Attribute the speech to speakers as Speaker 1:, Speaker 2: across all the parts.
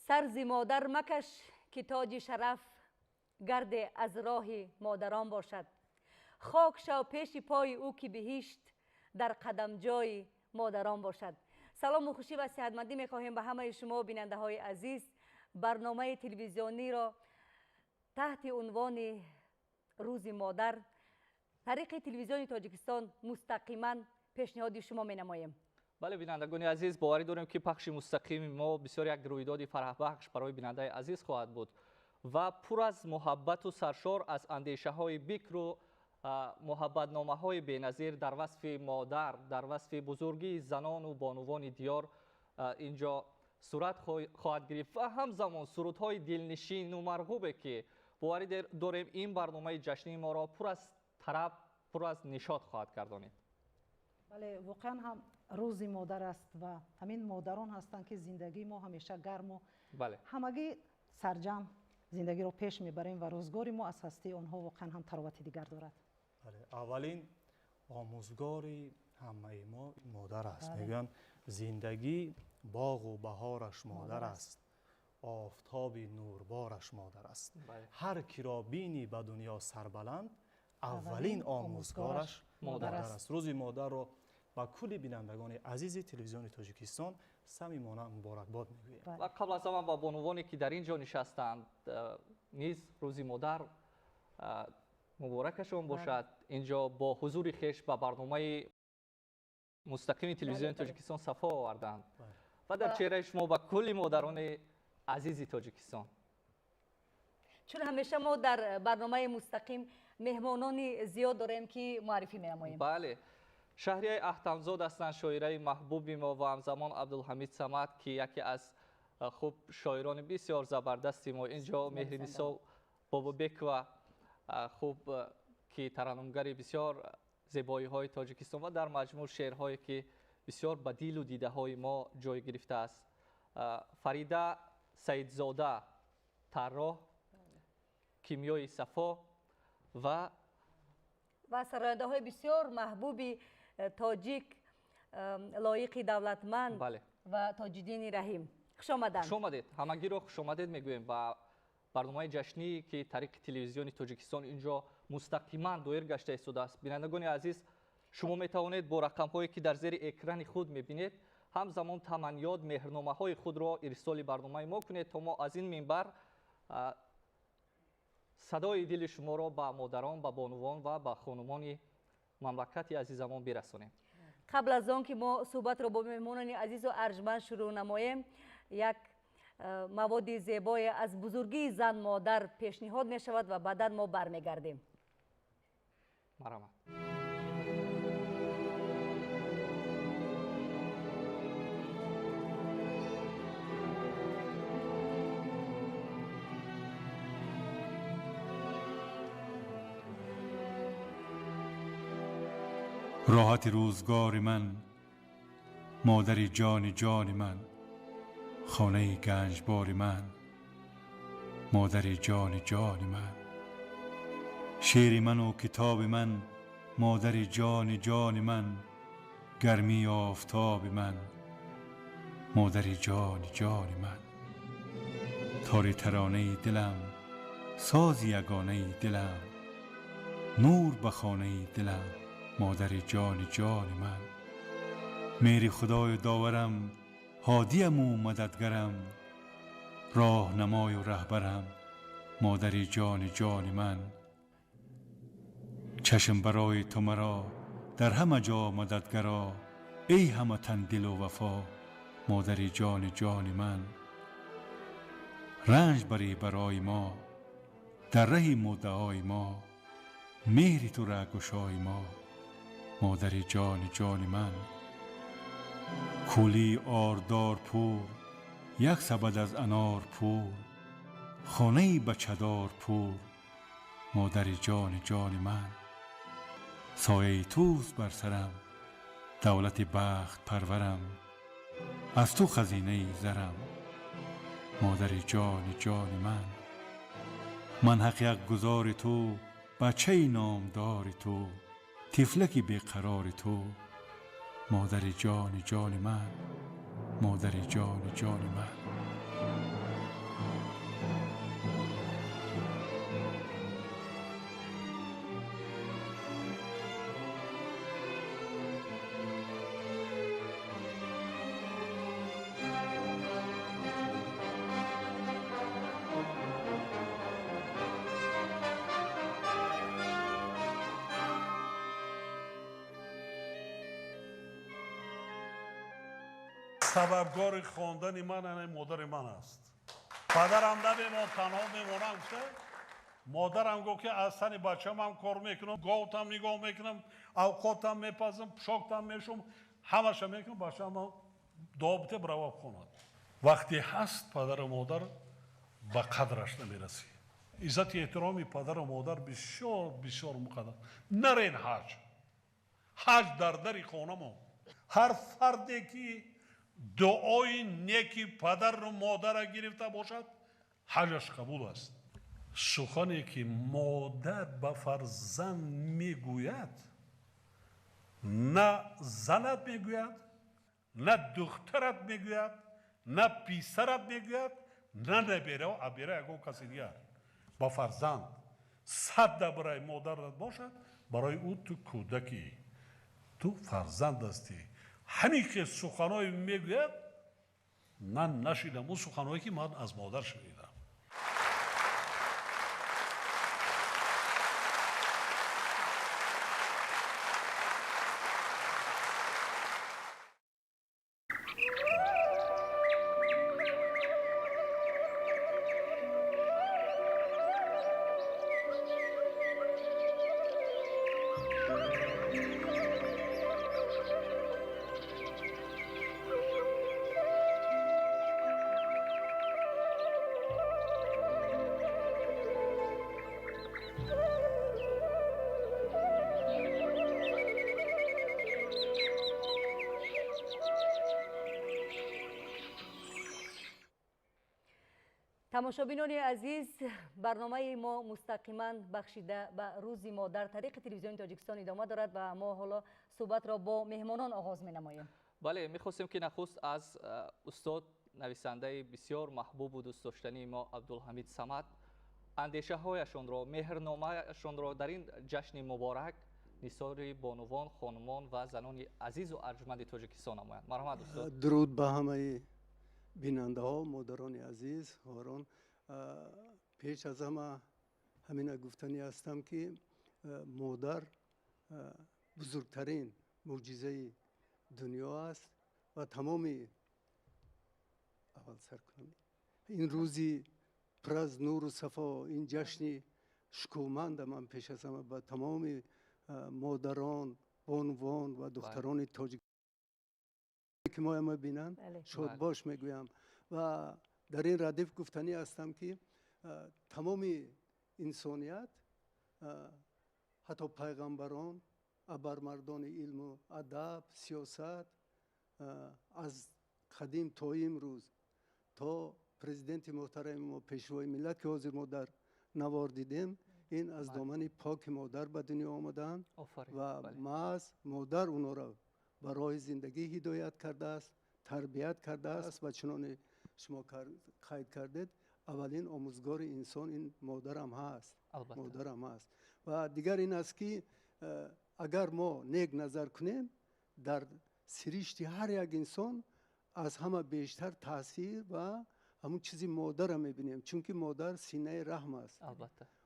Speaker 1: Сар зи модар макаш ки тоҷи шараф гарде аз роҳи модарон бошад. Хок шав пеши пои ӯ ки биҳишт дар қадамҷои модарон бошад. Салому хушӣ ва сиҳатмандӣ мехоҳем ба ҳамаи шумо бинандаҳои азиз. Барномаи телевизиониро таҳти унвони Рӯзи модар тариқи телевизиони Тоҷикистон мустақиман пешниҳоди шумо менамоем.
Speaker 2: Бале, бинандагони азиз, боварӣ дорем, ки пахши мустақими мо бисёр як рӯйдоди фараҳбахш барои бинандаи азиз хоҳад буд ва пур аз муҳаббату саршор аз андешаҳои бикру муҳаббатномаҳои беназир дар васфи модар, дар васфи бузургии занону бонувони диёр инҷо сурат хоҳад гирифт ва ҳамзамон сурудҳои дилнишину марғубе, ки боварӣ дорем, ин барномаи ҷашнии моро пур аз тараб, пур аз нишот хоҳад гардонид.
Speaker 3: Бале, воқеан ҳам Рӯзи модар аст ва ҳамин модарон ҳастанд, ки зиндагии мо ҳамеша гарму ҳамагӣ сарҷамъ зиндагиро пеш мебарем ва рӯзгори мо аз ҳастии онҳо воқеан ҳам таровати дигар дорад.
Speaker 4: Аввалин омӯзгори ҳамаи мо модар аст. Мегӯянд, зиндагӣ боғу баҳораш модар аст, офтоби нурбораш модар аст. Ҳар киро бинӣ ба дунё сарбаланд, аввалин омӯзгораш модар аст. Рӯзи модарро ба кулли бинандагони азизи Телевизиони Тоҷикистон самимона муборакбод мегӯем.
Speaker 2: Ва қабл аз ҳама ба бонувоне, ки дар ин ҷо нишастанд, низ Рӯзи модар муборакашон бошад. Инҷо бо ҳузури хеш ба барномаи мустақими Телевизиони Тоҷикистон сафо оварданд ва дар чеҳраи шумо ба кулли модарони азизи Тоҷикистон.
Speaker 1: Чун ҳамеша мо дар барномаи мустақим меҳмонони зиёд дорем, ки муаррифӣ менамоем.
Speaker 2: Бале, Шаҳрияи Аҳтамзод ҳастанд, шоираи маҳбуби мо, ва ҳамзамон Абдулҳамид Самад, ки яке аз хуб шоирони бисёр забардасти мо. Инҷо Меҳринисо Бобобекова, хуб, ки тараннумгари бисёр зебоиҳои Тоҷикистон ва дар маҷмӯъ шеърҳое, ки бисёр ба дилу дидаҳои мо ҷой гирифтааст. Фарида Саидзода, тарроҳ, Кимиёи Сафо ва
Speaker 1: сарояндаҳои бисёр маҳбуби тоҷик, Лоиқи Давлатманд ва Тоҷиддини Раҳим. Хуш омаданд.
Speaker 2: Хуш омадед, ҳамагиро хушомадед мегӯем ба барномаи ҷашнӣ, ки тариқи Телевизиони Тоҷикистон инҷо мустақиман доир гашта истодааст. Бинандагони азиз, шумо метавонед бо рақамҳое, ки дар зери экрани худ мебинед, ҳамзамон таманниёт, меҳрномаҳои худро ирсоли барномаи мо кунед, то мо аз ин минбар садои дили шуморо ба модарон, ба бонувон ва ба хонумони мамлакати азизамон бирасонем.
Speaker 1: Қабл аз он ки мо суҳбатро бо меҳмонони азизу арҷманд шурӯъ намоем, як маводи зебое аз бузургии зан модар пешниҳод мешавад ва баъдан мо бармегардем.
Speaker 2: Марҳамат.
Speaker 5: Роҳати рӯзгори ман, модари ҷони ҷони ман, хонаи ганҷбори ман, модари ҷони ҷони ман, шеъри ману китоби ман, модари ҷони ҷони ман, гармии офтоби ман, модари ҷони ҷони ман, тори таронаи дилам, сози ягонаи дилам, нур ба хонаи дилам, модари ҷони ҷони ман, меҳри худою доварам, ҳодияму мададгарам, роҳнамою раҳбарам, модари ҷони ҷони ман. Чашм барои ту маро дар ҳама ҷо мададгаро, эй ҳаматан дилу вафо, модари ҷони ҷони ман. Ранҷ барӣ барои мо дар раҳи муддаои мо, меҳри ту раҳгушои мо, модари ҷони ҷони ман. Кӯлии ордор пур, як сабад аз анор пур, хонаи бачадор пур, модари ҷони ҷони ман. Сояи туст бар сарам, давлати бахт парварам, аз ту хазинаи зарам, модари ҷони ҷони ман. Ман ҳаққи ҳақгузори ту, бачаи номдори ту, тифлаки беқарори ту, модари ҷони ҷони ман, модари ҷони ҷони ман.
Speaker 6: Сабабгори хондани ман ана модари ман аст. Падарам намемон, танҳо мемонам гуфта, модарам гуфт ки аз сани бачамам кор мекунам, говтам нигоҳ мекунам, авқотам мепазам, пӯшоктам мешум, ҳамаша мекунам, бачаам дуо бите бирава хонад. Вақте ҳаст падару модар ба қадраш намерасӣ. Иззати эҳтироми падару модар бисёр бисёр муқаддам. Нарен ҳаҷ. Ҳаҷ дар дари хонамон. Ҳар фарде ки дуои неки падару модара гирифта бошад, ҳаҷаш қабул аст. Сухане ки модар ба фарзанд мегӯяд, на занат мегӯяд, на духтарат мегӯяд, на писарат мегӯяд, на набера, абера ягон каси дигар. Ба фарзанд 100 барои модарат бошад, барои ӯ ту кӯдакӣ, ту фарзанд ҳастӣ. Ҳамин ки суханое мегӯяд, ман нашидам ӯ суханое ки ман аз модар шунидам.
Speaker 1: Тамошобинони азиз, барномаи мо мустақиман бахшида ба рӯзи модар тариқи телевизиони Тоҷикистон идома дорад ва мо ҳоло суҳбатро бо меҳмонон оғоз менамоем.
Speaker 2: Бале, мехостем ки нахуст аз устод нависандаи бисёр маҳбубу дӯстдоштании мо Абдулҳамид Самад андешаҳояшонро, меҳрномаашонро дар ин ҷашни муборак нисори бонувон, хонумон ва занони азизу арҷманди Тоҷикистон намоянд. Марҳамат устод.
Speaker 7: Дуруд ба ҳамаи бинандаҳо, модарони азиз, хоҳарон. Пеш аз ҳама ҳамина гуфтанӣ ҳастам ки модар бузургтарин мӯъҷизаи дунё аст ва тамоми аввал сар кунам ин рӯзи пур аз нуру сафо, ин ҷашни шукӯҳманда ман пеш аз ҳама ба тамоми модарон, бонувон ва духтарони тоҷик ки моя мебинанд шодбош мегӯям. Ва дар ин радиф гуфтанӣ ҳастам ки тамоми инсоният, ҳатто пайғамбарон, абармардони илму адаб, сиёсат аз қадим то имрӯз то президенти муҳтарами мо, пешвои миллат ки ҳозир мо дар навор дидем, ин аз домани поки модар ба дунё омадаанд ва маҳз модар онҳоро ба роҳи зиндагӣ ҳидоят кардааст, тарбият кардааст ва чуноне шумо қайд кардед, аввалин омӯзгори инсон ин модарам ҳаст, модарам ҳаст. Ва дигар ин аст ки агар мо нек назар кунем, дар сиришти ҳар як инсон аз ҳама бештар таъсир ва ҳамун чизи модарро мебинем, чунки модар синаи раҳм аст.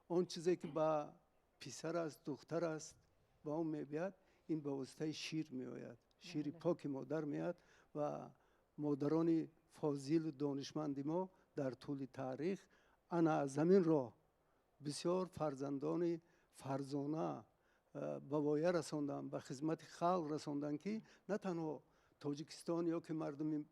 Speaker 7: Он чизе ки ба писар аст, духтар аст, ба он мебиёд, ин ба воситаи шир меояд, шири поки модар меояд. Ва модарони фозилу донишманди мо дар тӯли таърих ана аз ҳамин роҳ бисёр фарзандони фарзона ба воя расонданд, ба хизмати халқ расонданд, ки на танҳо Тоҷикистон ё ки мардуми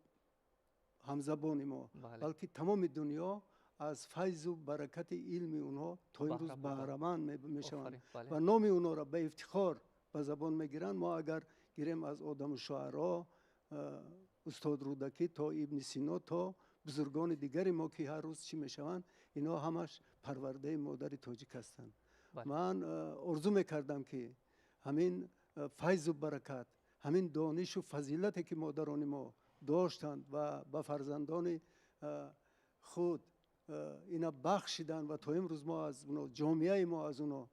Speaker 7: ҳамзабони мо, балки тамоми дунё аз файзу баракати илми онҳо то имрӯз баҳраманд мешаванд ва номи онҳоро ба ифтихор ба забон мегиранд. Мо агар гирем аз одаму шуаро, устод Рӯдакӣ то Ибни Сино то бузургони дигари мо ки ҳар рӯз чӣ мешаванд, инҳо ҳамаш парвардаи модари тоҷик ҳастанд. Ман орзу мекардам ки ҳамин файзу баракат, ҳамин донишу фазилате ки модарони мо доштанд ва ба фарзандони худ ина бахшиданд ва то имрӯз мо аз оно, ҷомеаи мо аз оно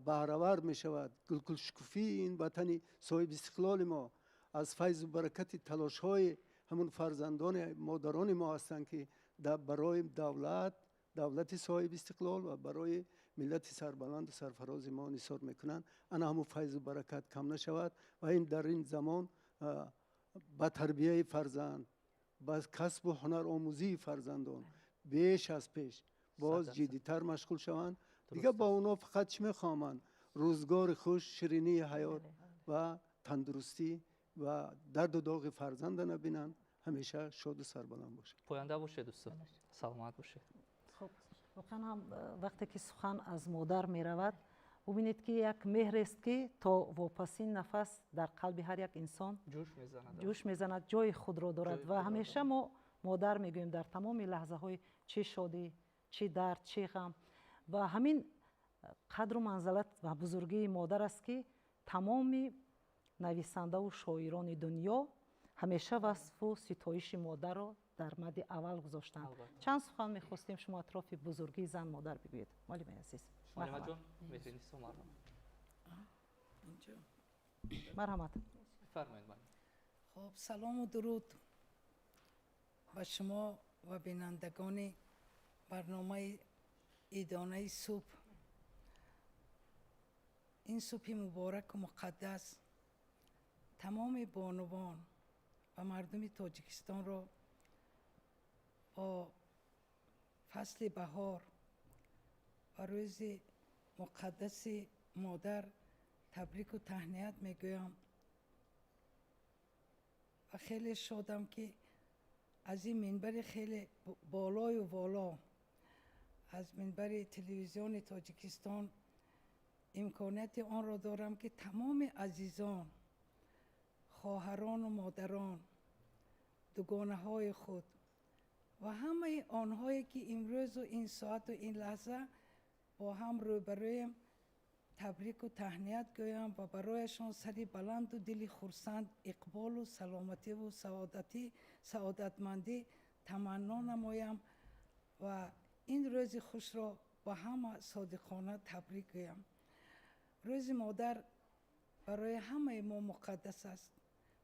Speaker 7: баҳравар мешавад. Гулкулшукуфии ин ватани соҳиби истиқлоли мо аз файзу баракати талошҳои ҳамун фарзандони модарони мо ҳастанд ки барои давлати соҳиби истиқлол ва барои миллати сарбаланду сарфарози мо нисор мекунанд. Ана ҳамун файзу баракат кам нашавад ва ин дар ин замон ба тарбияи фарзанд, ба касбу ҳунаромӯзии фарзандон беш аз пеш боз ҷиддитар машғул шаванд. Дигар ба онҳо фақат чӣ мехоҳам? Рӯзгори хуш, ширинии ҳаёт ва тандурустӣ ва дарду доғи фарзанда набинанд, ҳамеша шоду сарбаланд бошанд.
Speaker 2: Поянда бошед, устод, саломат бошед.
Speaker 3: Хуб, воқеан ҳам вақте ки сухан аз модар меравад, бубинед, ки як меҳрест, ки то вопасин нафас дар қалби ҳар як инсон ҷӯш мезанад, ҷои худро дорад. Ва ҳамеша мо модар мегӯем дар тамоми лаҳзаҳои чӣ шодӣ, чӣ дард, чӣ ғам. Ва ҳамин қадру манзалат ва бузургии модар аст, ки тамоми нависандаву шоирони дунё ҳамеша васфу ситоиши модарро дар мадди аввал гузоштанд. Чанд сухан мехостем шумо атрофи бузургии зан модар бигӯед, муаллимаи азиз.
Speaker 2: Муаллимаҷон Меҳринисо, марҳамат.
Speaker 3: Марҳамат.
Speaker 2: Бифармоед.
Speaker 8: Хуб, салому дуруд ба шумо ва бинандагони барномаи идонаи субҳ. Ин субҳи мубораку муқаддас тамоми бонувон ва мардуми Тоҷикистонро бо фасли баҳор ва рӯзи муқаддаси модар табрику таҳният мегӯям ва хеле шодам, ки аз ин минбари хеле болою воло, аз минбари телевизиони Тоҷикистон, имконияти онро дорам, ки тамоми азизон, хоҳарону модарон, дугонаҳои худ ва ҳамаи онҳое, ки имрӯзу ин соату ин лаҳза бо ҳам рӯбарӯем, табрику таҳният гӯям ва барояшон сари баланду дили хурсанд, иқболу саломативу саодатмандӣ таманно намоям ва ин рӯзи хушро ба ҳама содиқона табрик гӯям. Рӯзи модар барои ҳамаи мо муқаддас аст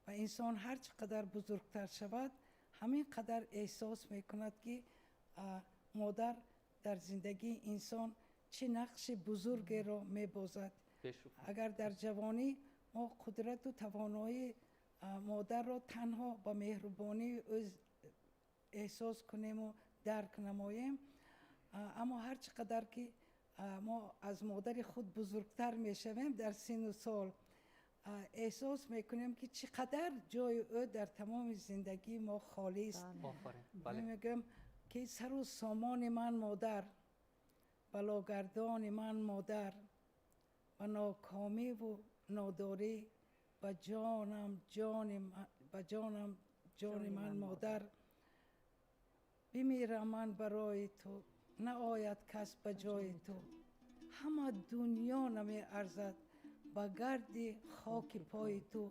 Speaker 8: ва инсон ҳар чӣ қадар бузургтар шавад, ҳамин қадар эҳсос мекунад, ки модар дар зиндагии инсон чӣ нақши бузургеро мебозад. Агар дар ҷавонӣ мо қудрату тавоноии модарро танҳо ба меҳрубонии ӯ эҳсос кунему дарк намоем, аммо ҳар чӣ қадар ки мо аз модари худ бузургтар мешавем дар сину сол, эҳсос мекунем, ки чӣ қадар ҷои ӯ дар тамоми зиндагии мо холист. Мегӯям, ки сару сомони ман модар, балогардони ман модар, ба нокомиву нодорӣ ба ҷонам ҷони ман модар, бимирам ман барои ту, наояд кас ба ҷои ту, ҳама дунё намеарзад ба гарди хоки пои ту.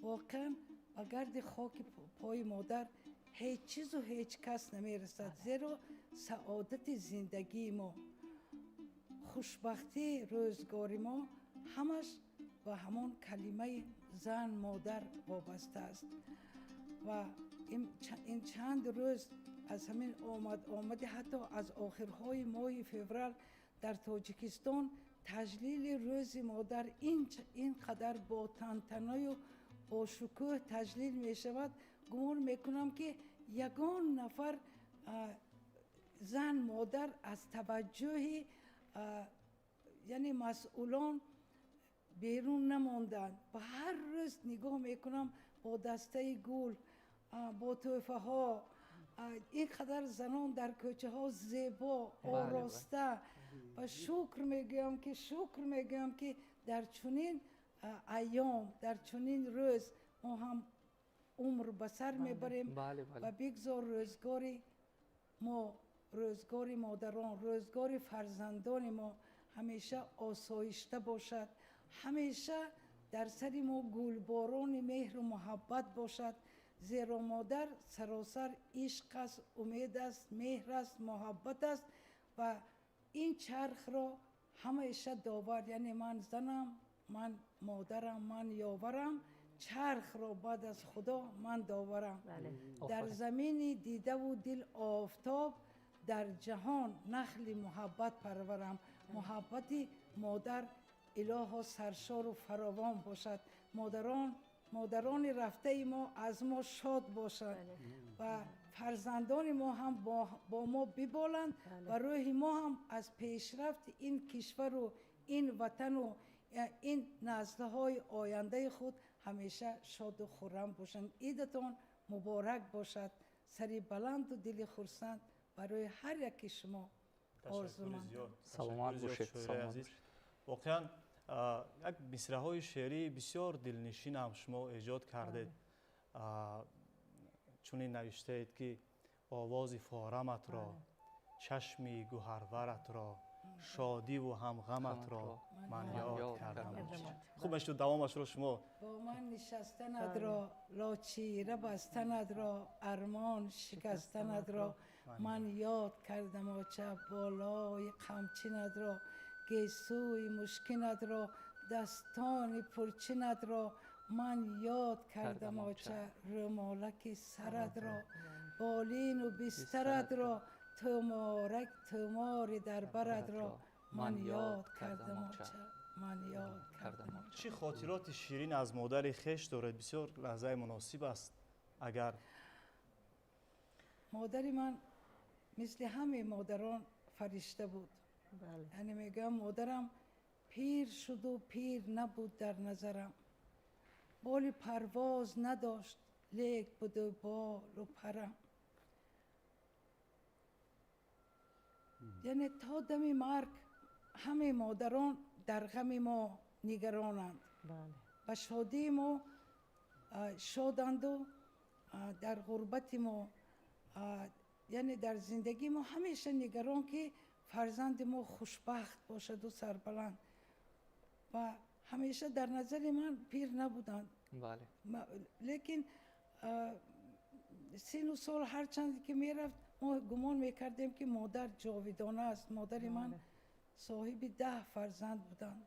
Speaker 8: Воқеан, ба гарди хоки пои модар ҳеҷ чизу ҳеҷ кас намерасад, зеро саодати зиндагии мо, хушбахтии рӯзгори мо ҳамаш ба ҳамон калимаи зан модар вобаста аст. Ва ин чанд рӯз аз ҳамин омад омади, ҳатто аз охирҳои моҳи феврал дар Тоҷикистон таҷлили рӯзи модар ин қадар бо тантанаю бо шукӯҳ таҷлил мешавад. Гумон мекунам, ки ягон нафар зан модар аз таваҷҷӯҳи, яъне масъулон берун намонданд. Ба ҳар рӯз нигоҳ мекунам, бо дастаи гул, бо тӯҳфаҳо ин қадар занон дар кӯчаҳо зебо ороста. Ва шукр мегӯям, ки дар чунин айём, дар чунин рӯз мо ҳам умр ба сар мебарем. Ва бигзор рӯзгори мо, рӯзгори модарон, рӯзгори фарзандони мо ҳамеша осоишта бошад, ҳамеша дар сари мо гулборони меҳру муҳаббат бошад, зеро модар саросар ишқ аст, умед аст, меҳр аст, муҳаббат аст ва ин чархро ҳамеша довар, яъне ман занам, ман модарам, ман ёварам, чархро баъд аз Худо ман доварам. Дар замини дидаву дил офтоб, дар ҷаҳон нахли муҳаббат парварам. Муҳаббати модар илоҳо саршору фаровон бошад. Модарон, модарони рафтаи мо аз мо шод бошад. Ва фарзандони мо ҳам бо мо биболанд ва рӯҳи мо ҳам аз пешрафти ин кишвару ин ватану ин наслҳои ояндаи худ ҳамеша шоду хуррам бошанд. Идатон муборак бошад, сари баланду дили хурсанд барои ҳар яки шумо орзумандам.
Speaker 2: Саломат бошед.
Speaker 4: Воқеан як мисраҳои шеърии бисёр дилнишин ҳам шумо эҷод кардед. Чунин навиштаед, ки овози фораматро, чашми гӯҳарваратро, шодиву ҳамғаматро ман ёд кардам. Хуб мешуд давомашро шумо.
Speaker 8: Бо ман нишастанатро, лочира бастанатро, армон шикастанатро ман ёд кардам, оча. Болои қамчинатро, гесӯи мушкинатро, дастони пурчинатро ман ёд кардам, оча. Рӯмолаки саратро, болину бистаратро, туморак тумори дар баратро ман ёд кардам, оча, ман ёд кардам.
Speaker 4: Чӣ хотироти ширин аз модари хеш доред? Бисёр лаҳзаи муносиб аст агар.
Speaker 8: Модари ман мисли ҳамаи модарон фаришта буд. Яъне мегӯям, модарам пир шуду пир набуд дар назарам, боли парвоз надошт, лек буду болу парам. Яъне то дами марг ҳамаи модарон дар ғами мо нигаронанд, ба шодии мо шоданду дар ғурбати мо, яъне дар зиндагии мо ҳамеша нигарон, ки фарзанди мо хушбахт бошаду сарбаланд. Ва ҳамеша дар назари ман пир набуданд, лекин сину сол ҳарчанд ки мерафт, мо гумон мекардем, ки модар ҷовидона аст. Модари ман соҳиби 10 фарзанд буданд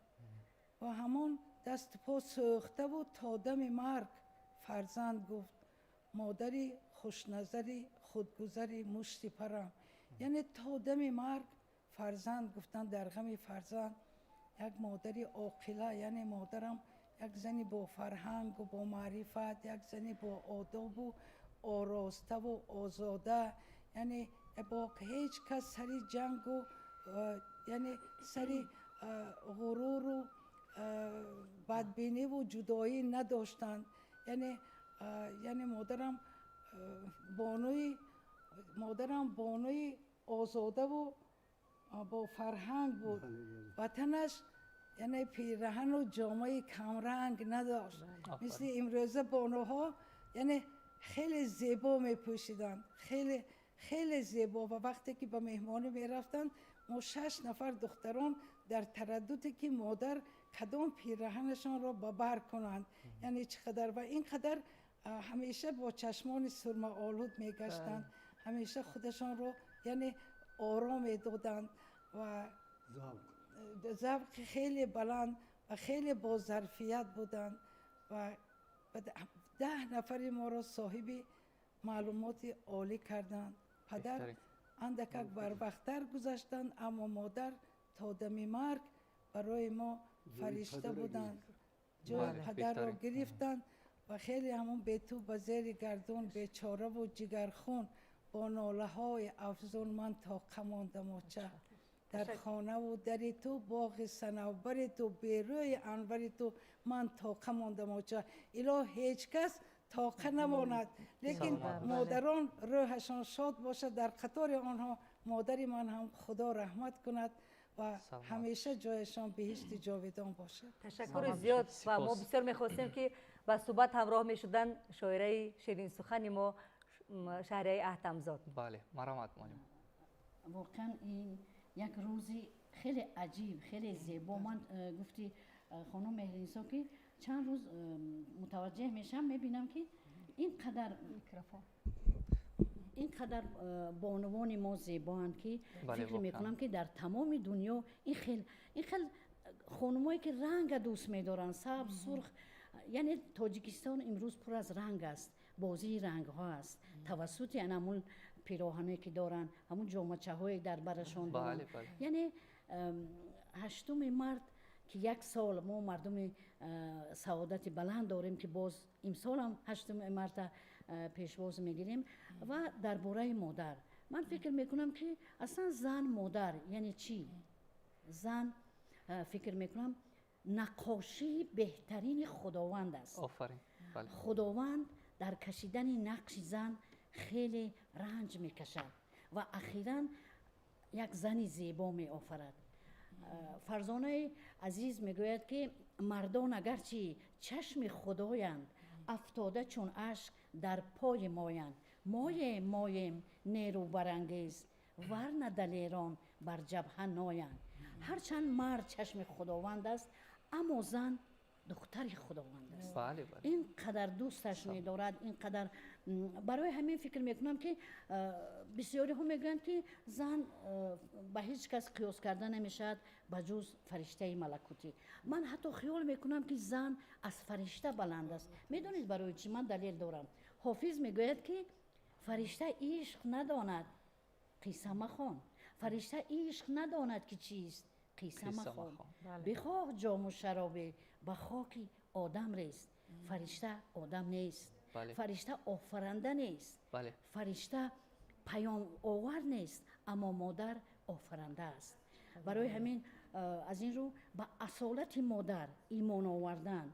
Speaker 8: ва ҳамон дасту по сӯхтаву то дами марг фарзанд гуфт. Модари хушназари худгузари мушти парам, яъне то дами марг фарзанд гуфтанд, дар ғами фарзанд. Як модари оқила, яъне модарам як зани бо фарҳангу бо маърифат, як зани бо одобу ороставу озода, яъне бо ҳеҷ кас сари ҷангу, яъне сари ғуруру бадбиниву ҷудоӣ надоштанд. Яъне модарам бонуи озодаву бо фарҳанг буд. Ватанаш, яъне пираҳану ҷомаи камранг надошт, мисли имрӯза бонуҳо, яъне хеле зебо мепӯшиданд, хеле хеле зебо. Ва вақте ки ба меҳмонӣ мерафтанд, мо шаш нафар духтарон дар тараддуде, ки модар кадом пираҳанашонро ба бар кунанд, яъне чӣ қадар ва ин қадар ҳамеша бо чашмони сурмаолуд мегаштанд, ҳамеша худашонро, яъне, ором медоданд ва завқи хеле баланд ва хеле бозарфият буданд ва 10 нафари моро соҳиби маълумоти олӣ карданд. Падар андакак барвақттар гузаштанд, аммо модар то дами марг барои мо фаришта буданд, ҷои падарро гирифтанд. Ва хеле ҳамон бету ба зери гардун, бечораву ҷигархун, бо нолаҳои афзун ман тоқа мондам, оча. Дар хонаву дари ту, боғи санавбари ту, берӯи анвари ту ман тоқа мондам, оча. Илоҳ, ҳеҷ кас тоқа намонад, лекин модарон рӯҳашон шод бошад. Дар қатори онҳо модари ман ҳам Худо раҳмат кунад ва ҳамеша ҷояшон биҳишти ҷовидон бошад.
Speaker 1: Ташаккури зиёд. Ва мо бисёр мехостем, ки ба суҳбат ҳамроҳ мешуданд шоираи ширинсухани мо, Шаҳрияи Аҳтамзод.
Speaker 2: Бале, марҳамат, муаллим.
Speaker 9: Воқеан, ин як рӯзи хеле аҷиб, хеле зебо. Ман гуфти хонум Меҳринисо, ки чанд рӯз мутаваҷҷеҳ мешавам, мебинам, ки ин қадар бонувони мо зебоанд, ки фикр мекунам, ки дар тамоми дунё ин хел хонумое, ки ранга дӯст медоранд, сабз, сурх, яъне Тоҷикистон имрӯз пур аз ранг аст, бозии рангҳо аст, тавассути анамун пироҳане, ки доранд, ҳамун ҷомачаҳое дар барашон доранд. Яъне 8-уми март, ки як сол мо мардуми Саодати баланд дорем, ки боз имсолам 8 марта пешвоз мегирем. Ва дар бораи модар ман фикр мекунам, ки аслан зан модар яъне чӣ? Зан, фикр мекунам, наққошии беҳтарини Худованд аст. Худованд дар кашидани нақши зан хеле ранҷ мекашад ва ахиран як зани зебо меофарад. Фарзонаи азиз мегӯяд, ки мардон агарчи чашми худоянд, афтода чун ашк дар пои моянд. Моем, моем нерӯ барангез, варна далерон бар ҷабҳа ноянд. Ҳарчанд мард чашми худованд аст, аммо зан духтари худованд аст. Ин қадар дӯсташ медорад, ин қадар. Барои ҳамин фикр мекунам, ки бисёриҳо мегӯянд, ки зан ба ҳеҷ кас қиёс карда намешавад ба ҷуз фариштаи малакутӣ. Ман ҳатто хиёл мекунам, ки зан аз фаришта баланд аст. Медонед барои чӣ? Ман далел дорам. Ҳофиз мегӯяд, ки фаришта ишқ надонад, қисса махон. Фаришта ишқ надонад, ки чист, қисса махон. Бихоҳ ҷому шаробе, ба хоки одам рест. Фаришта одам нест, фаришта офаранда нест, фаришта паёмовар нест, аммо модар офаранда аст. Барои ҳамин, аз ин рӯ, ба асолати модар имон овардан,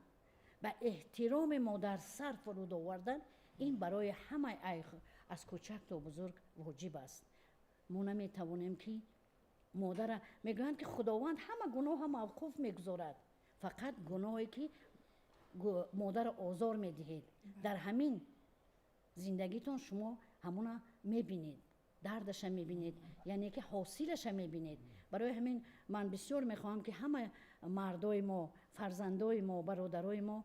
Speaker 9: ба эҳтироми модар сар фуруд овардан, ин барои ҳамаи аз кӯчак то бузург воҷиб аст. Мо наметавонем, ки модара, мегӯянд, ки Худованд ҳама гуноҳа мавқуф мегузорад, фақат гуноҳе ки модарро озор медиҳед, дар ҳамин зиндагитон шумо ҳамуна мебинед, дардаша мебинед, яъне ки ҳосилаша мебинед. Барои ҳамин ман бисёр мехоҳам, ки ҳама мардои мо, фарзандои мо, бародарои мо,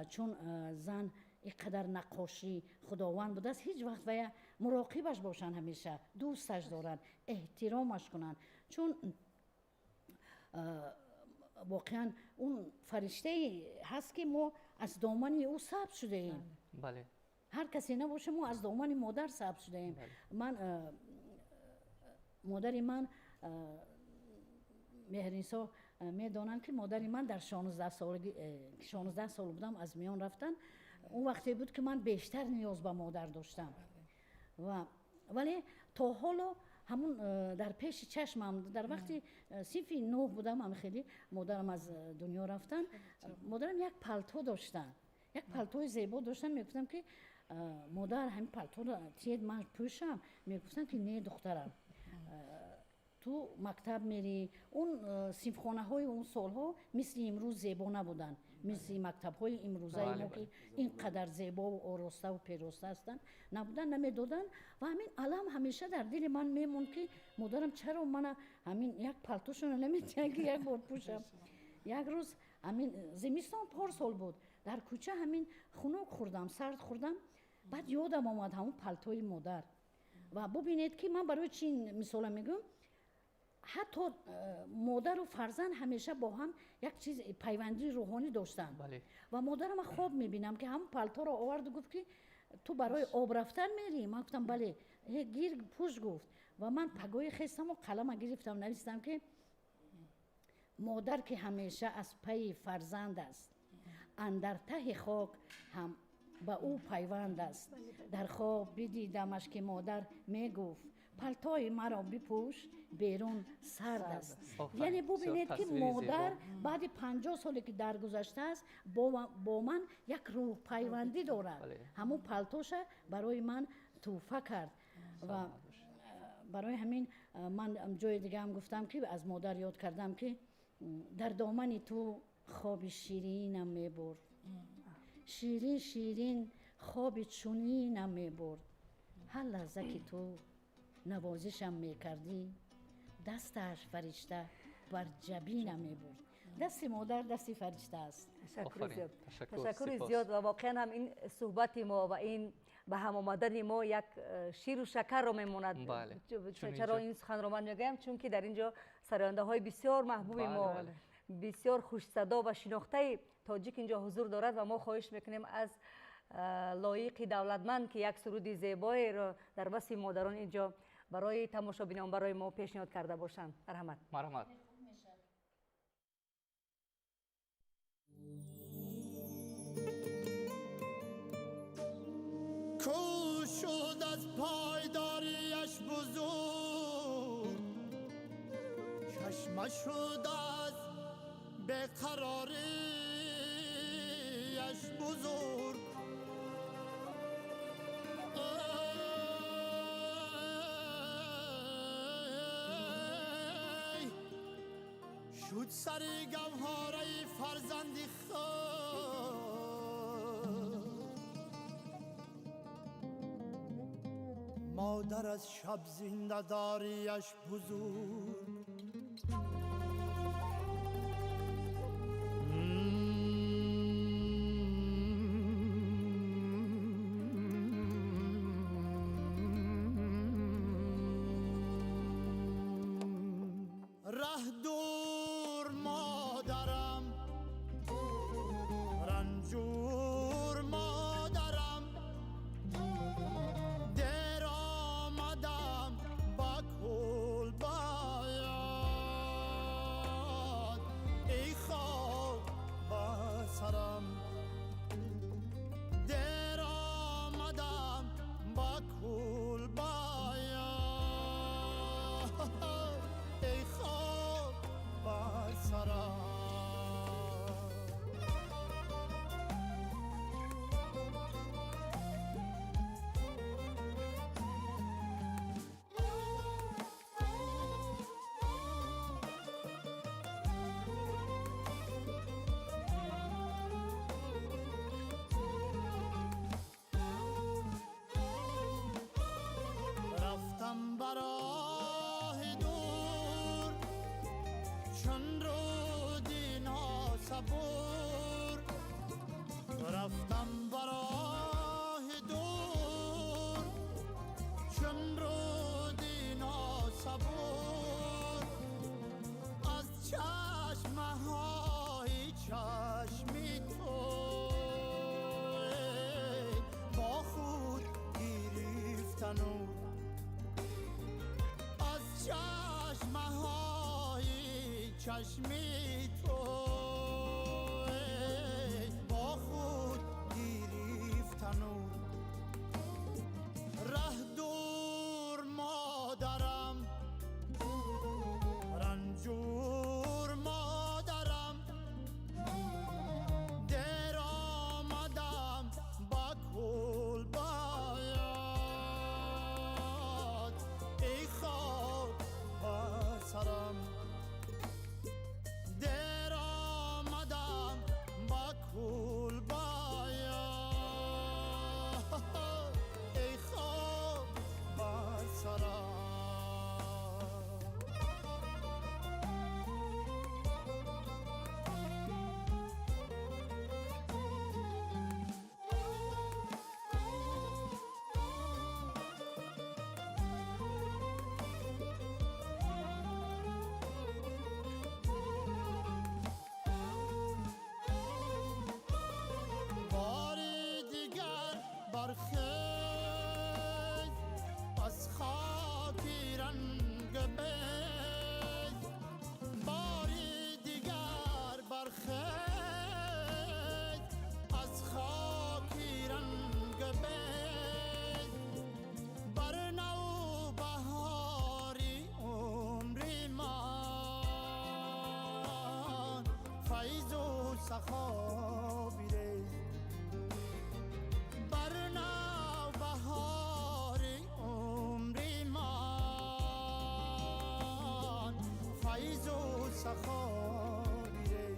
Speaker 9: чун зан ин қадар наққошӣ худованд будааст, ҳеҷ вақт вая муроқибаш бошанд, ҳамеша дӯсташ доранд, эҳтиромаш кунанд, чун воқеан он фариштае ҳаст, ки мо аз домани ӯ сабт шудаем. Ҳар касе набоша, мо аз домани модар сабт шудаем. Ман, модари ман Меҳринисо медонам, ки модари ман дар 16 солаги, 16 сол будам, аз миён рафтанд. Он вақте буд, ки ман бештар ниёз ба модар доштам, ва вале то ҳоло ҳамун дар пеши чашмам. Дар вақти синфи нӯҳ будам, ҳам хеле модарам аз дунё рафтанд. Модарам як палто доштанд, як палтои зебо доштанд. Мегуфтам, ки модар, ҳамин палторо тиед, ман пӯшам. Мегуфтам, ки не, духтарам, ту мактаб мерӣ. Он синфхонаҳои он солҳо мисли имрӯз зебо набуданд, мисли мактабҳои имрӯзаи мо, ки ин қадар зебову ороставу пероста ҳастанд, набуданд, намедоданд. Ва ҳамин алам ҳамеша дар дили ман мемонд, ки модарам чаро мана ҳамин як палтошона наметиҳанд, ки як бор пӯшам. Як рӯз, ҳамин зимистон порсол буд, дар кӯча ҳамин хунук хӯрдам, сард хӯрдам. Баъд ёдам омад ҳамун палтои модар. Ва бубинед, ки ман барои чи мисола мегӯям: ҳатто модару фарзанд ҳамеша бо ҳам як чиз пайвандии рӯҳонӣ доштанд. Ва модарама хоб мебинам, ки ҳамун палторо оварду гуфт, ки ту барои об рафтан мерӣ? Ман гуфтам: бале. Гир, пӯш, гуфт. Ва ман пагоҳи хестаму қалама гирифтам, навистам, ки модар, ки ҳамеша аз пайи фарзанд аст, андар таҳи хок ҳам ба ӯ пайванд аст. Дар хоб бидидамаш, ки модар мегуфт: палтои маро бипӯш, берун сард аст. Яъне бубинед, ки модар баъди 50 соле ки даргузаштааст, бо ман як рӯҳпайвандӣ дорад. Ҳамун палтоша барои ман тӯҳфа кард. Ва барои ҳамин ман ҷои дигаам гуфтам, ки аз модар ёд кардам, ки дар домани ту хоби ширинам мебурд, ширин ширин хоби чунинам мебурд. Ҳар лаҳза ки ту навозишам мекардӣ, дасташ фаришта бар ҷабинам мебурд. Дасти модар дасти фаришта аст.
Speaker 1: Ташаккури зиёд. Ва воқеан ҳам ин суҳбати мо ва ин ба ҳам омадани мо як ширу шакарро мемонад. Чаро ин суханро ман мегӯям? Чунки дар ин ҷо сарояндаҳои бисёр маҳбуби мо, бисёр хушсадо ва шинохтаи тоҷик инҷо ҳузур дорад. Ва мо хоҳиш мекунем аз Лоиқи Давлатманд, ки як суруди зебоеро дар васфи модарон инҷо барои тамошобинон, барои мо пешниҳод карда бошанд. Марҳамат.
Speaker 2: Марҳамат.
Speaker 10: کو شد از پایداریش بزرگ، چشمه شد از بیقراریش بزرگ. شد سر گوهره فرزند خود، مادر از شب زنده داریش بزرگ. ره دور مادرم، رنجور مادرم، دیر آمدم با کل باید، ای خاک بر سرم، دیر آمدم با کل باید، ای خاک بر سرم. رفتم براه دور چون رودی ناصبور، رفتم براه دور چون رودی ناصبور، از چشمه های چشمی تو با خود گرفتن، از چشمه های چشمی تو با خود گرفتن. ره دور مادرم، رنجور مادرم، دیر آمدم با کل باید، ای خاک بر سرم، دیر آمدم با کل باید، ای خاک بر سرم. باری دیگر برخیز از خاکی رنگ بیز، باری دیگر برخیز از خاکی رنگ بیز، بر نو بهاری عمری من فیض و سخا بیریز، بر نو بهار عمری من فیض و سخا بیریز.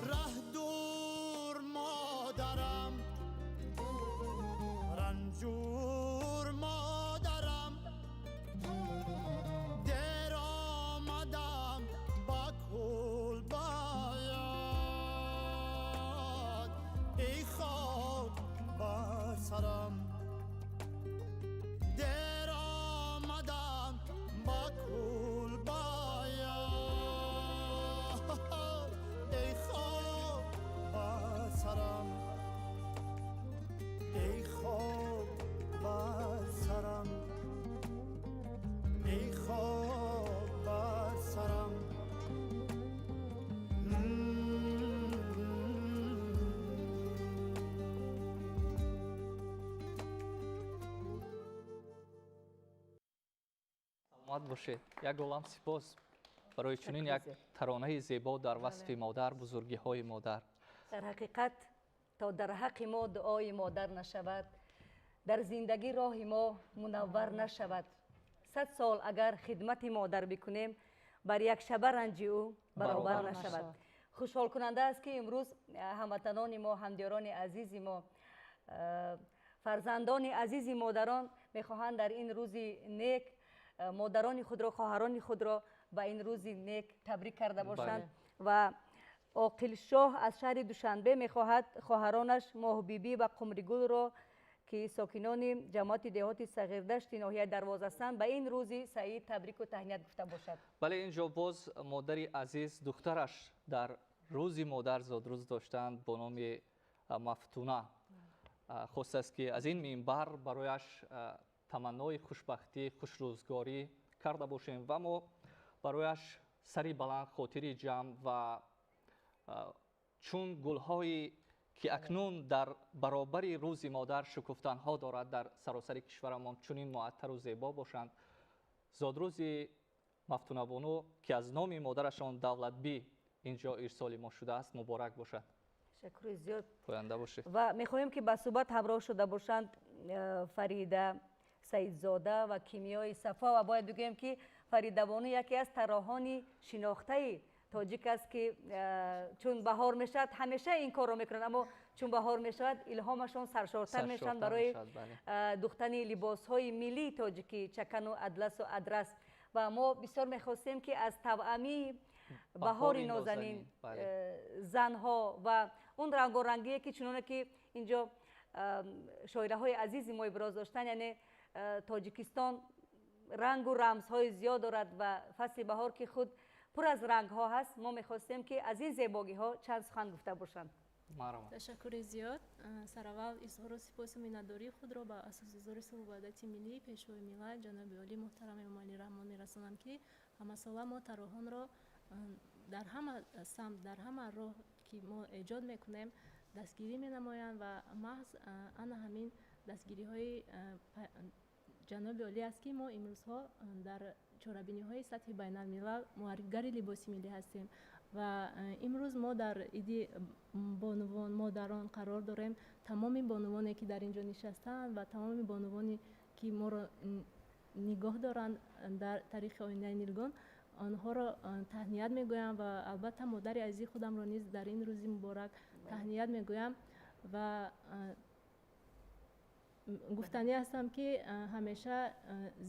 Speaker 10: ره دور مادرم، رنجور مادرم، دیر آمدم با کل باید، ای خاک بر سرم، دیر آمدم با کل باید، ای خاک بر سرم، ای خاک بر سرم، ای خاک بر سرم.
Speaker 2: Саломат бошед. Як олам сипос барои чунин як таронаи зебо дар васфи модар, бузургиҳои модар.
Speaker 1: Дар ҳақиқат то дар ҳаққи мо дуои модар нашавад, дар зиндагӣ роҳи мо мунаввар нашавад. 100 сол агар хидмати модар бикунем, бар як шаба ранҷи ӯ баробар нашавад. Хушҳолкунанда аст, ки имрӯз ҳамватанони мо, ҳамдиёрони азизи мо, фарзандони азизи модарон мехоҳанд дар ин рӯзи нек модарони худро, хоҳарони худро ба ин рӯзи нек табрик карда бошанд. Ва Оқилшоҳ аз шаҳри Душанбе мехоҳад хоҳаронаш Моҳбибӣ ва Қумригулро, ки сокинони ҷамоати деҳоти Сағирдашти ноҳияи Дарвоз ҳастанд, ба ин рӯзи саид табрику таҳният гуфта бошад.
Speaker 2: Бале, инҷо боз модари азиз духтараш дар рӯзи модар зодрӯз доштанд бо номи Мафтуна. Хостааст, ки аз ин минбар барояш таманнои хушбахтӣ, хушрӯзгорӣ карда бошем ва мо барояш сари баланд, хотири ҷамъ ва чун гулҳои ки акнун дар баробари рӯзи модар шукуфтанҳо дорад дар саросари кишварамон чунин муаттару зебо бошанд. Зодрӯзи Мафтунабону, ки аз номи модарашон Давлатбӣ инҷо ирсоли мо шудааст, муборак бошад.
Speaker 1: Ташаккури зиёд.
Speaker 2: Поянда бошед.
Speaker 1: Ва мехоҳем, ки ба суҳбат ҳамроҳ шуда бошанд Фарида Саидзода ва Кимиёи Сафо. Ва бояд бигӯем, ки Фаридабону яке аз тарроҳони шинохтаи тоҷик аст, ки чун баҳор мешавад ҳамеша ин корро мекунанд, аммо чун баҳор мешавад илҳомашон саршортар мешаванд барои духтани либосҳои миллии тоҷикӣ, чакану адласу адрас. Ва мо бисёр мехостем, ки аз тавъамии баҳори нозанин, занҳо ва он рангорангие, ки чуноне ки инҷо шоираҳои азизи мо иброз доштанд, яъне Тоҷикистон рангу рамзҳои зиёд дорад ва фасли баҳор, ки худ пур аз рангҳо ҳаст, мо мехостем, ки аз ин зебогиҳо чанд сухан гуфта бошанд.
Speaker 11: Ташаккури зиёд. Сараввал изҳору сипосу миннатдории худро ба асосгузори сулҳу ваҳдати миллӣ, пешвои миллат, ҷаноби олӣ муҳтарам Эмомалӣ Раҳмон мерасонам, ки ҳамасола мо тарроҳонро дар ҳама самт, дар ҳама роҳ, ки мо эҷод мекунем, дастгирӣ менамоянд. Ва маҳз ана ҳамин дастгириҳои ҷаноби олӣ аст, ки мо имрӯзҳо дар чорабиниҳои сатҳи байналмилал муаррифгари либоси миллӣ ҳастем. Ва имрӯз мо дар иди бонувон, модарон қарор дорем. Тамоми бонувоне, ки дар ин ҷо нишастаанд, ва тамоми бонувоне, ки моро нигоҳ доранд дар тариқи оинаи нилгон, онҳоро таҳният мегӯям ва албатта модари азизи худамро низ дар ин рӯзи муборак таҳният мегӯям. Ва гуфтанӣ ҳастам, ки ҳамеша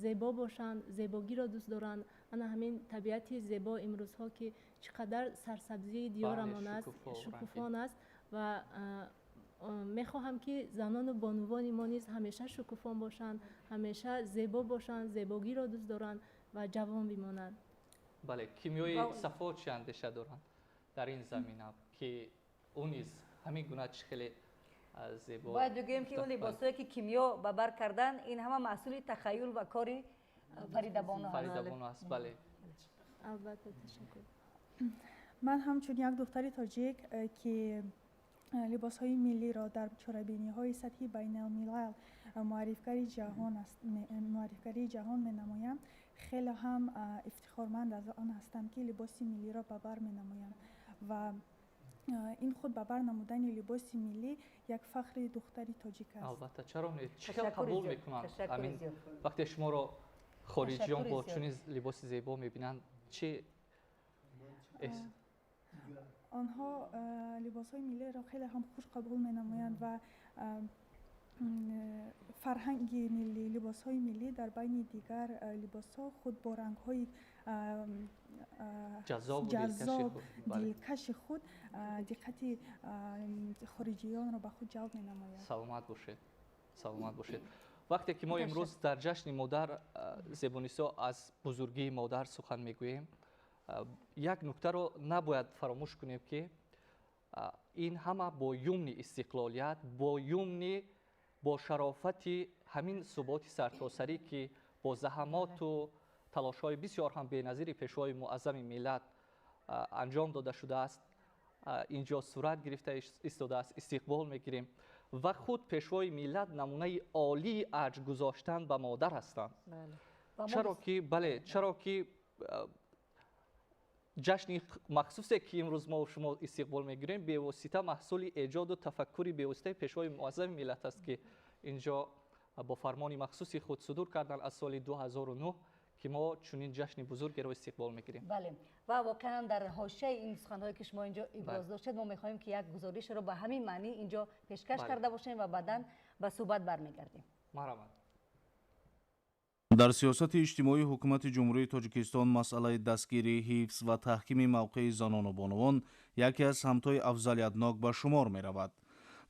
Speaker 11: зебо бошанд, зебогиро дӯст доранд. Ана ҳамин табиати зебо имрӯзҳо, ки чӣ қадар сарсабзии диёрамон аст, шукуфон аст, ва мехоҳам, ки занону бонувони мо низ ҳамеша шукуфон бошанд, ҳамеша зебо бошанд, зебогиро дӯст доранд ва ҷавон бимонанд.
Speaker 2: Бале, Кимиёи Сафо чӣ андеша доранд дар ин замина, ки ӯ низ ҳамин гуна чӣ хеле зебо?
Speaker 1: Бояд бигӯем, ки он либосҳое, ки Кимиё ба бар кардан, ин ҳама маҳсули тахаюл ва кори Фаридабону.
Speaker 2: Фаридабону аст, бале.
Speaker 11: Албатта, ташаккур.
Speaker 12: Ман ҳамчун як духтари тоҷик, ки либосҳои миллиро дар чорабиниҳои сатҳи байналмилал муаррифгари ҷаҳон менамоям, хеле ҳам ифтихорманд аз он ҳастам, ки либоси миллиро ба бар менамоям. Ва ин худ ба бар намудани либоси миллӣ як фахри духтари тоҷик аст.
Speaker 2: Албатта, чаро не? Чӣ хел қабул мекунанд ҳамин, вақте шуморо хориҷиён бо чунин либоси зебо мебинанд, чӣ?
Speaker 12: Онҳо либосҳои миллиро хеле ҳам хуш қабул менамоянд ва фарҳанги миллӣ, либосҳои миллӣ дар байни дигар либосҳо худ бо рангҳои ҷаззоб, дилкаши худ диққати хориҷиёнро ба худ ҷалб менамояд.
Speaker 2: Саломат бошед, саломат бошед. Вақте ки мо имрӯз дар ҷашни модар, Зебонисо, аз бузургии модар сухан мегӯем, як нуктаро набояд фаромӯш кунем, ки ин ҳама бо юмни истиқлолият, бо юмни, бо шарофати ҳамин суботи сартосарӣ, ки бо заҳамоту талошҳои бисёр ҳам беназири пешвои муаззами миллат анҷом дода шудааст, инҷо сурат гирифта истодааст, истиқбол мегирем. Ва худ пешвои миллат намунаи олии арҷ гузоштан ба модар ҳастанд. Чаро ки бале, чаро ки ҷашни махсусе, ки имрӯз мо шумо истиқбол мегирем, бевосита маҳсули эҷоду тафаккури бевоситаи Пешвои муаззами миллат аст, ки инҷо бо фармони махсуси худ судур карданд аз соли 2009, ки мо чунин ҷашни бузургеро истиқбол мегирем.
Speaker 1: Бале, ва воқеан дар ҳошияи ин суханҳое, ки шумо инҷо иброз доштед, мо мехоҳем, ки як гузоришро ба ҳамин маънӣ инҷо пешкаш карда бошем ва баъдан ба суҳбат бармегардем.
Speaker 2: Марҳамат.
Speaker 13: Дар сиёсати иҷтимоии Ҳукумати Ҷумҳурии Тоҷикистон масъалаи дастгирӣ, ҳифз ва таҳкими мавқеи занону бонувон яке аз самтҳои афзалиятнок ба шумор меравад.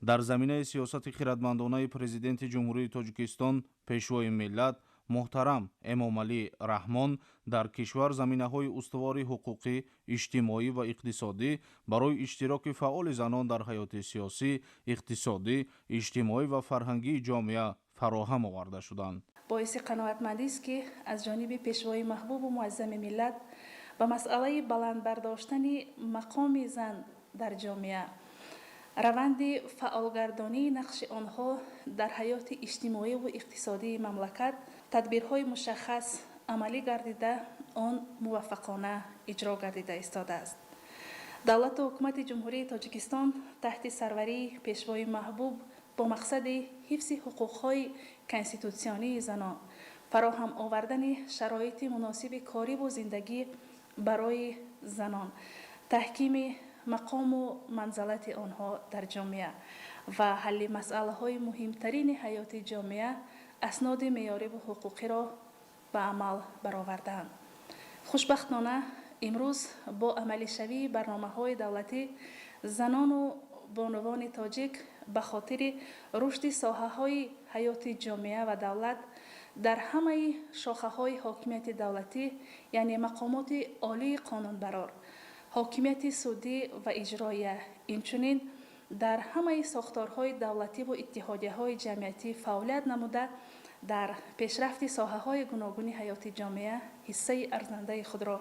Speaker 13: Дар заминаи сиёсати хиратмандонаи Президенти Ҷумҳурии Тоҷикистон, Пешвои миллат муҳтарам Эмомалӣ Раҳмон дар кишвар заминаҳои устувори ҳуқуқӣ, иҷтимоӣ ва иқтисодӣ барои иштироки фаъоли занон дар ҳаёти сиёсӣ, иқтисодӣ, иҷтимоӣ ва фарҳангии ҷомеа фароҳам оварда шуданд.
Speaker 14: Боиси қаноатмандист, ки аз ҷониби Пешвои маҳбубу муаззами миллат ба масъалаи баланд бардоштани мақоми зан дар ҷомеа, раванди фаъолгардонии нақши онҳо дар ҳаёти иҷтимоиву иқтисодии мамлакат тадбирҳои мушаххас амалӣ гардида, он муваффақона иҷро гардида истодааст. Давлату ҳукумати Ҷумҳурии Тоҷикистон таҳти сарварии Пешвои маҳбуб бо мақсади ҳифзи ҳуқуқҳои конститутсионии занон, фароҳам овардани шароити муносиби кориву зиндагӣ барои занон, таҳкими мақому манзалати онҳо дар ҷомеа ва ҳалли масъалаҳои муҳимтарини ҳаёти ҷомеа асноди меъёриву ҳуқуқиро ба амал баровардаанд. Хушбахтона, имрӯз бо амалишавии барномаҳои давлатӣ занону бонувони тоҷик ба хотири рушди соҳаҳои ҳаёти ҷомеа ва давлат дар ҳамаи шохаҳои ҳокимияти давлатӣ, яъне мақомоти олии қонунбарор, ҳокимияти судӣ ва иҷроия, инчунин дар ҳамаи сохторҳои давлативу иттиҳодияҳои ҷамъиятӣ фаъолият намуда, дар пешрафти соҳаҳои гуногуни ҳаёти ҷомеа ҳиссаи арзандаи худро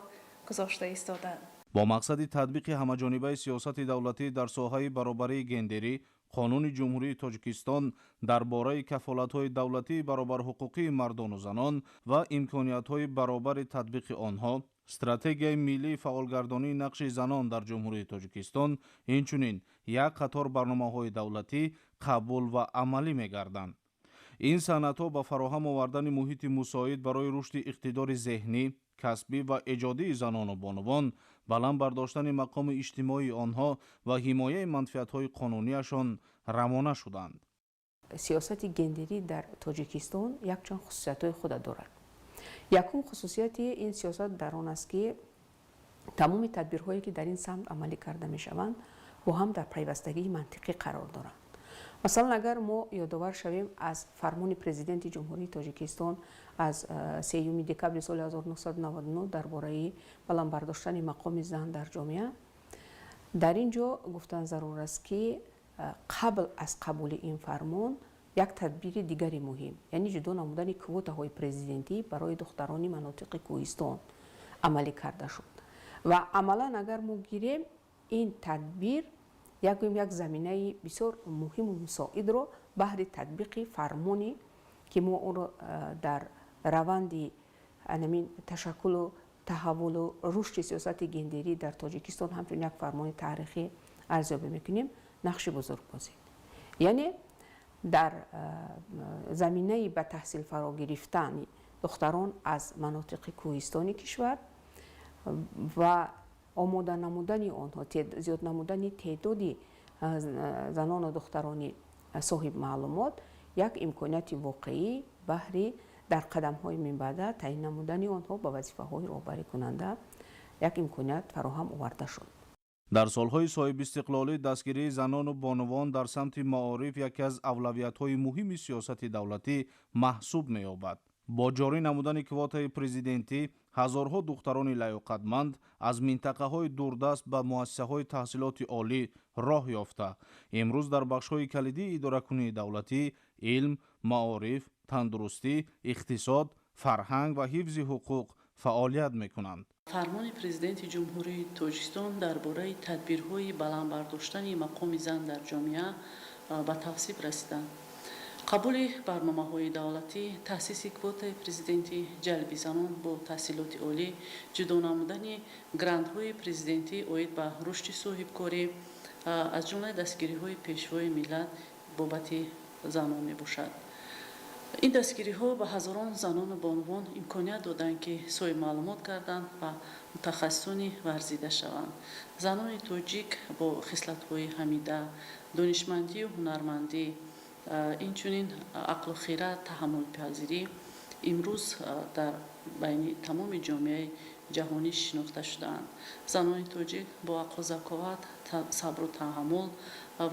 Speaker 14: гузошта истоданд.
Speaker 13: Бо мақсади татбиқи ҳамаҷонибаи сиёсати давлатӣ дар соҳаи баробарии гендерӣ, Қонуни Ҷумҳурии Тоҷикистон дар бораи кафолатҳои давлатии баробарҳуқуқии мардону занон ва имкониятҳои баробари татбиқи онҳо, Стратегияи миллии фаъолгардонии нақши занон дар Ҷумҳурии Тоҷикистон, инчунин як қатор барномаҳои давлатӣ қабул ва амалӣ мегарданд. Ин санадҳо ба фароҳам овардани муҳити мусоид барои рушди иқтидори зеҳнӣ, касбӣ ва эҷодии занону бонувон, баланд бардоштани мақоми иҷтимоии онҳо ва ҳимояи манфиатҳои қонунияшон равона шуданд.
Speaker 15: Сиёсати гендерӣ дар Тоҷикистон якчанд хусусиятҳои худа дорад. Якум хусусияти ин сиёсат дар он аст, ки тамоми тадбирҳое, ки дар ин самт амалӣ карда мешаванд, бо ҳам дар пайвастагии мантиқӣ қарор доранд. Масалан, агар мо ёдовар шавем аз фармони Президенти Ҷумҳурии Тоҷикистон аз 3 декабри соли 1999 дар бораи баланд бардоштани мақоми зан дар ҷомеа, дар ин ҷо гуфтан зарур аст, ки қабл аз қабули ин фармон як тадбири дигари муҳим, яъне ҷудо намудани квотаҳои президентӣ барои духтарони манотиқи кӯҳистон амалӣ карда шуд. Ва амалан агар мо гирем, ин тадбир як гӯем як заминаи бисёр муҳиму мусоидро баҳри татбиқи фармони, ки мо онро дар раванди анамин ташаккулу таҳаввулу рушди сиёсати гендерӣ дар Тоҷикистон ҳамчун як фармони таърихӣ арзёбӣ мекунем, нақши бузург бозид. Яъне дар заминаи ба таҳсил фаро гирифтани духтарон аз манотиқи кӯҳистони кишвар ва омода намудани онҳо, зиёд намудани теъдоди занону духтарони соҳибмаълумот як имконияти воқеӣ баҳри дар қадамҳои минбаъда таъин намудани онҳо ба вазифаҳои роҳбарикунанда як имконият фароҳам оварда шуд.
Speaker 13: Дар солҳои соҳибистиқлолӣ дастгирии занону бонувон дар самти маориф яке аз авлавиятҳои муҳими сиёсати давлатӣ маҳсуб меёбад. Бо ҷорӣ намудани квотаи президентӣ ҳазорҳо духтарони лаёқатманд аз минтақаҳои дурдаст ба муассисаҳои таҳсилоти олӣ роҳ ёфта, имрӯз дар бахшҳои калидии идоракунии давлатӣ, илм, маориф, тандурустӣ, иқтисод, фарҳанг ва ҳифзи ҳуқуқ фаъолият мекунанд.
Speaker 16: Фармони Президенти Ҷумҳурии Тоҷикистон дар бораи тадбирҳои баланд бардоштани мақоми зан дар ҷомеа ба тасвиб расиданд. Қабули барномаҳои давлатӣ, таъсиси квотаи президентӣ, ҷалби занон бо таҳсилоти олӣ, ҷудо намудани грантҳои президентӣ оид ба рушди соҳибкорӣ аз ҷумлаи дастгириҳои Пешвои миллат бобати занон мебошад. Ин дастгириҳо ба ҳазорон занону бонувон имконият доданд, ки соҳибмаълумот гарданд ва мутахассисони варзида шаванд. Занони тоҷик бо хислатҳои ҳамида, донишмандию ҳунармандӣ, инчунин ақлу хирад, таҳаммулпазирӣ имрӯз дар байни тамоми ҷомеаи ҷаҳонӣ шинохта шудаанд. Занони тоҷик бо ақлу заковат, сабру таҳаммул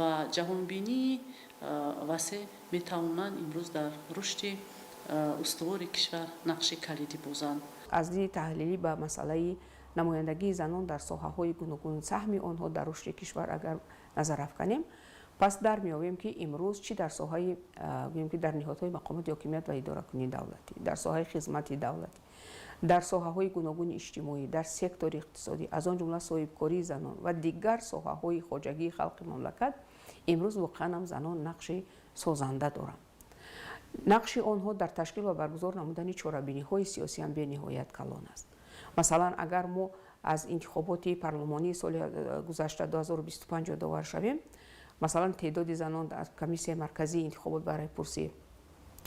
Speaker 16: ва ҷаҳонбинии васеъ метавонанд имрӯз дар рушди устувори кишвар нақши калидӣ бозанд.
Speaker 15: Аз диди таҳлилӣ ба масъалаи намояндагии занон дар соҳаҳои гуногун, саҳми онҳо дар рушди кишвар агар назар афканем, пас дар меёбем, ки имрӯз чӣ дар соҳаи, гӯем ки, дар ниҳодҳои мақомоти ҳокимият ва идоракунии давлатӣ, дар соҳаи хизмати давлатӣ, дар соҳаҳои гуногуни иҷтимоӣ, дар сектори иқтисодӣ, аз он ҷумла соҳибкории занон ва дигар соҳаҳои хоҷагии халқи мамлакат, имрӯз воқеан ҳам занон нақши созанда доранд. Нақши онҳо дар ташкил ва баргузор намудани чорабиниҳои сиёсӣ ҳам бениҳоят калон аст. Масалан, агар мо аз интихоботи парлумонии соли гузашта 2025 ёдовар шавем, масалан, теъдоди занон дар Комиссияи марказии интихобот ба райпурсӣ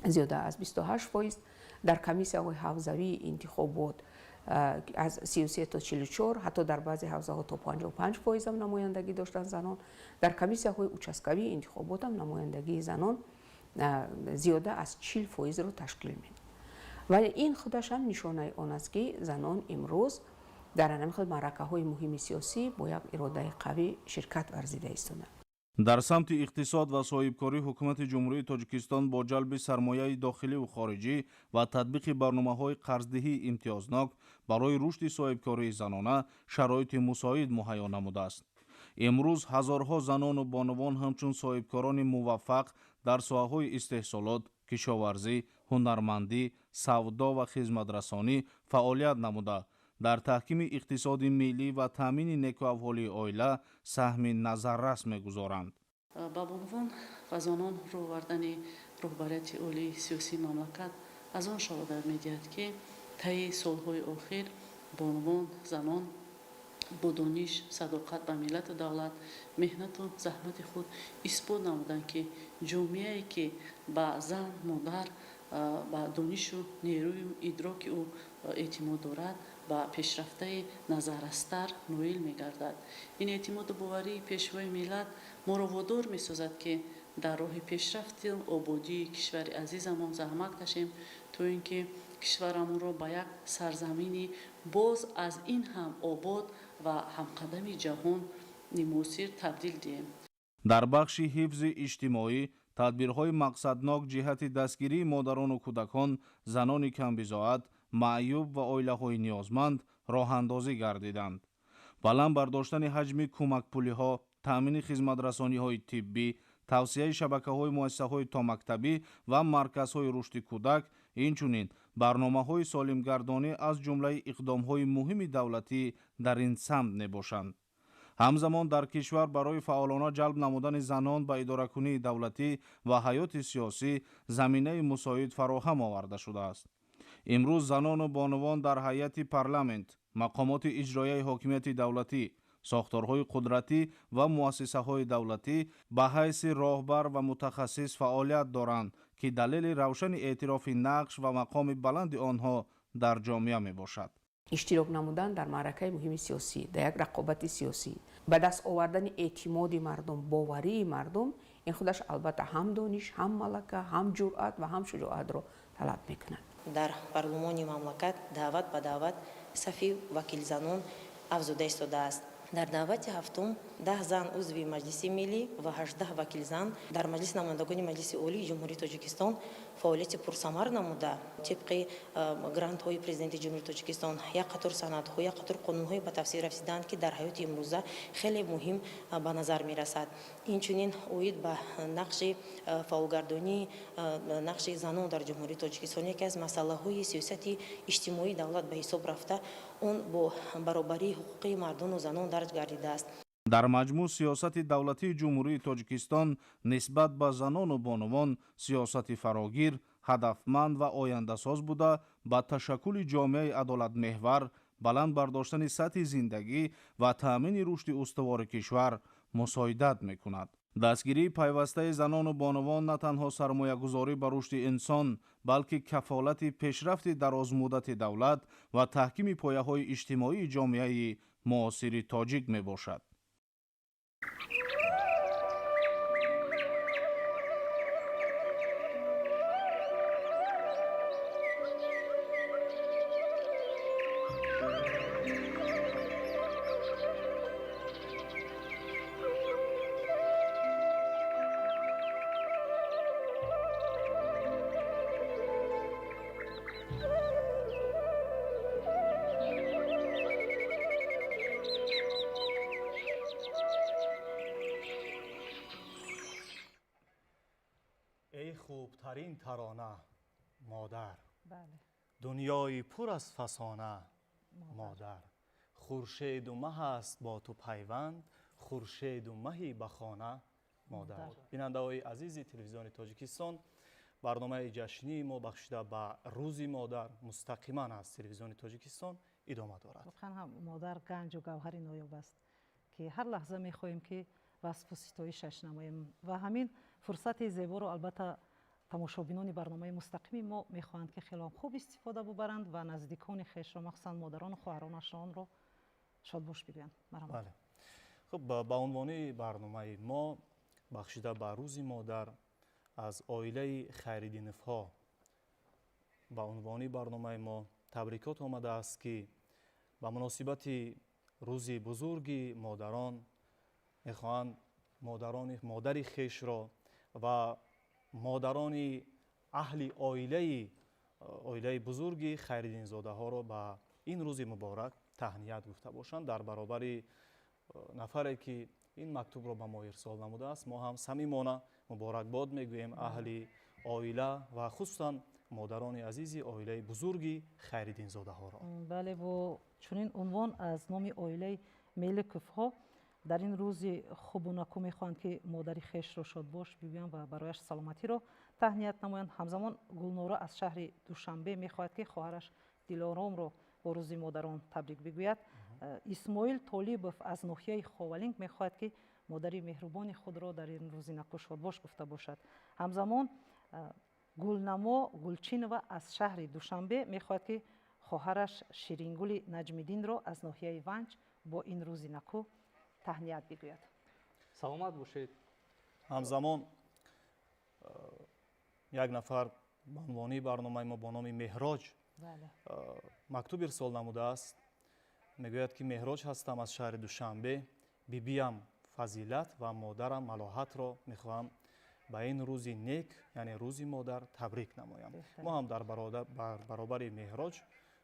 Speaker 15: зиёда аз 28%, дар комиссияҳои ҳавзавии интихобот аз 33 то 44, ҳатто дар баъзе ҳавзаҳо то 55%-ам намояндагӣ доштанд занон. Дар комиссияҳои участкавии интихоботам намояндагии занон зиёда аз 40%-ро ташкил медод. Вале ин худаш ҳам нишонаи он аст, ки занон имрӯз дар ҳамин хел маъракаҳои муҳими сиёсӣ бо як иродаи қавӣ ширкат варзида истоданд.
Speaker 13: Дар самти иқтисод ва соҳибкорӣ Ҳукумати Ҷумҳурии Тоҷикистон бо ҷалби сармояи дохиливу хориҷӣ ва татбиқи барномаҳои қарздиҳии имтиёзнок барои рушди соҳибкории занона шароити мусоид муҳайё намудааст. Имрӯз ҳазорҳо занону бонувон ҳамчун соҳибкорони муваффақ дар соҳаҳои истеҳсолот, кишоварзӣ, ҳунармандӣ, савдо ва хизматрасонӣ фаъолият намуда, дар таҳкими иқтисоди миллӣ ва таъмини некуаҳволии оила саҳми назаррас мегузоранд.
Speaker 16: Ба бонувон ва занон рӯ овардани роҳбарияти олии сиёсии мамлакат аз он шаҳодат медиҳад, ки таи солҳои охир бонувон, занон бо дониш, садоқат ба миллату давлат, меҳнату заҳмати худ исбот намуданд, ки ҷомеае, ки ба зан, модар, ба донишу нерӯю идроки ӯ эътимод дорад, ба пешрафтаи назаррастар ноил мегардад. Ин эътимоду боварии Пешвои миллат моро водор месозад, ки дар роҳи пешрафту ободии кишвари азизамон заҳмат кашем, то ин ки кишварамонро ба як сарзамини боз аз ин ҳам обод ва ҳамқадами ҷаҳони муосир табдил диҳем.
Speaker 13: Дар бахши ҳифзи иҷтимоӣ тадбирҳои мақсаднок ҷиҳати дастгирии модарону кӯдакон, занони камбизоат, маъюб ва оилаҳои ниёзманд роҳандозӣ гардиданд. Баланд бардоштани ҳаҷми кӯмакпулиҳо, таъмини хизматрасониҳои тиббӣ, тавсияи шабакаҳои муассисаҳои томактабӣ ва марказҳои рушди кӯдак, инчунин барномаҳои солимгардонӣ аз ҷумлаи иқдомҳои муҳими давлатӣ дар ин самт мебошанд. Ҳамзамон дар кишвар барои фаъолона ҷалб намудани занон ба идоракунии давлатӣ ва ҳаёти сиёсӣ заминаи мусоид фароҳам оварда шудааст. Имрӯз занону бонувон дар ҳайати парламент, мақомоти иҷроияи ҳокимияти давлатӣ, сохторҳои қудратӣ ва муассисаҳои давлатӣ ба ҳайси роҳбар ва мутахассис фаъолият доранд, ки далели равшани эътирофи нақш ва мақоми баланди онҳо дар ҷомеа мебошад.
Speaker 15: Иштирок намудан дар маъракаи муҳими сиёсӣ, дар як рақобати сиёсӣ, ба даст овардани эътимоди мардум, боварии мардум, ин худаш албатта ҳам дониш, ҳам малака, ҳам ҷуръат ва ҳам шуҷоатро талаб мекунад.
Speaker 17: Дар парлумони мамлакат даъват ба даъват сафи вакилзанон афзуда истодааст. Дар даъвати ҳафтум 10 зан узви Маҷлиси миллӣ ва 18 вакилзан дар Маҷлиси намояндагони Маҷлиси Олии Ҷумҳурии Тоҷикистон фаъолияти пурсамар намуда, тибқи грантҳои Президенти Ҷумҳурии Тоҷикистон як қатор санадҳо, як қатор қонунҳое ба тафсир расидаанд, ки дар ҳаёти имрӯза хеле муҳим ба назар мерасад. Инчунин оид ба нақши фаъолгардонии нақши занон дар Ҷумҳурии Тоҷикистон яке аз масъалаҳои сиёсати иҷтимоии давлат ба ҳисоб рафта, он бо баробарии ҳуқуқи мардону занон дарҷ гардидааст.
Speaker 13: Дар маҷмӯъ сиёсати давлатии Ҷумҳурии Тоҷикистон нисбат ба занону бонувон сиёсати фарогир, ҳадафманд ва ояндасоз буда, ба ташаккули ҷомеаи адолатмеҳвар, баланд бардоштани сатҳи зиндагӣ ва таъмини рушди устувори кишвар мусоидат мекунад. Дастгирии пайвастаи занону бонувон на танҳо сармоягузорӣ ба рушди инсон, балки кафолати пешрафти дарозмуддати давлат ва таҳкими пояҳои иҷтимоии ҷомеаи муосири тоҷик мебошад.
Speaker 4: Хубтарин тарона модар, дунёи пур аз фасона модар, хуршеду маҳ аст бо ту пайванд, хуршеду маҳи ба хона модар. Бинандаҳои азизи телевизиони Тоҷикистон, барномаи ҷашнии мо бахшида ба Рӯзи модар мустақиман аз телевизиони Тоҷикистон идома дорад.
Speaker 3: Воқеан ҳам модар ганҷу гавҳари ноёб аст, ки ҳар лаҳза мехоҳем ки васфу ситоишаш намоем ва ҳамин фурсати зеборо албатта тамошобинони барномаи мустақими мо мехоҳанд ки хеле хуб истифода бубаранд ва наздикони хешро, махсусан модарону хоҳаронашонро шодбош бигӯянд.
Speaker 4: Бале. Хуб, ба унвони барномаи мо бахшида ба Рӯзи модар аз оилаи Хайриддиновҳо ба унвони барномаи мо табрикот омадааст, ки ба муносибати рӯзи бузурги модарон мехоҳанд модари хешро ва модарони аҳли оилаи бузурги Хайриддинзодаҳоро ба ин рӯзи муборак таҳният гуфта бошанд. Дар баробари нафаре ки ин мактубро ба мо ирсол намудааст, мо ҳам самимона муборакбод мегӯем аҳли оила ва хусусан модарони азизи оилаи бузурги Хайриддинзодаҳоро.
Speaker 3: Бале, бо чунин унвон аз номи оилаи Меликовҳо дар ин рӯзи хубу наку мехоҳанд ки модари хешро шодбош бигӯянд ва барояш саломатиро таҳният намоянд. Ҳамзамон Гулнора аз шаҳри Душанбе мехоҳад ки хоҳараш Дилоромро бо рӯзи модарон табрик бигӯяд. Исмоил Толибов аз ноҳияи Ховалинг мехоҳад ки модари меҳрубони худро дар ин рӯзи наку шодбош гуфта бошад. Ҳамзамон Гулнамо Гулчинова аз шаҳри Душанбе мехоҳад ки хоҳараш Ширингули Наҷмиддинро аз ноҳияи Ванҷ бо ин рӯзи наку таҳният бигӯяд.
Speaker 2: Саломат бошед.
Speaker 4: Ҳамзамон як нафар ба унвони барномаи мо бо номи Меҳроҷ мактуб ирсол намудааст. Мегӯяд ки Меҳроҷ ҳастам аз шаҳри Душанбе, бибиям Фазилат ва модарам Малоҳатро мехоҳам ба ин рӯзи нек, яъне рӯзи модар, табрик намоям. Мо ҳам дар баробари Меҳроҷ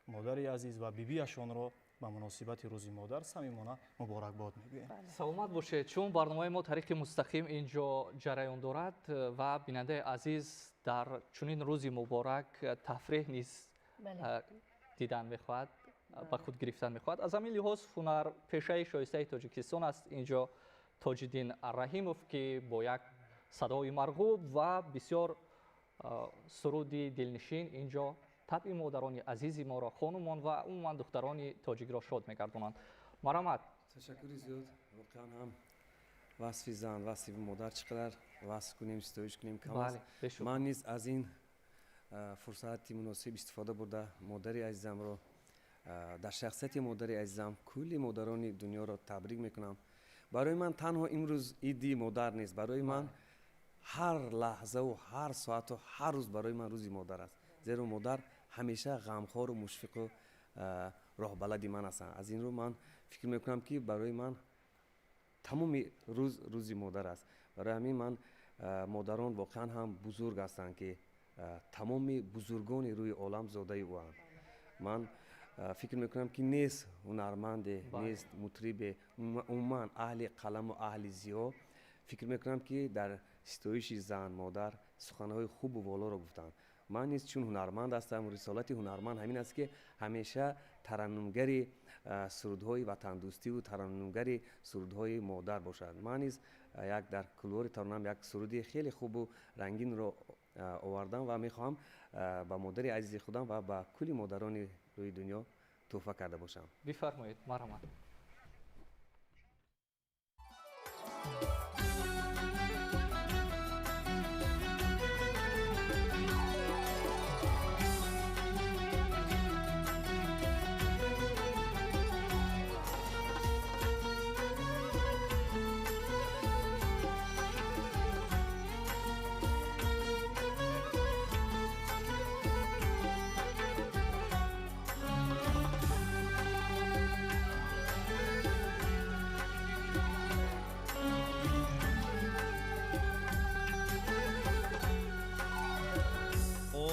Speaker 4: модари азиз ва бибиашонро ба муносибати рӯзи модар самимона муборакбод мегӯем.
Speaker 2: Саломат бошед. Чун барномаи мо тариқи мустақим инҷо ҷараён дорад ва бинандаи азиз дар чунин рӯзи муборак тафреҳ низ дидан мехоҳад, ба худ гирифтан мехоҳад. Аз ҳамин лиҳоз ҳунарпешаи шоистаи Тоҷикистон аст инҷо Тоҷиддин Раҳимов, ки бо як садои марғуб ва бисёр суруди дилнишин инҷо табъи модарони азизи моро, хонумон ва умуман духтарони тоҷикро шод мегардонанд. Марҳамат.
Speaker 18: Ташаккури зиёд. Воқеан ҳам васфи зан, васфи модар чӣ қадар васф кунем, ситоиш кунем кам аст. Ман низ аз ин фурсати муносиб истифода бурда модари азизамро, дар шахсияти модари азизам кулли модарони дунёро табрик мекунам. Барои ман танҳо имрӯз иди модар нест, барои ман ҳар лаҳзаву ҳар соату ҳар рӯз барои ман рӯзи модар аст. Зеро модар ҳамеша ғамхору мушфиқу роҳбалади ман ҳастанд. Аз ин рӯ ман фикр мекунам ки барои ман тамоми рӯз рӯзи модар аст. Барои ҳамин ман модарон воқеан ҳам бузург ҳастанд, ки тамоми бузургони рӯи олам зодаи ӯанд. Ман фикр мекунам ки нест ҳунарманде, нест мутрибе, умуман аҳли қаламу аҳли зиё. Фикр мекунам ки дар ситоиши зан, модар суханҳои хубу волоро гуфтанд. Ман низ чун ҳунарманд ҳастам, рисолати ҳунарманд ҳамин аст ки ҳамеша тараннумгари Сурудҳои ватандӯстиву тараннумгари сурудҳои модар бошад. Ман низ як дар кулуори таронам як суруди хеле хубу рангинро овардам ва мехоҳам ба модари азизи худам ва ба кулли модарони рӯи дунё тӯҳфа карда бошам.
Speaker 2: Бифармоед, марҳамат.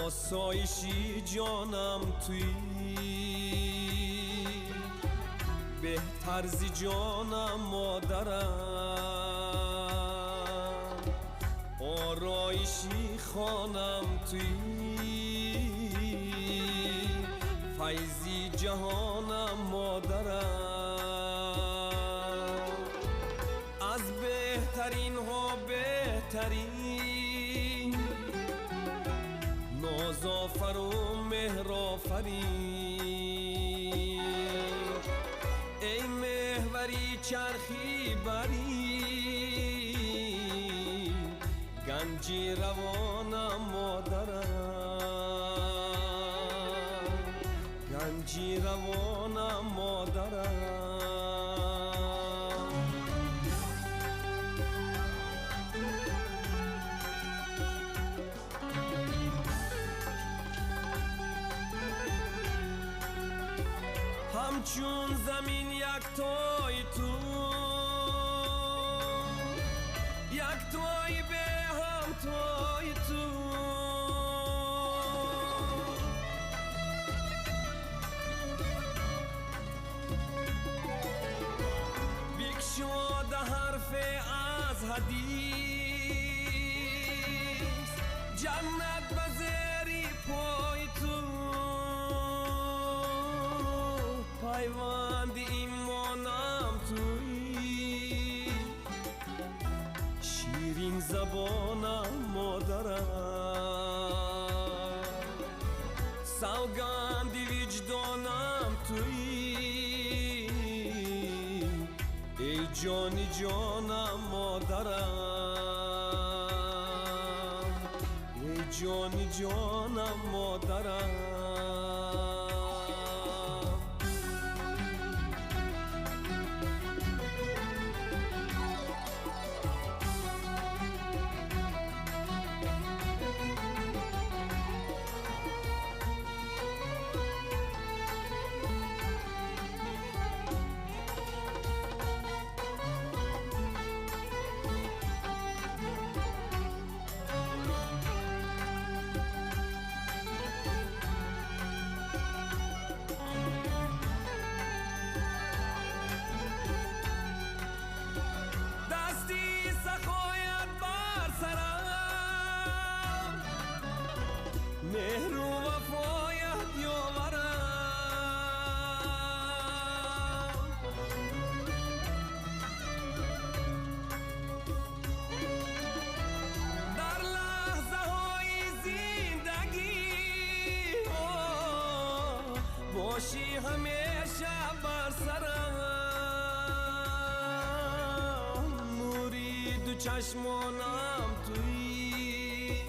Speaker 19: آسایشی جانم تویی، بهتر زی جانم مادرم، آرایشی خانم تویی، فیضی جهانم مادرم، از بهترین ها بهترین، نازآفر و مهرآفرین، ای محوری چرخی بری، گنجی روانم مادرم، گنجی روانم مادرم. همچون زمین یک تای تو، یک تای به هم تای تو، بکشاده حرف از حدیث، جنت به زیر پای تو، پیوند ایمانم تویی، شیرین زبانم مادرم، سوگند وجدانم تویی، ای جانی جانم مادرم، ای جانی جانم مادرم. باشی همیشه بر سرم، نوری دو چشمانم تویی،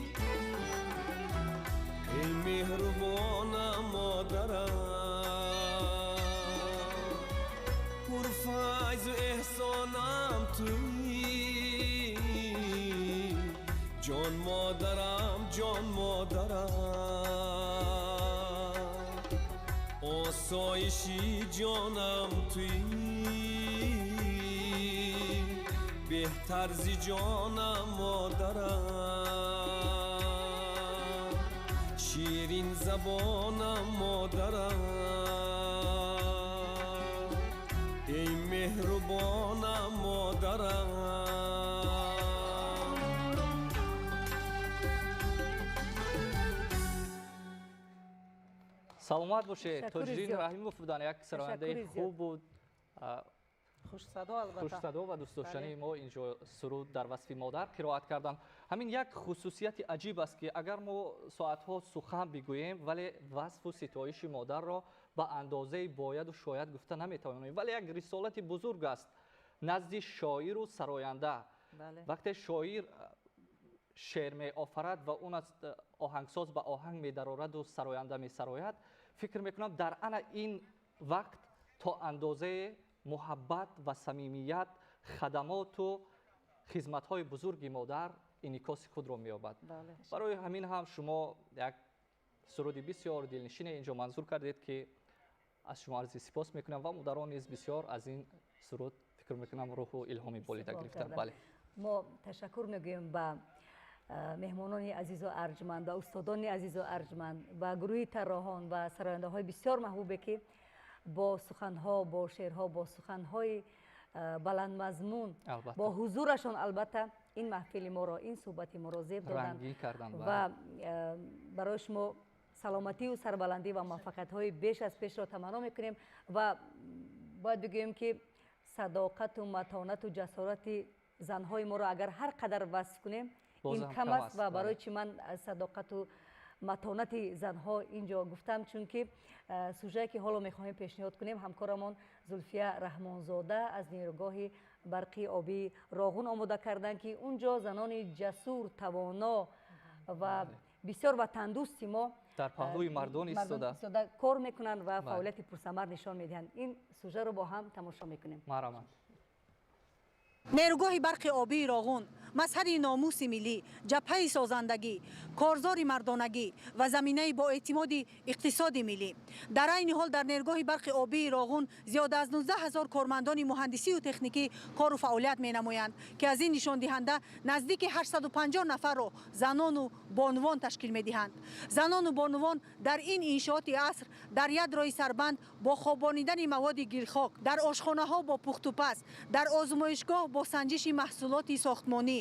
Speaker 19: ای مهربانم مادرم، پرفیض و احسانم تویی، جان مادرم جان مادرم، آسایشی جانم تویی، بهتر زی جانم مادرم، شیرین زبانم مادرم، ای مهربانم مادرم.
Speaker 2: Саломат бошед. Тоҷиддин Раҳимов буданд, як сарояндаи хуб буд.
Speaker 3: Хушсадо албатта.
Speaker 2: Хушсадо ва дӯстдоштании мо инҷо суруд дар васфи модар қироат карданд. Ҳамин як хусусияти аҷиб аст, ки агар мо соатҳо сухан бигӯем, вале васфу ситоиши модарро ба андозаи бояду шояд гуфта наметавонем. Вале як рисолати бузург аст назди шоиру сароянда. Вақте шоир шеър меофарад ва он аз оҳангсоз ба оҳанг медарораду сароянда месарояд, фикр мекунам дар ана ин вақт то андозаи муҳаббат ва самимият, хадамоту хизматҳои бузурги модар инъикоси худро меёбад. Барои ҳамин ҳам шумо як суруди бисёр дилнишине инҷо манзур кардед, ки аз шумо арзи сипос мекунам ва модарон низ бисёр аз ин суруд фикр мекунам рӯҳу илҳоми болида гирифтанд. Бале.
Speaker 1: Мо ташаккур мегӯем ба меҳмонони азизу арҷманд, ба устодони азизу арҷманд, ба гурӯҳи тарроҳон ва сарояндаҳои бисёр маҳбубе, ки бо суханҳо, бо шеърҳо, бо суханҳои баландмазмун, бо ҳузурашон албатта ин маҳфили моро, ин суҳбати моро зеб доданд ва барои шумо саломатию сарбаландӣ ва муваффақиятҳои беш аз пешро таманно мекунем. Ва бояд бигӯем, ки садоқату матонату ҷасорати занҳои моро агар ҳар қадар васф кунем, ин кам аст. Ва барои чӣ ман садоқату матонати занҳо инҷо гуфтам, чунки сужае ки ҳоло мехоҳем пешниҳод кунем, ҳамкорамон Зулфия Раҳмонзода аз нерӯгоҳи барқи обии Роғун омода карданд, ки унҷо занони ҷасур, тавоно ва бисёр ватандӯсти мо
Speaker 2: дар паҳлӯи мардон истода
Speaker 1: кор мекунанд ва фаъолияти пурсамар нишон медиҳанд. Ин сужаро бо ҳам тамошо мекунем.
Speaker 2: Марҳамат.
Speaker 20: Нерӯгоҳи барқи обии Роғун мазҳари номуси миллӣ, ҷабҳаи созандагӣ, корзори мардонагӣ ва заминаи боэътимоди иқтисоди миллӣ. Дар айни ҳол дар нерӯгоҳи барқи обии Роғун зиёда аз 19 ҳазор кормандони муҳандисию техникӣ кору фаъолият менамоянд, ки аз ин нишондиҳанда наздики 850 нафарро занону бонувон ташкил медиҳанд. Занону бонувон дар ин иншооти аср дар ядрои сарбанд бо хобонидани маводи гилхок, дар ошхонаҳо бо пухтупаз, дар озмоишгоҳ бо санҷиши маҳсулоти сохтмонӣ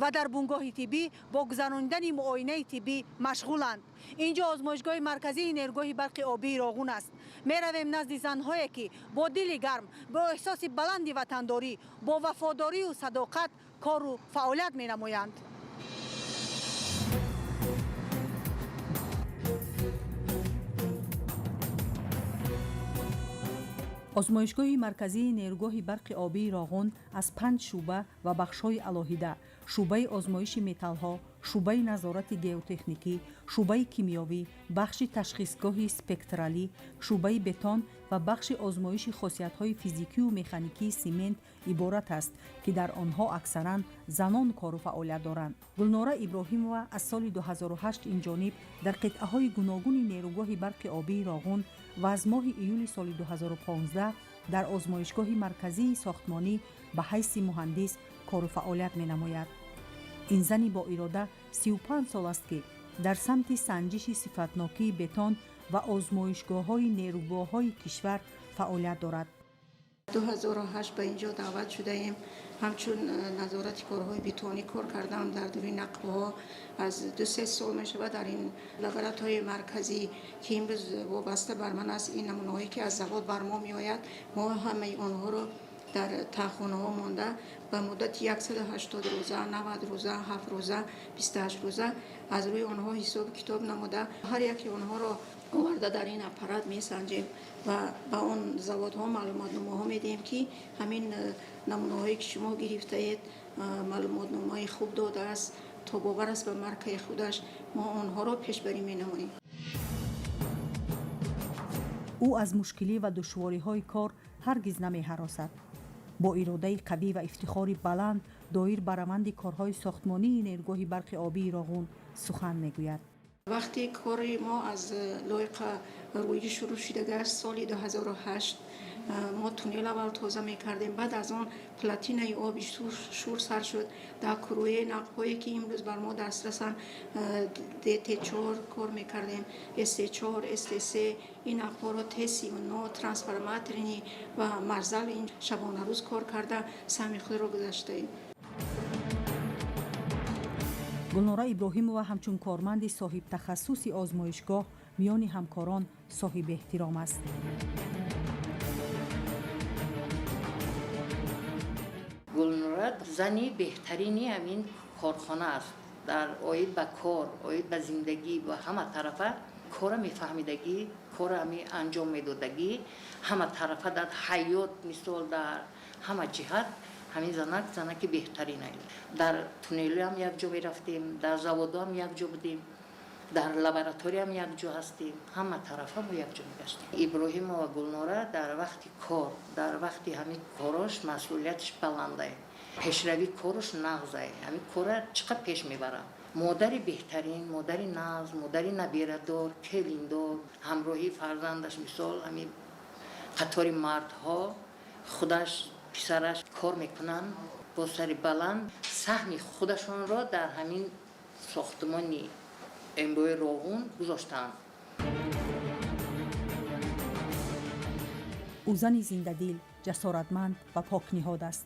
Speaker 20: ва дар бунгоҳи тиббӣ бо гузаронидани муоинаи тиббӣ машғуланд. Инҷо озмоишгоҳи марказии нерӯгоҳи барқи обии Роғун аст. Меравем назди занҳое, ки бо дили гарм, бо эҳсоси баланди ватандорӣ, бо вафодорию садоқат кору фаъолият менамоянд. Озмоишгоҳи марказии нерӯгоҳи барқи обии Роғун аз 5 шӯъба ва бахшҳои алоҳида: шӯъбаи озмоиши металлҳо, шӯъбаи назорати геотехникӣ, шӯъбаи кимиёвӣ, бахши ташхисгоҳи спектралӣ, шӯъбаи бетон ва бахши озмоиши хосиятҳои физикию механикии симент иборат аст, ки дар онҳо аксаран занон кору фаъолият доранд. Гулнора Иброҳимова аз соли 2008 инҷониб дар қитъаҳои гуногуни нерӯгоҳи барқи обии Роғун ва аз моҳи июли соли 2015 дар озмоишгоҳи марказии сохтмонӣ ба ҳайси муҳандис кору фаъолият менамояд. Ин зани боирода 35 сол аст, ки дар самти санҷиши сифатнокии бетон ва озмоишгоҳҳои нерӯгоҳҳои кишвар фаъолият дорад.
Speaker 21: 2008 ба инҷо даъват шудаем. Ҳамчун назорати корҳои бетонӣ кор кардам дар дури нақбҳо. Аз 2-3 сол мешавад дар ин лабораторияи марказӣ, ки имрӯз вобаста бар ман аст. Ин намунаҳое ки аз завод бар мо меояд, мо ҳамаи онҳоро дар таҳхонаҳо монда ба муддати 180 рӯза, 90 рӯза, 7 рӯза, 28 рӯза аз рӯи онҳо ҳисобу китоб намуда, ҳар яке онҳоро оварда дар ин аппарат месанҷем ва ба он заводҳо маълумотномаҳо медиҳем, ки ҳамин намунаҳое ки шумо гирифтаед маълумотномаи хуб додааст, тобовар аст ба маркаи худаш, мо онҳоро пешбарӣ менамоем.
Speaker 20: Ӯ аз мушкилӣ ва душвориҳои кор ҳаргиз намеҳаросад. Бо иродаи қавӣ ва ифтихори баланд доир ба раванди корҳои сохтмонии нерӯгоҳи барқи обии Роғун сухан мегӯяд.
Speaker 21: Вақте кори мо аз лоиқа рӯӣ шурӯъ шудагааст, соли 2008 мо туннел аввал тоза мекардем, баъд аз он платинаи оби шур сар шуд. Дар куруи нақбҳое ки имрӯз бар мо дастрасанд, ДТ4 кор мекардем, СТ4, СТ3, ин нақбҳоро Т39, трансформаторни ва марзал ин шабонарӯз кор карда саҳми худро гузаштаем.
Speaker 20: Гулнора Иброҳимова ҳамчун корманди соҳибтахассуси озмоишгоҳ миёни ҳамкорон соҳиби эҳтиром аст.
Speaker 5: Гулнора зани беҳтарини ҳамин корхона аст. Дар оид ба кор, оид ба зиндагӣ, ба ҳама тарафа кора мефаҳмидагӣ, кора ҳами анҷом медодагӣ, ҳама тарафа дар ҳаёт, мисол дар ҳама ҷиҳат ҳамин занак занаки беҳтарин аст. Дар туннелҳоам якҷо мерафтем, дар заводҳоам якҷо будем, дар лабораторияам якҷо ҳастем, ҳама тарафа мо якҷо мегаштем. Иброҳимова Гулнора дар вақти кор, дар вақти ҳамин корош масъулияташ баландае, пешравии корош нағзае, ҳамин кора чӣ қадр пеш мебарад. Модари беҳтарин, модари нағз, модари набирадор, келиндор, ҳамроҳии фарзандаш, мисол ҳамин қатори мардҳо худаш, писараш кор мекунанд бо сари баланд, саҳми худашонро дар ҳамин сохтмони МБОи Роғун гузоштаанд.
Speaker 20: Ӯ зани зиндадил, ҷасоратманд ва покниҳод аст.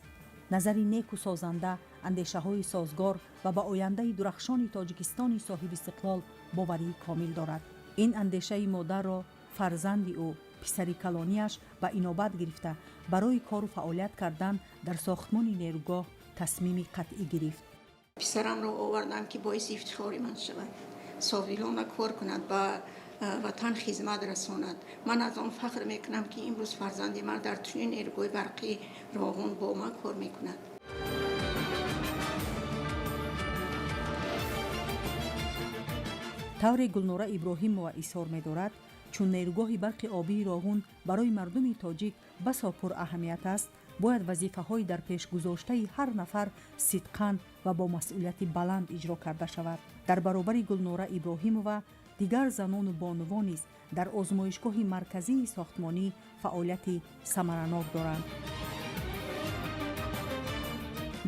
Speaker 20: Назари неку созанда, андешаҳои созгор ва ба ояндаи дурахшони Тоҷикистони соҳибистиқлол боварии комил дорад. Ин андешаи модарро фарзанди ӯ, писари калонияш ба инобат гирифта, барои кору фаъолият кардан дар сохтмони нерӯгоҳ тасмими қатъӣ гирифт.
Speaker 21: Писарамро овардам, ки боиси ифтихори ман шавад, софдилона кор кунад, ба ватан хизмат расонад. Ман аз он фахр мекунам, ки имрӯз фарзанди ман дар чунин нерӯгоҳи барқии Роғун бо ман кор мекунад.
Speaker 20: Тавре Гулнора Иброҳимова изҳор медорад, чун нерӯгоҳи барқи обии Роғун барои мардуми тоҷик басо пураҳамият аст, бояд вазифаҳои дар пешгузоштаи ҳар нафар сидқан ва бо масъулияти баланд иҷро карда шавад. Дар баробари Гулнора Иброҳимова дигар занону бонувон низ дар озмоишгоҳи марказии сохтмонӣ фаъолияти самаранок доранд.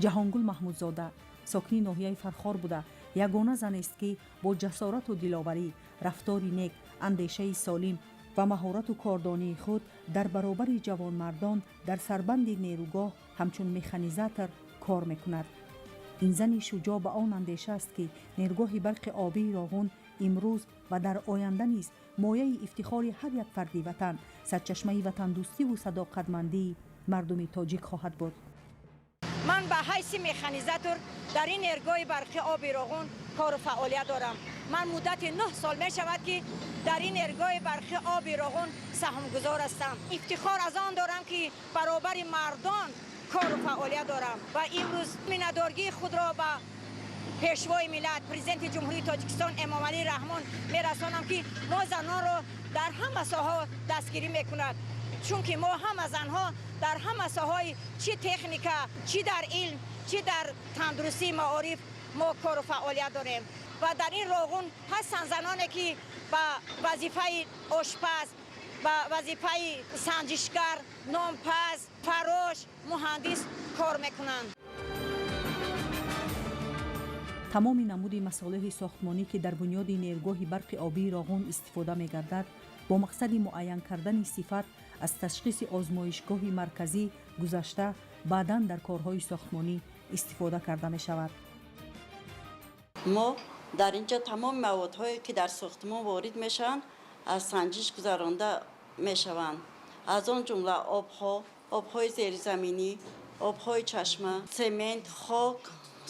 Speaker 20: Ҷаҳонгул Маҳмудзода сокини ноҳияи Фархор буда, ягона занест, ки бо ҷасорату диловарӣ, рафтори нек, андешаи солим ва маҳорату кордонии худ дар баробари ҷавонмардон дар сарбанди нерӯгоҳ ҳамчун механизатор кор мекунад. Ин зани шуҷоъ ба он андеша аст, ки нерӯгоҳи барқи обии Роғун имрӯз ва дар оянда низ мояи ифтихори ҳар як фарди ватан, сарчашмаи ватандӯстиву садоқатмандии мардуми тоҷик хоҳад буд.
Speaker 22: Ман ба ҳайси механизатор дар ин нерӯгоҳи барқи оби Роғун кору фаъолият дорам. Ман муддати 9 сол мешавад, ки дар ин нерӯгоҳи барқи оби Роғун саҳмгузор ҳастам. Ифтихор аз он дорам, ки баробари мардон кору фаъолият дорам ва имрӯз миннатдоргии худро ба пешвои миллат, президенти Ҷумҳурии Тоҷикистон Эмомалӣ Раҳмон мерасонам, ки мо занонро дар ҳама соҳаҳо дастгирӣ мекунад. Чунки мо ҳама занҳо дар ҳама соҳаҳои чӣ техника, чӣ дар илм, чӣ дар тандурустии маориф мо кору фаъолият дорем. Ва дар ин Роғун ҳастанд заноне, ки ба вазифаи ошпаз, ба вазифаи санҷишгар, нонпаз, фарош, муҳандис кор мекунанд.
Speaker 20: Тамоми намуди масолеҳи сохтмонӣ, ки дар бунёди нерӯгоҳи барқи обии Роғун истифода мегардад, бо мақсади муайян кардани сифат аз ташхиси озмоишгоҳи марказӣ гузашта, баъдан дар корҳои сохтмонӣ истифода карда мешавад.
Speaker 23: Мо дар ин ҷо тамоми маводҳое, ки дар сохтмон ворид мешаванд, аз санҷиш гузаронда мешаванд. Аз он ҷумла обҳо, обҳои зеризаминӣ, обҳои чашма, семент, хок,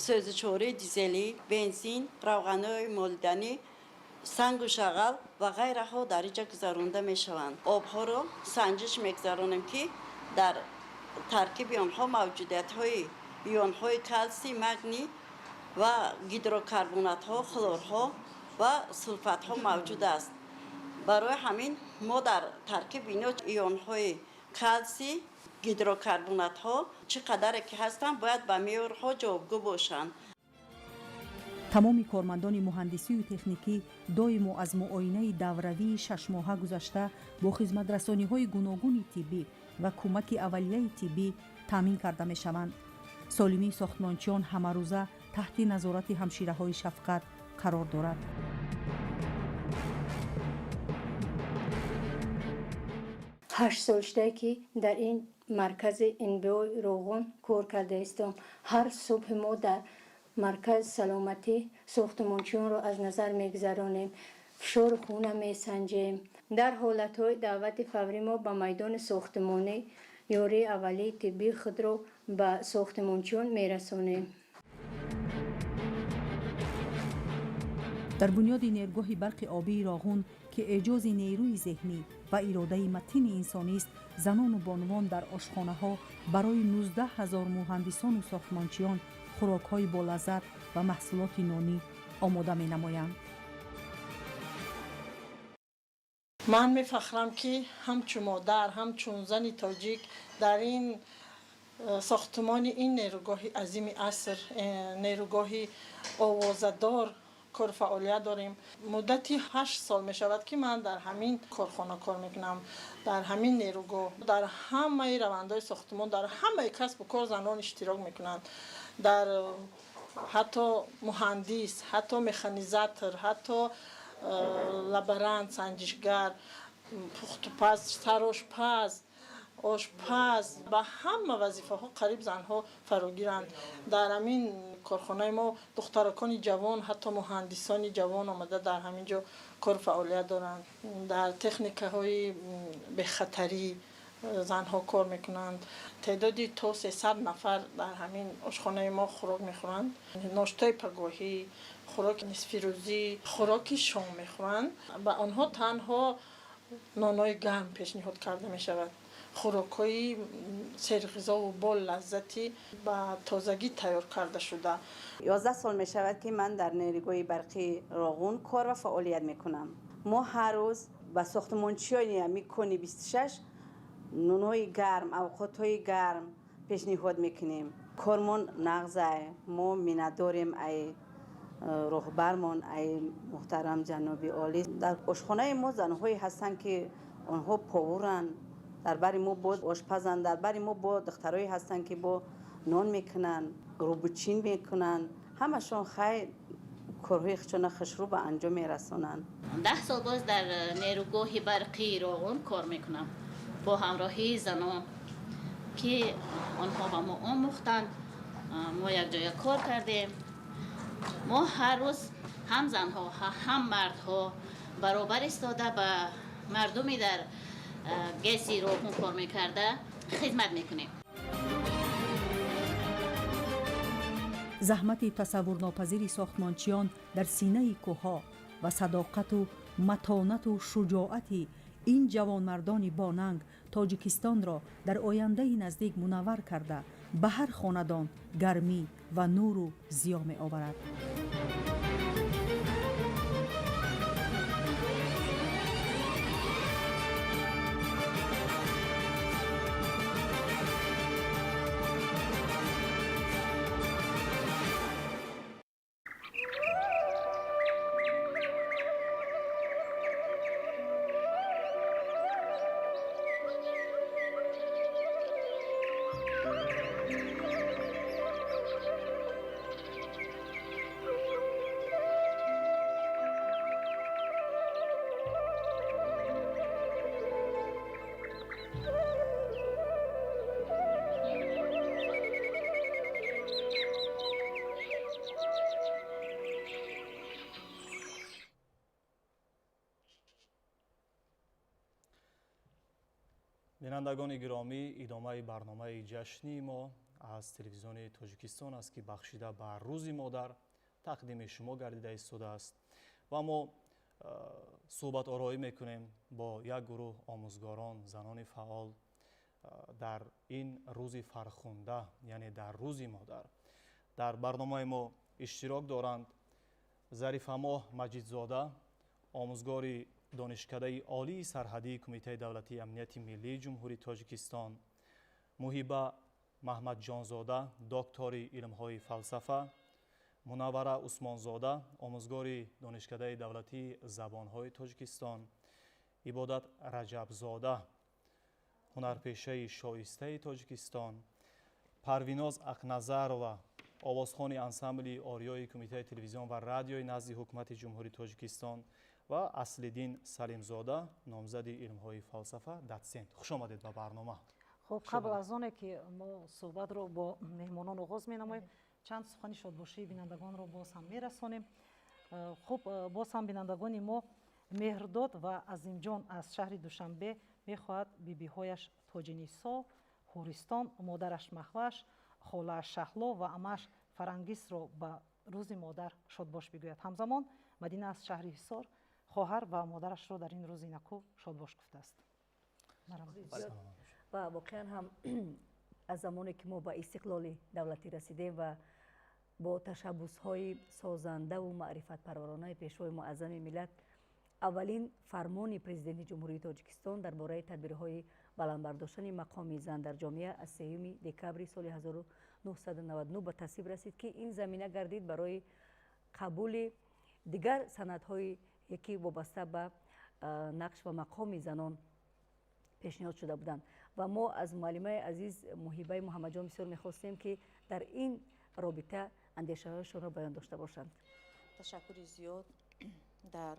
Speaker 23: сӯзишвории дизелӣ, бензин, равғанҳои молиданӣ, сангу шағал ва ғайраҳо дар ин ҷо гузаронда мешаванд. Обҳоро санҷиш мегузаронем, ки дар таркиби онҳо мавҷудиятҳои ионҳои калсий, магний ва гидрокарбонатҳо, хлорҳо ва сулфатҳо мавҷуд аст. Барои ҳамин мо дар таркиби инҳо ионҳои калсий, гидрокарбонатҳо чӣ қадаре ки ҳастанд, бояд ба меъёрҳо ҷавобгӯ бошанд.
Speaker 20: Тамоми кормандони муҳандисию техникӣ доимо аз муоинаи давравии шашмоҳа гузашта бо хизматрасониҳои гуногуни тиббӣ ва кӯмаки аввалияи тиббӣ таъмин карда мешаванд. Солимии сохтмончиён ҳамарӯза таҳти назорати ҳамшираҳои шафқат қарор дорад.
Speaker 24: 8 сол шуда, ки дар ин маркази НБОи Роғун кор карда истом. Ҳар субҳи мо дар Маркази саломатӣ сохтмончиёнро аз назар мегузаронем, фишори хуна месанҷем. Дар ҳолатҳои даъвати фаврӣ мо ба майдони сохтмонӣ ёрии аввалии тиббии худро ба сохтмончиён мерасонем.
Speaker 20: Дар бунёди нергоҳи барқи обии Роғун, ки эъҷози нерӯи зеҳнӣ ва иродаи матини инсонист, занону бонувон дар ошхонаҳо барои 19 ҳазор муҳандисону сохтмончиён хӯрокҳои болаззат ва маҳсулоти нонӣ омода менамоянд.
Speaker 6: Ман мефахрам, ки ҳамчун модар, ҳамчун зани тоҷик дар ин сохтмони ин нерӯгоҳи азими аср, нерӯгоҳи овозадор кор фаъолият дорем. Муддати 8 сол мешавад, ки ман дар ҳамин корхона кор мекунам, дар ҳамин нерӯгоҳ. Дар ҳамаи равандҳои сохтмон, дар ҳамаи касбу кор занон иштирок мекунанд. Дар ҳатто муҳандис, ҳатто механизатор, ҳатто лаборант, санҷишгар, пухтупаз, сарошпаз, ошпаз, ба ҳама вазифаҳо қариб занҳо фарогиранд. Дар ҳамин корхонаи мо духтаракони ҷавон, ҳатто муҳандисони ҷавон омада дар ҳамин ҷо кор фаъолият доранд. Дар техникаҳои бехатарӣ занҳо кор мекунанд. Теъдоди то 300 нафар дар ҳамин ошхонаи мо хӯрок мехӯранд. Ноштаи пагоҳӣ, хӯроки нисфирӯзӣ, хӯроки шом мехӯранд. Ба онҳо танҳо нонҳои гарм пешниҳод карда мешавад. Хӯрокҳои серғизову бо лаззати ба тозагӣ тайёр карда шуда.
Speaker 23: 11 сол мешавад, ки ман дар нерӯгоҳи барқи Роғун кор ва фаъолият мекунам. Мо ҳар рӯз ба сохтмончиёни ҳамин кони 26 нонҳои гарм, авқотҳои гарм пешниҳод мекунем. Кормон нағзай, мо миннатдорем ай роҳбармон, ай муҳтарам ҷаноби олӣ. Дар ошхонаи мо занҳое ҳастанд, ки онҳо повуранд, дар бари мо бо ошпазанд, дар бари мо бо духтарое ҳастанд, ки бо нон мекунанд, рӯбучин мекунанд. Ҳамашон хайр корҳои худшона хушрӯ ба анҷом мерасонанд.
Speaker 7: 10 сол боз дар нерӯгоҳи барқии Роғун кор мекунам бо ҳамроҳии занон, ки онҳо ба мо омӯхтанд. Мо якҷоя кор кардем. Мо ҳар рӯз ҳам занҳо, ҳам мардҳо баробар истода ба мардуми дар ГЭСи Роғун кор мекарда хизмат мекунем.
Speaker 20: Заҳмати тасаввурнопазири сохтмончиён дар синаи кӯҳҳо ва садоқату матонату шуҷоати ин ҷавонмардони бонанг Тоҷикистонро дар ояндаи наздик мунаввар карда, ба ҳар хонадон гармӣ ва нуру зиё меоварад.
Speaker 4: Бинандагони гиромӣ, идомаи барномаи ҷашнии мо аз телевизиони Тоҷикистон аст, ки бахшида ба Рӯзи модар тақдими шумо гардида истодааст ва мо суҳбатороӣ мекунем бо як гурӯҳ омӯзгорон, занони фаъол дар ин рӯзи фархунда, яъне дар Рӯзи модар. Дар барномаи мо иштирок доранд Зарифамоҳ Маҷидзода, омӯзгори Донишкадаи Олии Сарҳадии Кумитаи давлатии амнияти миллии Ҷумҳурии Тоҷикистон, Муҳиба Маҳмадҷонзода, доктори илмҳои фалсафа, Мунаввара Усмонзода, омӯзгори Донишкадаи давлатии забонҳои Тоҷикистон, Ибодат Раҷабзода, ҳунарпешаи шоистаи Тоҷикистон, Парвиноз Ақназарова, овозхони ансамбли Ориёи Кумитаи телевизион ва радиои назди Ҳукумати Ҷумҳурии Тоҷикистон ва Аслиддин Салимзода, номзади илмҳои фалсафа, дотсент. Хуш омадед ба барнома.
Speaker 3: Хуб, қабл аз оне ки мо суҳбатро бо меҳмонон оғоз менамоем, Чанд сухани шодбошии бинандагонро боз ҳам мерасонем. Хуб, боз ҳам бинандагони мо Меҳрдод ва Азимҷон аз шаҳри Душанбе мехоҳад бибиҳояш Тоҷинисо, Ҳуристон, модараш Маҳваш, холааш Шаҳло ва амааш Фарангисро ба рӯзи модар шодбош бигӯяд. Ҳамзамон Мадина аз шаҳри Ҳисор хоҳар ва модарашро дар ин рӯзи наку шодбош гуфтааст.
Speaker 1: Ва воқеан ҳам аз замоне ки мо ба истиқлоли давлатӣ расидем ва бо ташаббусҳои созандаву маърифатпарваронаи Пешвои Муаззами миллат, аввалин фармони Президенти Ҷумҳурии Тоҷикистон дар бораи тадбирҳои баланд бардоштани мақоми зан дар ҷомеа аз 3 декабри соли 1999 ба тасвиб расид, ки ин замина гардид барои қабули дигар санадҳое ки вобаста ба нақш ва мақоми занон пешниҳод шуда буданд. Ва мо аз муаллимаи азиз Муҳибаи Муҳаммадҷон бисёр мехостем, ки дар ин робита андешаҳояшонро баён дошта бошанд.
Speaker 8: Ташаккури зиёд. Дар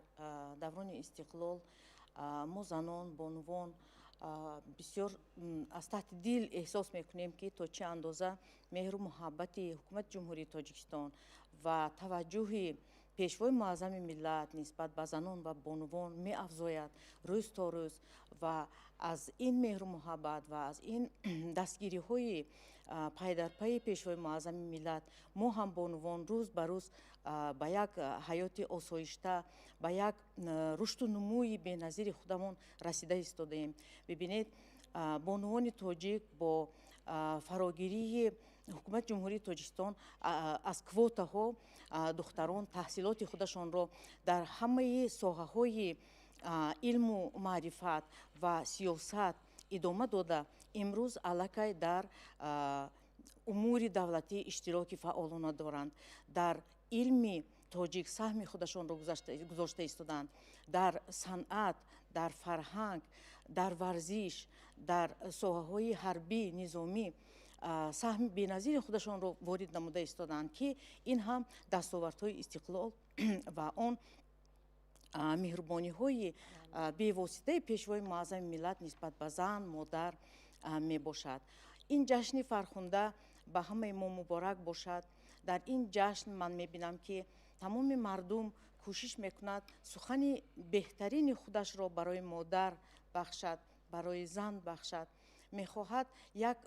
Speaker 8: даврони истиқлол мо, занон, бонувон, бисёр аз таҳти дил эҳсос мекунем, ки то чӣ андоза меҳру муҳаббати Ҳукумати Ҷумҳурии Тоҷикистон ва таваҷҷӯҳи Пешвои Муаззами миллат нисбат ба занон ва бонувон меафзояд рӯз то рӯз. Ва аз ин меҳру муҳаббат ва аз ин дастгириҳои пайдарпайи Пешвои Муаззами миллат мо ҳам, бонувон, рӯз ба рӯз ба як ҳаёти осоишта, ба як рушду нумӯи беназири худамон расида истодаем. Бибинед, бонувони тоҷик бо фарогирии Ҳукумати Ҷумҳурии Тоҷикистон аз квотаҳо духтарон таҳсилоти худашонро дар ҳамаи соҳаҳои илму маърифат ва сиёсат идома дода, имрӯз аллакай дар умури давлатӣ иштироки фаъолона доранд, дар илми тоҷик саҳми худашонро гузошта истодаанд, дар санъат, дар фарҳанг, дар варзиш, дар соҳаҳои ҳарбӣ, низомӣ саҳми беназири худашонро ворид намуда истодаанд, ки ин ҳам дастовардҳои истиқлол ва он меҳрубониҳои бевоситаи Пешвои Муаззами миллат нисбат ба зан, модар мебошад. Ин ҷашни фархунда ба ҳамаи мо муборак бошад. Дар ин ҷашн ман мебинам, ки тамоми мардум кӯшиш мекунад сухани беҳтарини худашро барои модар бахшад, барои зан бахшад, мехоҳад як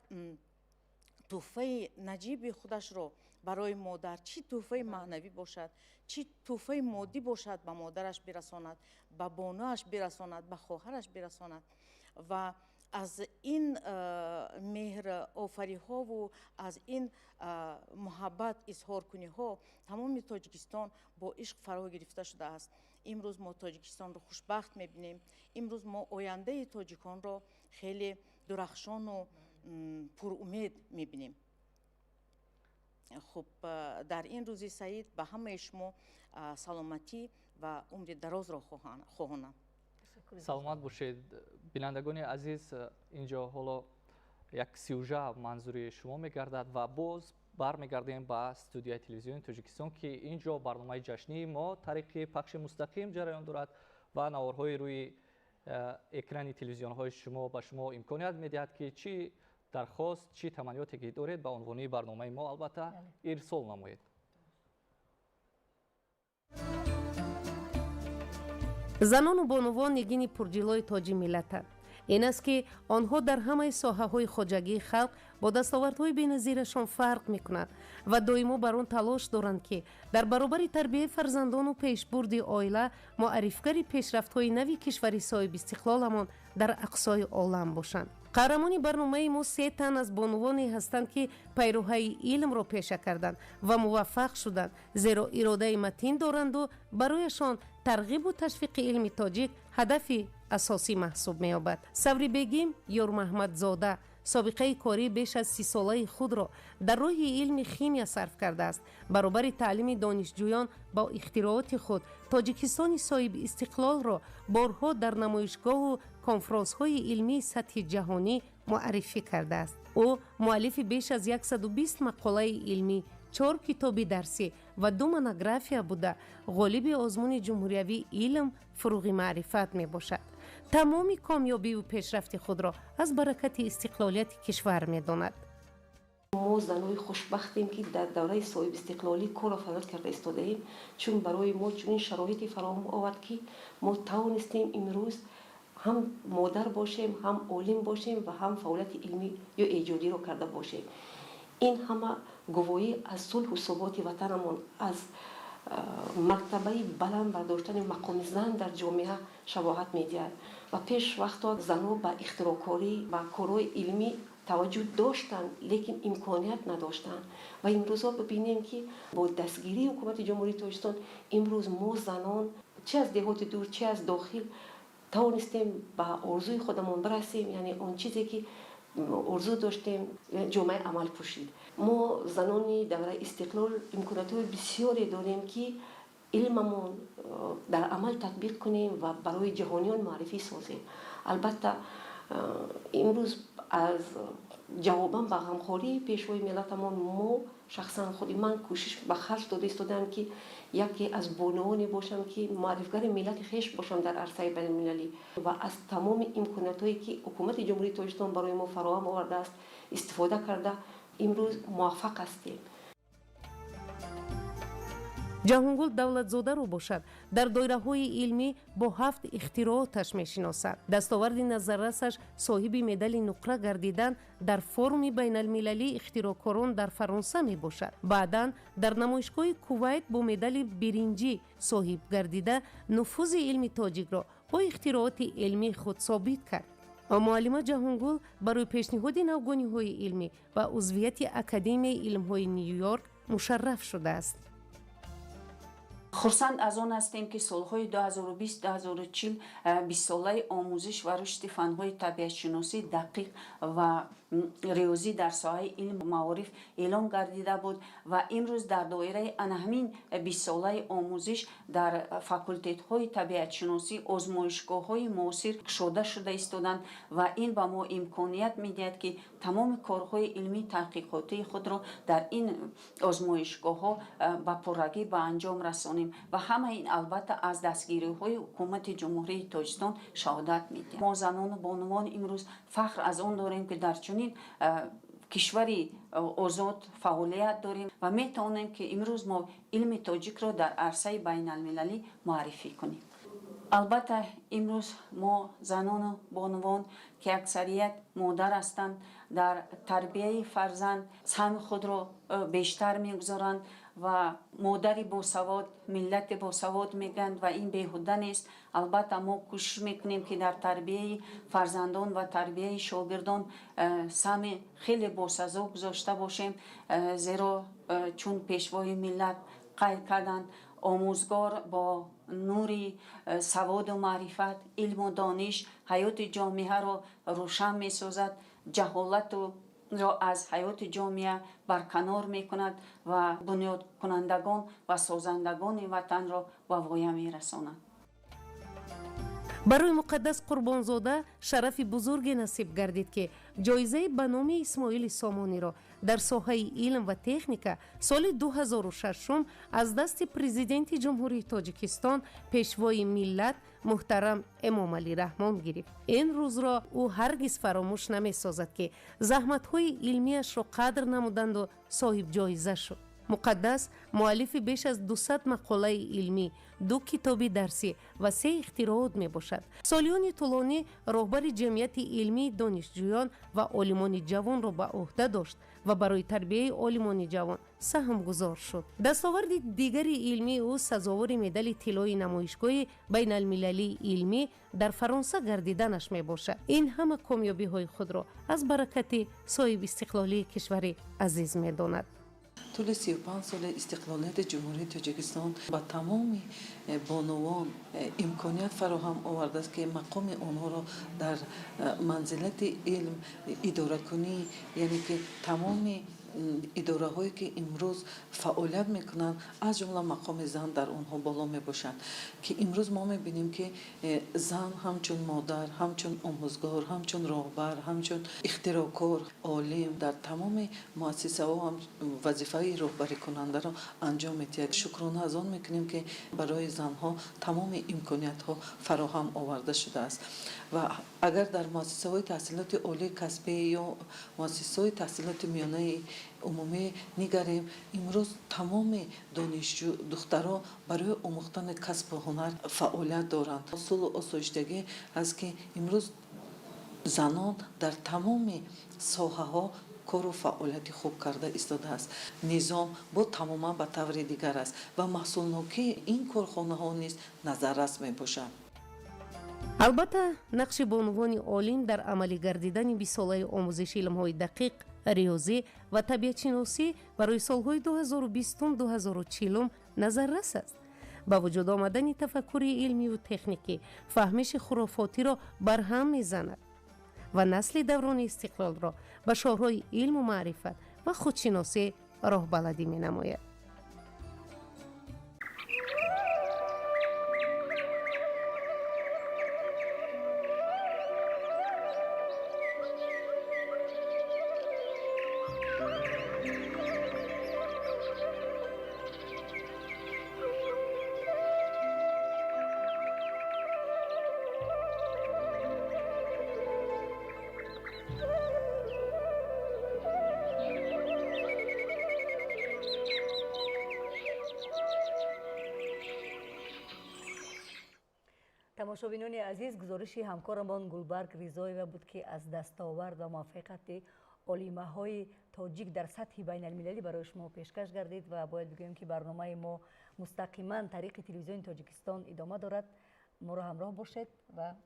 Speaker 8: тӯҳфаи наҷиби худашро барои модар, чӣ тӯҳфаи маънавӣ бошад, чӣ тӯҳфаи моддӣ бошад, ба модараш бирасонад, ба бонуаш бирасонад, ба хоҳараш бирасонад. Ва аз ин меҳрофариҳову аз ин муҳаббат изҳоркуниҳо тамоми Тоҷикистон бо ишқ фаро гирифта шудааст. Имрӯз мо Тоҷикистонро хушбахт мебинем. Имрӯз мо ояндаи тоҷиконро хеле дурахшону пурумед мебинем. Хуб, дар ин рӯзи саид ба ҳамаи шумо саломатӣ ва умри дарозро хоҳонам.
Speaker 2: Саломат бошед. Бинандагони азиз, инҷо ҳоло як сюжа манзури шумо мегардад ва боз бармегардем ба студияи Телевизиони Тоҷикистон, ки инҷо барномаи ҷашнии мо тариқи пахши мустақим ҷараён дорад ва наворҳои рӯи экрани телевизионҳои шумо ба шумо имконият медиҳад, ки чӣ дархост, чӣ таманниёте ки доред, ба унвони барномаи мо албатта ирсол намоед.
Speaker 9: Занону бонувон нигини пурҷилои тоҷи миллатанд. Ин аст, ки онҳо дар ҳамаи соҳаҳои хоҷагии халқ бо дастовардҳои беназирашон фарқ мекунанд ва доимо бар он талош доранд, ки дар баробари тарбияи фарзандону пешбурди оила муаррифгари пешрафтҳои нави кишвари соҳибистиқлоламон дар ақсои олам бошанд. Қаҳрамони барномаи мо се тан аз бонувоне ҳастанд, ки пайруҳаи илмро пеша карданд ва муваффақ шуданд, зеро иродаи матин доранду барояшон тарғибу ташвиқи илми тоҷик ҳадафи асосӣ маҳсуб меёбад. Саврибегим Ёрмаҳмадзода собиқаи корӣ беш аз 30-солаи худро дар роҳи илми химия сарф кардааст. Баробари таълими донишҷӯён бо ихтирооти худ Тоҷикистони соҳиби истиқлолро борҳо дар намоишгоҳу конфронсҳои илмии сатҳи ҷаҳонӣ муаррифӣ кардааст. Ӯ муаллифи беш аз 120 мақолаи илмӣ, чор китоби дарсӣ ва ду монография буда, ғолиби озмуни ҷумҳуриявии «Илм фуруғи маърифат» мебошад. Тамоми комёбиву пешрафти худро аз баракати истиқлолияти кишвар медонад.
Speaker 10: Мо занои хушбахтем, ки дар давраи соҳибистиқлолӣ корро фаъолият карда истодаем, чун барои мо чунин шароите фароҳам овард, ки мо тавонистем имрӯз ҳам модар бошем, ҳам олим бошем ва ҳам фаъолияти илмӣ ё эҷодиро карда бошем. Ин ҳама гувоҳӣ аз сулҳу суботи ватанамон, аз мартабаи баланд бардоштани мақоми зан дар ҷомеа шавоҳат медиҳад. Ва пеш вақто занҳо ба ихтироъкорӣ ва корҳои илмӣ таваҷҷӯҳ доштанд, лекин имконият надоштанд. Ва имрӯзҳо бибинем, ки бо дастгирии ҳукумати Ҷумҳурии Тоҷикистон имрӯз мо занон, чи аз деҳоти дур, чи аз дохил, тавонистем ба орзуи худамон бирасем, яъне он чизе ки орзу доштем, ҷомаи амал пӯшид. Мо занони давраи истиқлол имкониятҳои бисёре дорем, ки илмамон дар амал татбиқ кунем ва барои ҷаҳониён муаррифӣ созем. Албатта, имрӯз аз ҷавобан ба ғамхории пешвои миллатамон мо шахсан худи ман кӯшиш ба харҷ дода истодаам, ки яке аз бонувоне бошам, ки муаррифгари миллати хеш бошам дар арсаи байналмилалӣ ва аз тамоми имкониятҳое, ки ҳукумати Ҷумҳурии Тоҷикистон барои мо фароҳам овардааст, истифода карда имрӯз муваффақ ҳастем.
Speaker 9: Ҷаҳонгул Давлатзодаро бошад, дар доираҳои илмӣ бо ҳафт ихтирооташ мешиносад. Дастоварди назаррасаш соҳиби медали нуқра гардидан дар форуми байналмилалии ихтироъкорон дар Фаронса мебошад. Баъдан дар намоишгоҳи Кувайт бо медали биринҷӣ соҳиб гардида, нуфузи илми тоҷикро бо ихтирооти илмии худ собит кард. Муаллима Ҷаҳонгул барои пешниҳоди навгониҳои илмӣ ба узвияти Академияи илмҳои Ню-Йорк мушарраф шудааст.
Speaker 11: Хурсанд аз он ҳастем, ки солҳои 2020-2040 бистсолаи омӯзиш ва рушди фанҳои табиатшиносӣ, дақиқ ва риёзӣ дар соҳаи илму маориф эълон гардида буд ва имрӯз дар доираи ана ҳамин бистсолаи омӯзиш дар факултетҳои табиатшиносӣ озмоишгоҳҳои муосир кушода шуда истоданд ва ин ба мо имконият медиҳад, ки тамоми корҳои илмии таҳқиқотии худро дар ин озмоишгоҳҳо ба пуррагӣ ба анҷом расонем ва ҳамаи ин албатта аз дастгириҳои ҳукумати Ҷумҳурии Тоҷикистон шаҳодат медиҳад. Мо занону бонувон имрӯз фахр аз он дорем, ки дар чунин кишвари озод фаъолият дорем ва метавонем, ки имрӯз мо илми тоҷикро дар арсаи байналмилалӣ муаррифӣ кунем. Албатта, имрӯз мо занону бонувон, ки аксарият модар ҳастанд, дар тарбияи фарзанд саҳми худро бештар мегузоранд ва модари босавод миллати босавод мегӯянд ва ин беҳуда нест. Албатта, мо кӯшиш мекунем, ки дар тарбияи фарзандон ва тарбияи шогирдон саҳми хеле босазо гузошта бошем, зеро чун пешвои миллат қайд карданд, омӯзгор бо нури саводу маърифат, илму дониш ҳаёти ҷомеаро рӯшан месозад, ҷаҳолату ро аз ҳаёти ҷомеа барканор мекунад ва бунёдкунандагон ва созандагони ватанро ба воя мерасонад.
Speaker 9: Барои Муқаддас Қурбонзода шарафи бузурге насиб гардид, ки ҷоизаи ба номи Исмоили Сомониро дар соҳаи илм ва техника соли 2006 аз дасти Президенти Ҷумҳурии Тоҷикистон, Пешвои миллат муҳтарам Эмомалӣ Раҳмон гирифт. Ин рӯзро ӯ ҳаргиз фаромӯш намесозад, ки заҳматҳои илмиашро қадр намуданду соҳибҷоиза шуд. Муқаддас муаллифи беш аз 200 мақолаи илмӣ, ду китоби дарсӣ ва се ихтироот мебошад. Солиёни тӯлонӣ роҳбари ҷамъияти илмии донишҷӯён ва олимони ҷавонро ба ӯҳда дошт ва барои тарбияи олимони ҷавон саҳмгузор шуд. Дастоварди дигари илмии ӯ сазовори медали тиллои намоишгоҳи байналмилалии илмӣ дар Фаронса гардиданаш мебошад. Ин ҳама комёбиҳои худро аз баракати соҳибистиқлолии кишвари азиз медонад.
Speaker 12: Тӯли 35 соли истиқлолияти Ҷумҳурии Тоҷикистон ба тамоми бонувон имконият фароҳам овардааст, ки мақоми онҳоро дар манзилати илм, идоракунӣ, яъне ки тамоми идораҳое, ки имрӯз фаъолият мекунанд, аз ҷумла мақоми зан дар онҳо боло мебошад, ки имрӯз мо мебинем, ки зан ҳамчун модар, ҳамчун омӯзгор, ҳамчун роҳбар, ҳамчун ихтироъкор, олим дар тамоми муассисаҳо ҳам вазифаи роҳбарикунандаро анҷом медиҳад. Шукрона аз он мекунем, ки барои занҳо тамоми имкониятҳо фароҳам оварда шудааст ва агар дар муассисаҳои таҳсилоти олии касбӣ ё муассисаҳои таҳсилоти миёнаи Умумӣ нигарем, имрӯз тамоми донишҷӯ духтарон барои омӯхтани касбу ҳунар фаъолият доранд. Сулҳу осоиштагӣ аст, ки имрӯз занон дар тамоми соҳаҳо кору фаъолияти хуб карда истодааст. Низом бо тамоман ба таври дигар аст ва маҳсулнокии ин корхонаҳо низ назаррас мебошад.
Speaker 9: Албатта, нақши бонувони олим дар амалӣ гардидани бистсолаи омӯзиши илмҳои дақиқ, риёзӣ ва табиатшиносӣ барои солҳои 2020-2040 назаррас аст. Ба вуҷуд омадани тафаккури илмиву техникӣ фаҳмиши хурофотиро барҳам мезанад ва насли даврони истиқлолро ба шоҳроҳи илму маърифат ва худшиносӣ роҳбаладӣ менамояд.
Speaker 1: Тамошобинони азиз, гузориши ҳамкорамон Гулбарг Ризоева буд, ки аз дастовард ва муваффақияти олимаҳои тоҷик дар сатҳи байналмилалӣ барои шумо пешкаш гардид ва бояд бигӯем, ки барномаи мо мустақиман тариқи телевизиони Тоҷикистон идома дорад. Моро ҳамроҳ бошед ва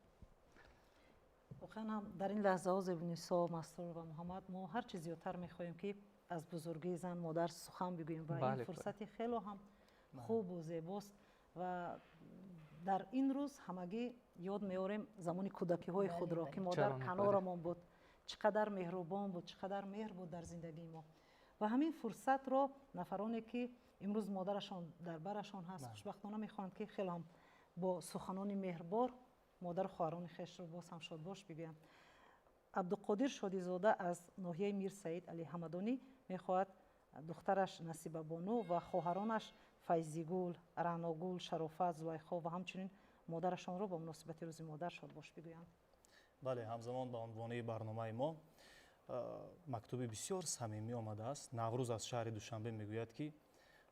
Speaker 3: воқеан ҳам дар ин лаҳзаҳо Зебунисо, Мастур ва Муҳаммад, мо ҳарчи зиёдтар мехоҳем, ки аз бузургии зан модар сухан бигӯем ва ин фурсати хело ҳам хубу зебост ва дар ин рӯз ҳамагӣ ёд меорем замони кӯдакиҳои худро, ки модар канорамон буд, чӣ қадар меҳрубон буд, чӣ қадар меҳр буд дар зиндагии мо. Ва ҳамин фурсатро нафароне, ки имрӯз модарашон дар барашон ҳаст, хушбахтона мехоҳанд, ки хеле ҳам бо суханони меҳрбор модару хоҳарони хешро боз ҳам шодбош бигӯянд. Абдуқодир Шодизода аз ноҳияи Мир Саид Али Ҳамадонӣ мехоҳад духтараш Насибабону ва хоҳаронаш Файзигул, Раъногул, Шарофат, Зулайхо ва ҳамчунин модарашонро ба муносибати рӯзи модар шодбош бигӯянд.
Speaker 4: Бале, ҳамзамон ба унвони барномаи мо мактуби бисёр самимӣ омадааст. Наврӯз аз шаҳри Душанбе мегӯяд, ки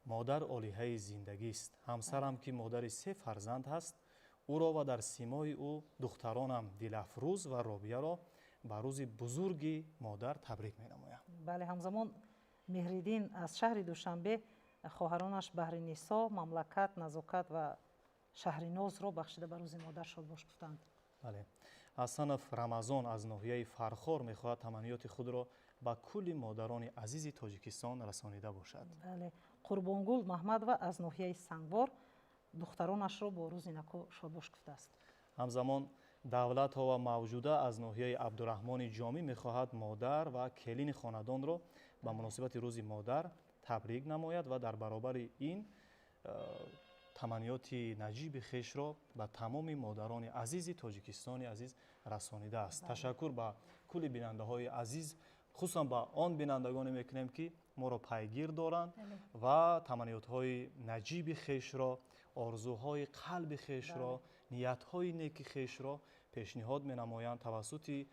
Speaker 4: модар олиҳаи зиндагист. Ҳамсарам, ки модари се фарзанд ҳаст, ӯро ва дар симои ӯ духтаронам Дилафрӯз ва Робияро ба рӯзи бузурги модар табрик менамоям.
Speaker 3: Бале, ҳамзамон Меҳриддин аз шаҳри Душанбе хоҳаронаш Баҳринисо, Мамлакат, Назокат ва Шаҳринозро бахшида ба рӯзи модар шодбош гуфтанд.
Speaker 4: Бале, Ҳасанов Рамазон аз ноҳияи Фархор мехоҳад таманниёти худро ба кулли модарони азизи Тоҷикистон расонида бошад.
Speaker 3: Бале, Қурбонгул Маҳмадова аз ноҳияи Сангвор духтаронашро бо рӯзи нако шодбош гуфтааст.
Speaker 4: Ҳамзамон Давлатова Мавҷуда аз ноҳияи Абдураҳмони Ҷомӣ мехоҳад модар ва келини хонадонро ба муносибати рӯзи модар табрик намояд ва дар баробари ин таманниёти наҷиби хешро ба тамоми модарони азизи Тоҷикистони азиз расонидааст. Ташаккур ба кулли бинандаҳои азиз, хусусан ба он бинандагоне мекунем, ки моро пайгир доранд ва таманниётҳои наҷиби хешро, орзуҳои қалби хешро, ниятҳои неки хешро пешниҳод менамоянд тавассути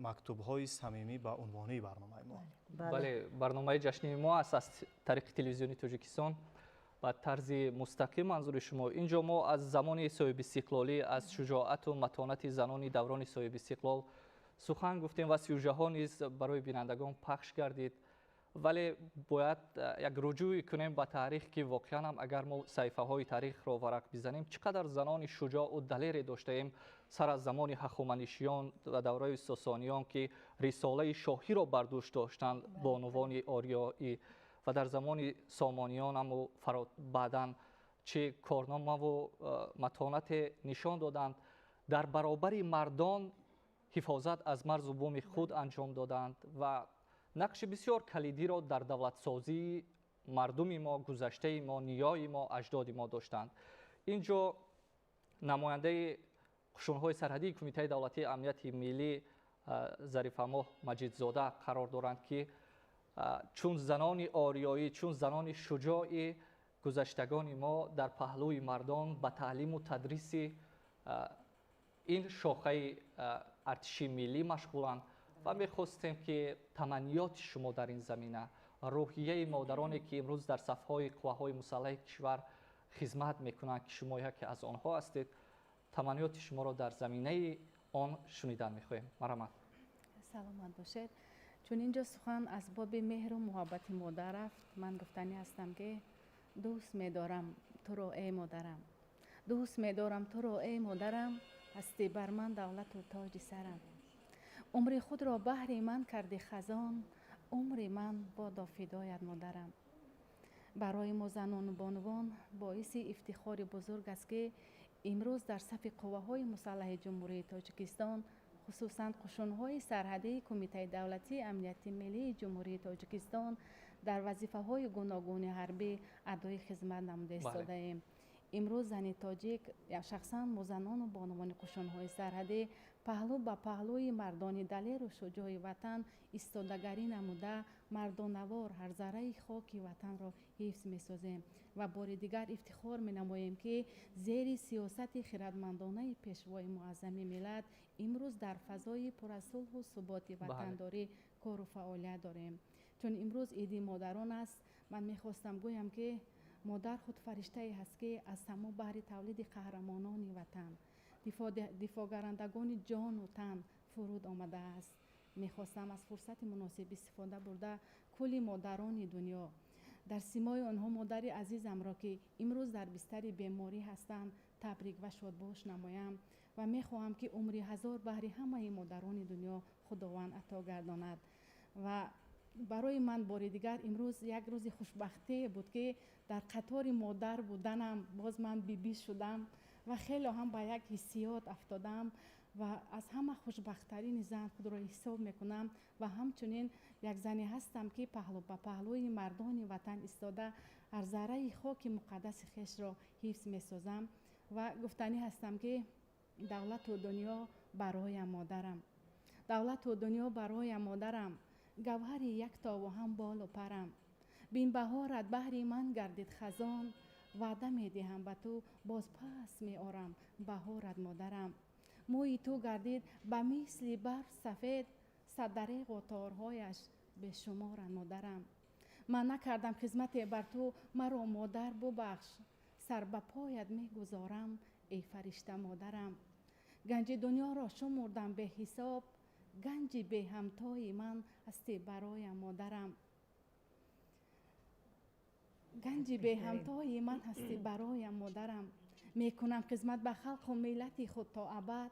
Speaker 4: мактубҳои самимӣ ба унвони барномаи мо.
Speaker 2: Бале, барномаи ҷашни мо аст аз тариқи телевизиони Тоҷикистон ба тарзи мустақим манзури шумо. Инҷо мо аз замони соҳибистиқлолӣ, аз шуҷоату матонати занони даврони соҳибистиқлол сухан гуфтем ва сюжаҳо низ барои бинандагон пахш гардид. Вале бояд як руҷӯъ кунем ба таърих, ки воқеан ҳам агар мо саҳифаҳои таърихро варақ бизанем, чӣ қадар занони шуҷоъу далере доштаем сар аз замони ҳахоманишиён ва давраи сосониён, ки рисолаи шоҳиро бар дӯш доштанд бонувони ориёӣ ва дар замони сомониён ҳаму баъдан чӣ корномаву матонате нишон доданд, дар баробари мардон ҳифозат аз марзу буми худ анҷом доданд ва нақши бисёр калидиро дар давлатсозии мардуми мо, гузаштаи мо, ниёи мо, аҷдоди мо доштанд. Инҷо намояндаи қушунҳои сарҳадии Кумитаи давлатии амнияти миллӣ Зарифамоҳ Маҷидзода қарор доранд, ки чун занони ориёӣ, чун занони шуҷои гузаштагони мо дар паҳлӯи мардон ба таълиму тадриси ин шохаи артиши миллӣ машғуланд ва мехостем, ки таманниёти шумо дар ин замина, рӯҳияи модароне ки имрӯз дар сафҳои қувваҳои мусаллаҳи кишвар хизмат мекунанд, ки шумо яке аз онҳо ҳастед, таманниёти шуморо дар заминаи он шунидан мехоҳем. Марҳамат.
Speaker 14: Саломат бошед. Чун инҷо сухан аз боби меҳру муҳаббати модар рафт, ман гуфтанӣ ҳастам, ки дӯст медорам туро, эй модарам, дӯст медорам туро, эй модарам, ҳастӣ бар ман давлату тоҷи сарам. Умри худро баҳри ман карди хазон, умри ман бодо фидоят модарам. Барои мо занону бонувон боиси ифтихори бузург аст, ки имрӯз дар сафи қувваҳои мусаллаҳи Ҷумҳурии Тоҷикистон, хусусан қушунҳои сарҳадии Кумитаи давлатии амнияти миллии Ҷумҳурии Тоҷикистон, дар вазифаҳои гуногуни ҳарбӣ адои хизмат намуда истодаем. Имрӯз зани тоҷик, шахсан мо занону бонувони қушунҳои сарҳадӣ, паҳлӯ ба паҳлӯи мардони далеру шуҷои ватан истодагарӣ намуда, мардонавор ҳар зарраи хоки ватанро ҳифз месозем ва бори дигар ифтихор менамоем, ки зери сиёсати хирадмандонаи Пешвои муаззами миллат имрӯз дар фазои пур аз сулҳу суботи ватандорӣ кору фаъолият дорем. Чун имрӯз иди модарон аст, ман мехостам гӯям, ки модар худ фариштае ҳаст, ки аз само баҳри тавлиди қаҳрамонони ватан, дифоъгарандагони ҷону тан фуруд омадааст. Мехостам аз фурсати муносиб истифода бурда, кулли модарони дунё, дар симои онҳо модари азизамро, ки имрӯз дар бистари беморӣ ҳастанд, табрик ва шодбош намоям ва мехоҳам, ки умри ҳазор баҳри ҳамаи модарони дунё Худованд ато гардонад. Ва барои ман бори дигар имрӯз як рӯзи хушбахтие буд, ки дар қатори модар буданам боз ман бибӣ шудам ва хеле ҳам ба як ҳиссиёт афтодам ва аз ҳама хушбахттарини зан худро ҳисоб мекунам ва ҳамчунин як зане ҳастам, ки паҳлӯ ба паҳлӯи мардони ватан истода, ҳар зарраи хоки муқаддаси хешро ҳифз месозам. Ва гуфтанӣ ҳастам, ки давлату дунё бароям модарам, давлату дунё бароям модарам, гавҳари яктову ҳам болу парам. Бин, баҳорат баҳри ман гардид хазон, ваъда медиҳам ба ту, боз пас меорам баҳорат модарам. Мӯи ту гардид ба мисли барф сафед, саддареғу торҳояш бешуморанд модарам. Ман накардам хизмате бар ту, маро модар бубахш, сар ба поят мегузорам, эй фаришта модарам. Ганҷи дунёро шумурдам беҳисоб, ганҷи беҳамтои ман ҳастӣ бароям модарам, ганҷи беҳамтои ман ҳастӣ бароям модарам. Мекунам хизмат ба халқу миллати худ то абад,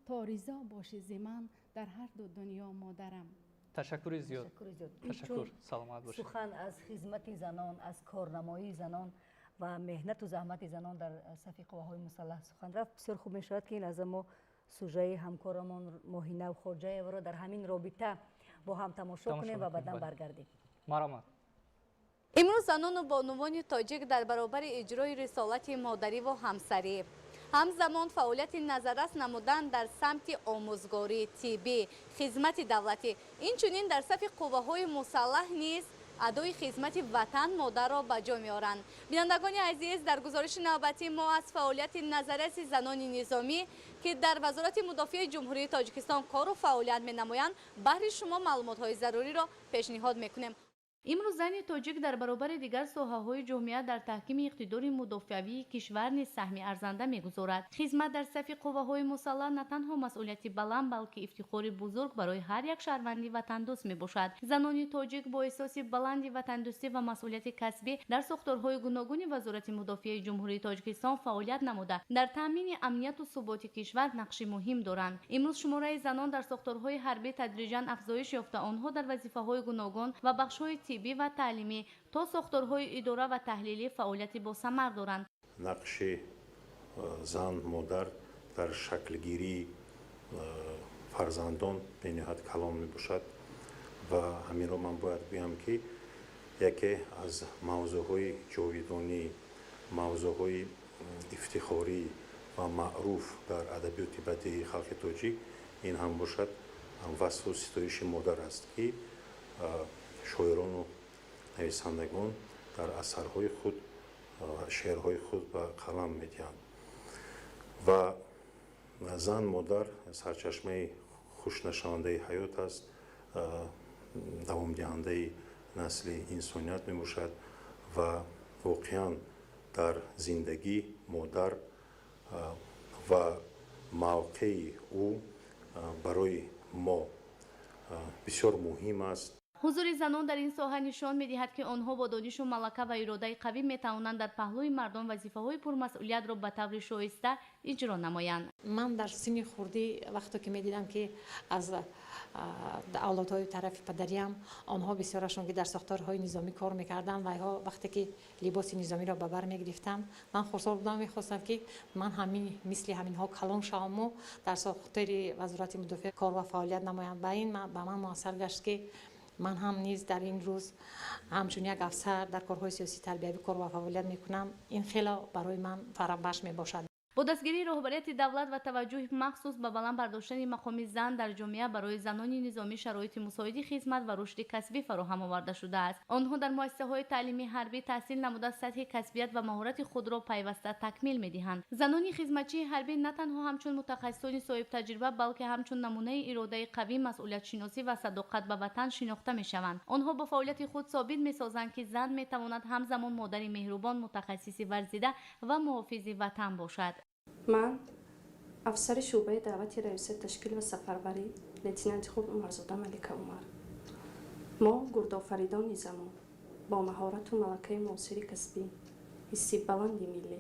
Speaker 14: то ризо бошӣ зи ман дар ҳар ду дунё модарам.
Speaker 2: Ташаккури зиёд, ташаккур, саломат бошед.
Speaker 1: Сухан аз хизмати занон, аз корнамоии занон ва меҳнату заҳмати занон дар сафи қувваҳои мусаллаҳ сухан рафт. Бисёр хуб мешавад, ки ин лаҳза мо сужаи ҳамкорамон Моҳинав Хоҷаеваро дар ҳамин робита бо ҳам тамошо кунем ва баъдан баргардем.
Speaker 2: Марҳамат.
Speaker 15: Имрӯз занону бонувони тоҷик дар баробари иҷрои рисолати модариву ҳамсарӣ, ҳамзамон фаъолияти назаррас намудан дар самти омӯзгорӣ, тиббӣ, хизмати давлатӣ, инчунин дар сафи қувваҳои мусаллаҳ низ адои хизмати ватан модарро ба ҷо меоранд. Бинандагони азиз, дар гузориши навбатӣ мо аз фаъолияти назарраси занони низомӣ, ки дар Вазорати мудофиаи Ҷумҳурии Тоҷикистон кору фаъолият менамоянд, баҳри шумо маълумотҳои заруриро пешниҳод мекунем. Имрӯз зани тоҷик дар баробари дигар соҳаҳои ҷомеа дар таҳкими иқтидори мудофиавии кишвар низ саҳми арзанда мегузорад. Хизмат дар сафи қувваҳои мусаллаҳ на танҳо масъулияти баланд, балки ифтихори бузург барои ҳар як шаҳрванди ватандӯст мебошад. Занони тоҷик бо эҳсоси баланди ватандӯстӣ ва масъулияти касбӣ дар сохторҳои гуногуни Вазорати мудофиаи Ҷумҳурии Тоҷикистон фаъолият намуда, дар таъмини амнияту суботи кишвар нақши муҳим доранд. Имрӯз шумораи занон дар сохторҳои ҳарбӣ тадриҷан афзоиш ёфта, онҳо дар вазифаҳои гуногун ва бахшҳои тиббӣ ва таълимӣ то сохторҳои идора ва таҳлилӣ фаъолияти босамар доранд.
Speaker 16: Нақши зан, модар дар шаклгирии фарзандон бениҳоят калон мебошад ва ҳаминро ман бояд гӯям, ки яке аз мавзӯъҳои ҷовидонӣ, мавзӯъҳои ифтихорӣ ва маъруф дар адабиёти бадеии халқи тоҷик ин ҳам бошад васфу ситоиши модар аст, ки шоирону нависандагон дар асарҳои худ, шеърҳои худ ба қалам медиҳанд. Ва зан, модар сарчашмаи хушнашавандаи ҳаёт аст, давомдиҳандаи насли инсоният мебошад ва воқеан дар зиндагӣ модар ва мавқеи ӯ барои мо бисёр муҳим аст.
Speaker 15: Ҳузури занон дар ин соҳа нишон медиҳад, ки онҳо бо донишу малака ва иродаи қавӣ метавонанд дар паҳлӯи мардон вазифаҳои пурмасъулиятро ба таври шоиста иҷро намоянд.
Speaker 13: Ман дар синни хурдӣ вақте ки медидам, ки аз авлодҳои тарафи падариам онҳо бисёрашон ки дар сохторҳои низомӣ кор мекарданд ва инҳо вақте ки либоси низомиро ба бар мегирифтанд, ман хурсанд будам, мехостам ки ман ҳамин мисли ҳаминҳо калон шаваму дар сохтори вазорати мудофиа кор ва фаъолият намоям. Ба ин ба ман муассар гашт, ки ман ҳам низ дар ин рӯз ҳамчун як афсар дар корҳои сиёсӣ тарбиявӣ кор ва фаъолият мекунам. Ин хело барои ман фараҳбахш мебошад.
Speaker 15: Бо дастгирии роҳбарияти давлат ва таваҷҷӯҳи махсус ба баланд бардоштани мақоми зан дар ҷомеа барои занони низомӣ шароити мусоиди хизмат ва рушди касбӣ фароҳам оварда шудааст. Онҳо дар муассисаҳои таълимии ҳарбӣ таҳсил намуда, сатҳи касбият ва маҳорати худро пайваста такмил медиҳанд. Занони хизматчии ҳарбӣ на танҳо ҳамчун мутахассисони соҳибтаҷриба, балки ҳамчун намунаи иродаи қавӣ, масъулиятшиносӣ ва садоқат ба ватан шинохта мешаванд. Онҳо бо фаъолияти худ собит месозанд, ки зан метавонад ҳамзамон модари меҳрубон, мутахассиси варзида ва муҳофизи ватан бошад.
Speaker 17: Ман афсари шӯъбаи даъвати раёсати ташкил ва сафарбарӣ лейтенанти хурд Умарзода Малика Умар. Мо гурдофаридони замон бо маҳорату малакаи муосири касбӣ, ҳисси баланди миллӣ,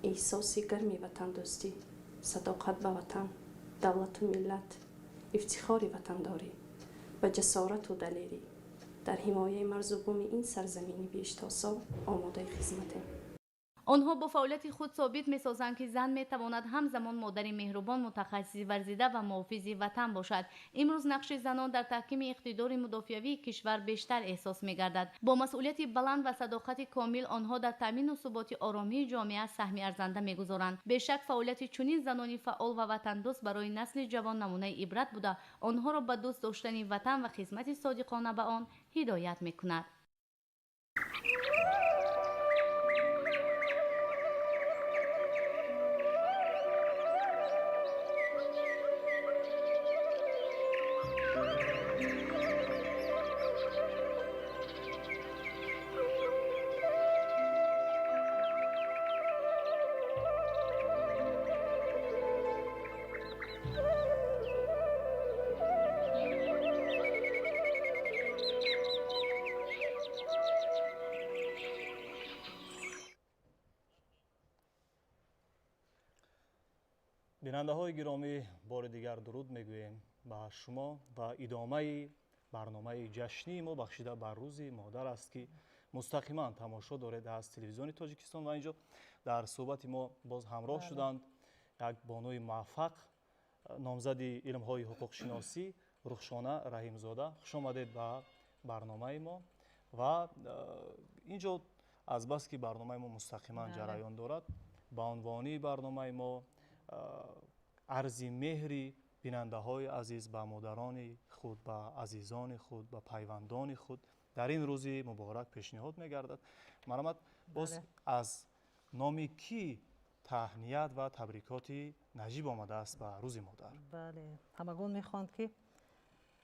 Speaker 17: эҳсоси гарми ватандӯстӣ, садоқат ба ватан, давлату миллат, ифтихори ватандорӣ ва ҷасорату далерӣ дар ҳимояи марзу буми ин сарзамини биҳиштосо омодаи хизматем.
Speaker 15: Онҳо бо фаъолияти худ собит месозанд, ки зан метавонад ҳамзамон модари меҳрубон, мутахассиси варзида ва муҳофизи ватан бошад. Имрӯз нақши занон дар таҳкими иқтидори мудофиавии кишвар бештар эҳсос мегардад. Бо масъулияти баланд ва садоқати комил онҳо дар таъмину суботи оромии ҷомеа саҳми арзанда мегузоранд. Бешак, фаъолияти чунин занони фаъол ва ватандӯст барои насли ҷавон намунаи ибрат буда, онҳоро ба дӯст доштани ватан ва хизмати содиқона ба он ҳидоят мекунад.
Speaker 4: Бинандаҳои гиромӣ, бори дигар дуруд мегӯем ба шумо ва идомаи барномаи ҷашнии мо бахшида ба рӯзи модар аст, ки мустақиман тамошо доред аз телевизиони Тоҷикистон ва инҷо дар суҳбати мо боз ҳамроҳ шуданд як бонуи муваффақ, номзади илмҳои ҳуқуқшиносӣ Рухшона Раҳимзода. Хуш омадед ба барномаи мо ва инҷо азбаски барномаи мо мустақиман ҷараён дорад, ба унвони барномаи мо арзи меҳри бинандаҳои азиз ба модарони худ, ба азизони худ, ба пайвандони худ дар ин рӯзи муборак пешниҳод мегардад. Марҳамат, боз аз номи кӣ таҳният ва табрикоти наҷиб омадааст ба рӯзи модар?
Speaker 3: Бале, ҳамагон мехоҳанд, ки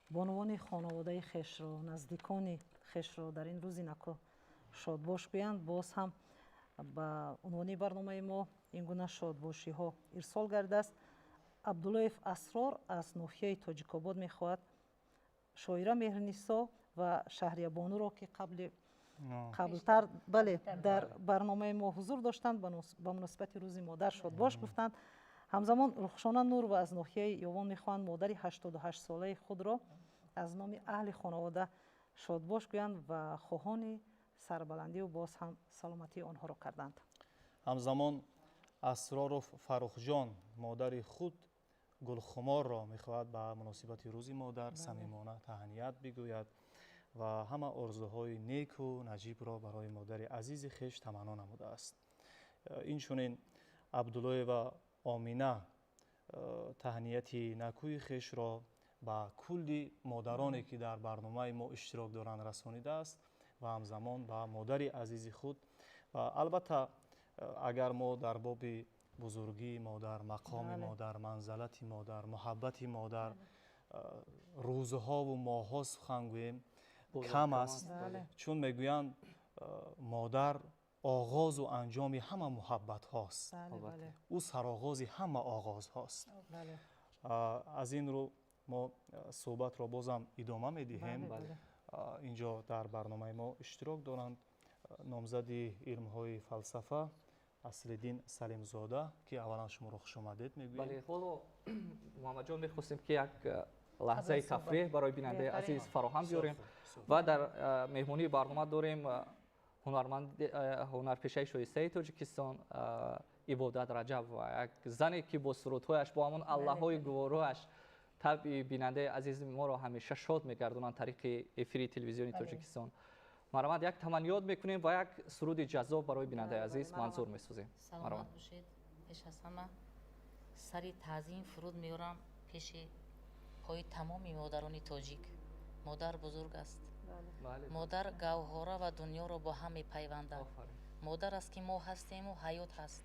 Speaker 3: бонувони хонаводаи хешро, наздикони хешро дар ин рӯзи нако шодбош гӯянд. Боз ҳам ба унвони барномаи мо ин гуна шодбошиҳо ирсол гардааст. Абдуллоев Асрор аз ноҳияи Тоҷикобод мехоҳад шоира Меҳрнисо ва Шаҳриябонуро, ки қаблтар бале дар барномаи мо ҳузур доштанд, ба муносибати рӯзи модар шодбош гуфтанд. Ҳамзамон Рухшона Нурова аз ноҳияи Ёвон мехоҳанд модари 88-солаи худро аз номи аҳли хонавода шодбош гӯянд ва хоҳони сарбаландию боз ҳам саломатии онҳоро карданд.
Speaker 4: Ҳамзамон Асроров Фаррухҷон модари худ Гулхуморро мехоҳад ба муносибати рӯзи модар самимона таҳният бигӯяд ва ҳама орзуҳои неку наҷибро барои модари азизи хеш таманно намудааст. Инчунин Абдуллоева Омина таҳнияти накӯи хешро ба кулли модароне, ки дар барномаи мо иштирок доранд, расонидааст ва ҳамзамон ба модари азизи худ. Ва албатта, агар мо дар боби бузургии модар, мақоми модар, манзалати модар, муҳаббати модар рӯзҳову моҳҳо сухан гӯем, Кам аст, чун мегӯянд, модар оғозу анҷоми ҳама муҳаббатҳост, ӯ сароғози ҳама оғозҳост. Аз ин рӯ мо суҳбатро бозам идома медиҳем. Инҷо дар барномаи мо иштирок доранд номзади илмҳои фалсафа Аслиддин Салимзода, ки аввалан шуморо хушомадед мегӯем.
Speaker 2: Бале, ҳоло, Муҳаммадҷон, мехостем, ки як лаҳзаи тафреҳ барои бинандаи азиз фароҳам биёрем ва дар меҳмонии барнома дорем ҳунарпешаи шоистаи Тоҷикистон Ибодат Раҷаб ва як зане, ки бо сурудҳояш, бо ҳамон аллаҳои гувороаш табъи бинандаи азизи моро ҳамеша шод мегардонанд тариқи эфири телевизиони Тоҷикистон. Марҳамат, як таманниёт мекунем ва як суруди ҷаззоб барои бинандаи азиз манзур месозем.
Speaker 5: Саломат бошед. Пеш аз ҳама сари таъзим фуруд меорам пеши пои тамоми модарони тоҷик. Модар бузург аст, модар гавҳора ва дунёро бо ҳам мепайвандад. Модар аст, ки мо ҳастему ҳаёт ҳаст.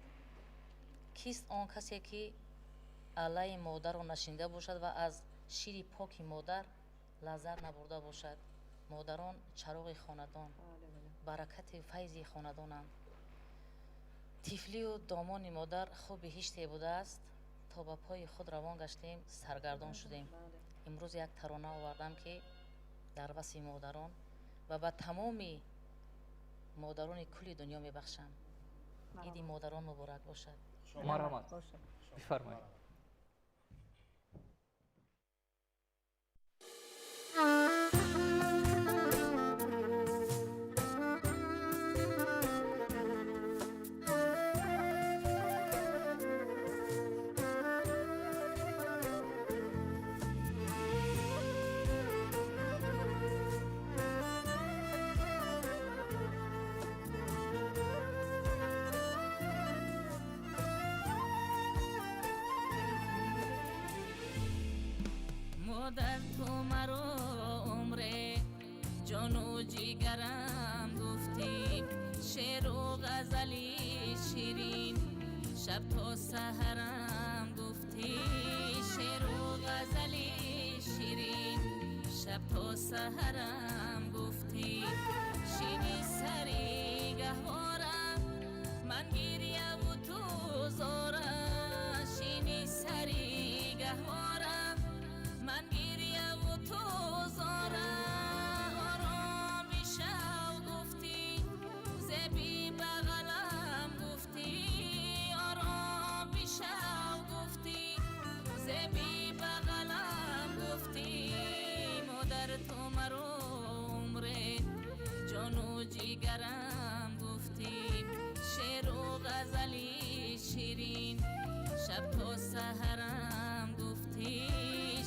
Speaker 5: Кист он касе, ки аллаи модарро нашинида бошад ва аз шири поки модар лаззат набурда бошад? Модарон чароғи хонадон, баракати файзи хонадонанд. Тифлию домони модар хуб биҳиште будааст. То ба пои худ равон гаштем, саргардон шудем. Имрӯз як тарона овардам, ки дар васфи модарон ва ба тамоми модарони кулли дунё мебахшам. Иди модарон муборак бошад.
Speaker 2: Марҳамат, бифармоед.
Speaker 5: Модар, ту маро умре ҷону ҷигарам гуфтӣ, шеъру ғазали ширин шаб то саҳарам гуфтӣ, шеъру ғазали ширин шаб то саҳарам гуфтӣ. Шини сари гаҳвора, ман гирьяву ту зора, шини сари гаҳвора, ман гирьяву ту зора. Ором бишав гуфтӣ, зеби бағалам гуфтӣ, ором бишав гуфтӣ, зеби бағалам гуфтӣ. Модар, ту маро умре ҷону ҷигарам гуфтӣ, шеъру ғазали ширин шаб то саҳарам гуфтӣ,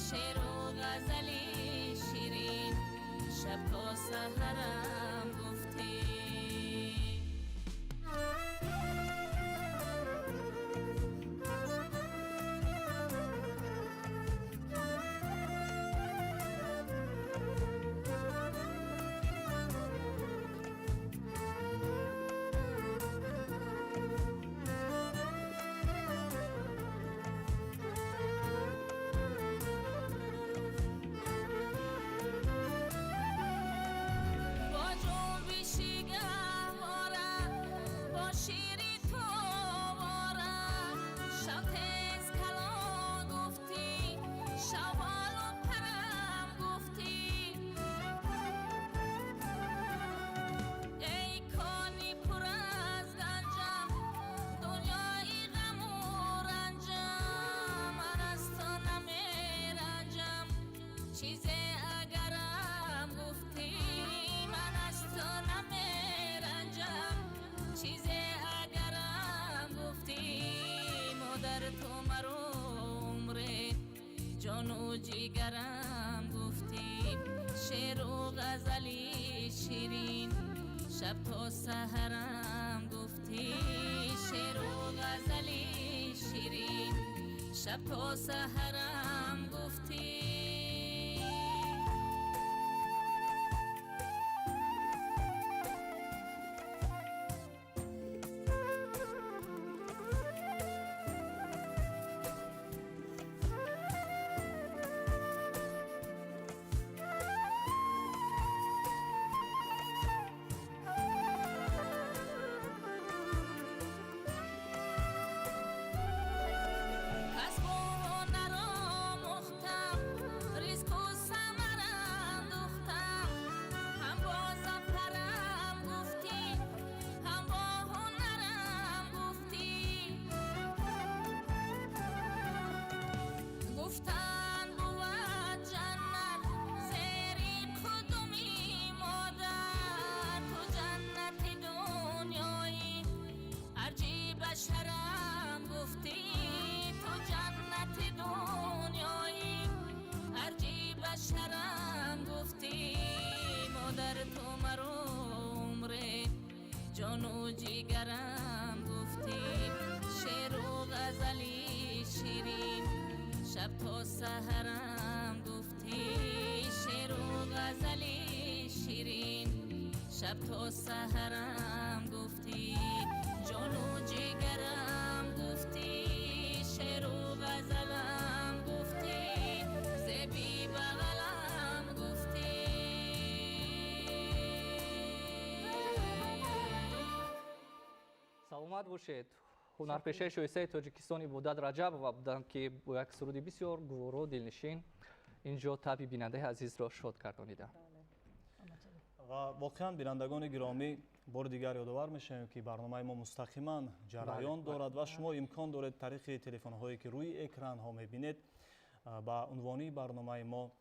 Speaker 5: шеъру ғазали ширин шаб то саҳарам гуфтӣ. Бо ҷунбиши гаҳвора, бо шири ту овора, шав тез калон гуфтӣ, шав болу парам гуфтӣ. Эй кони пур аз ганҷам, дунёи ғаму ранҷам, ман аз ту намеранҷам, чизе агарам гуфтӣ, ман аз ту намеранҷам, чизе агарам гуфтӣ. Модар, ту маро умре ҷону ҷигарам гуфтӣ, шеъру ғазали ширин шаб то саҳарам гуфтӣ, шеъру ғазали ширин шаб то саҳарам гуфтӣ.
Speaker 18: ҷигарам гуфтӣ, шеъру ғазали ширин, шаб то саҳарам гуфтӣ, шеъру ғазали ширин, шаб то саҳарам гуфтӣ, ҷону ҷигарам гуфтӣ, шеъру ғазалам гуфтӣ, зеби бағалам гуфтӣ.
Speaker 2: Саломат бошед. Ҳунарпешаи шоистаи Тоҷикистон Ибодат Раҷабова буданд, ки бо як суруди бисёр гуворо, дилнишин инҷо табъи бинандаи азизро шод гардониданд.
Speaker 4: Ва воқеан, бинандагони гиромӣ, бори дигар ёдовар мешавем, ки барномаи мо мустақиман ҷараён дорад ва шумо имкон доред тариқи телефонҳое, ки рӯи экранҳо мебинед, ба унвони барномаи мо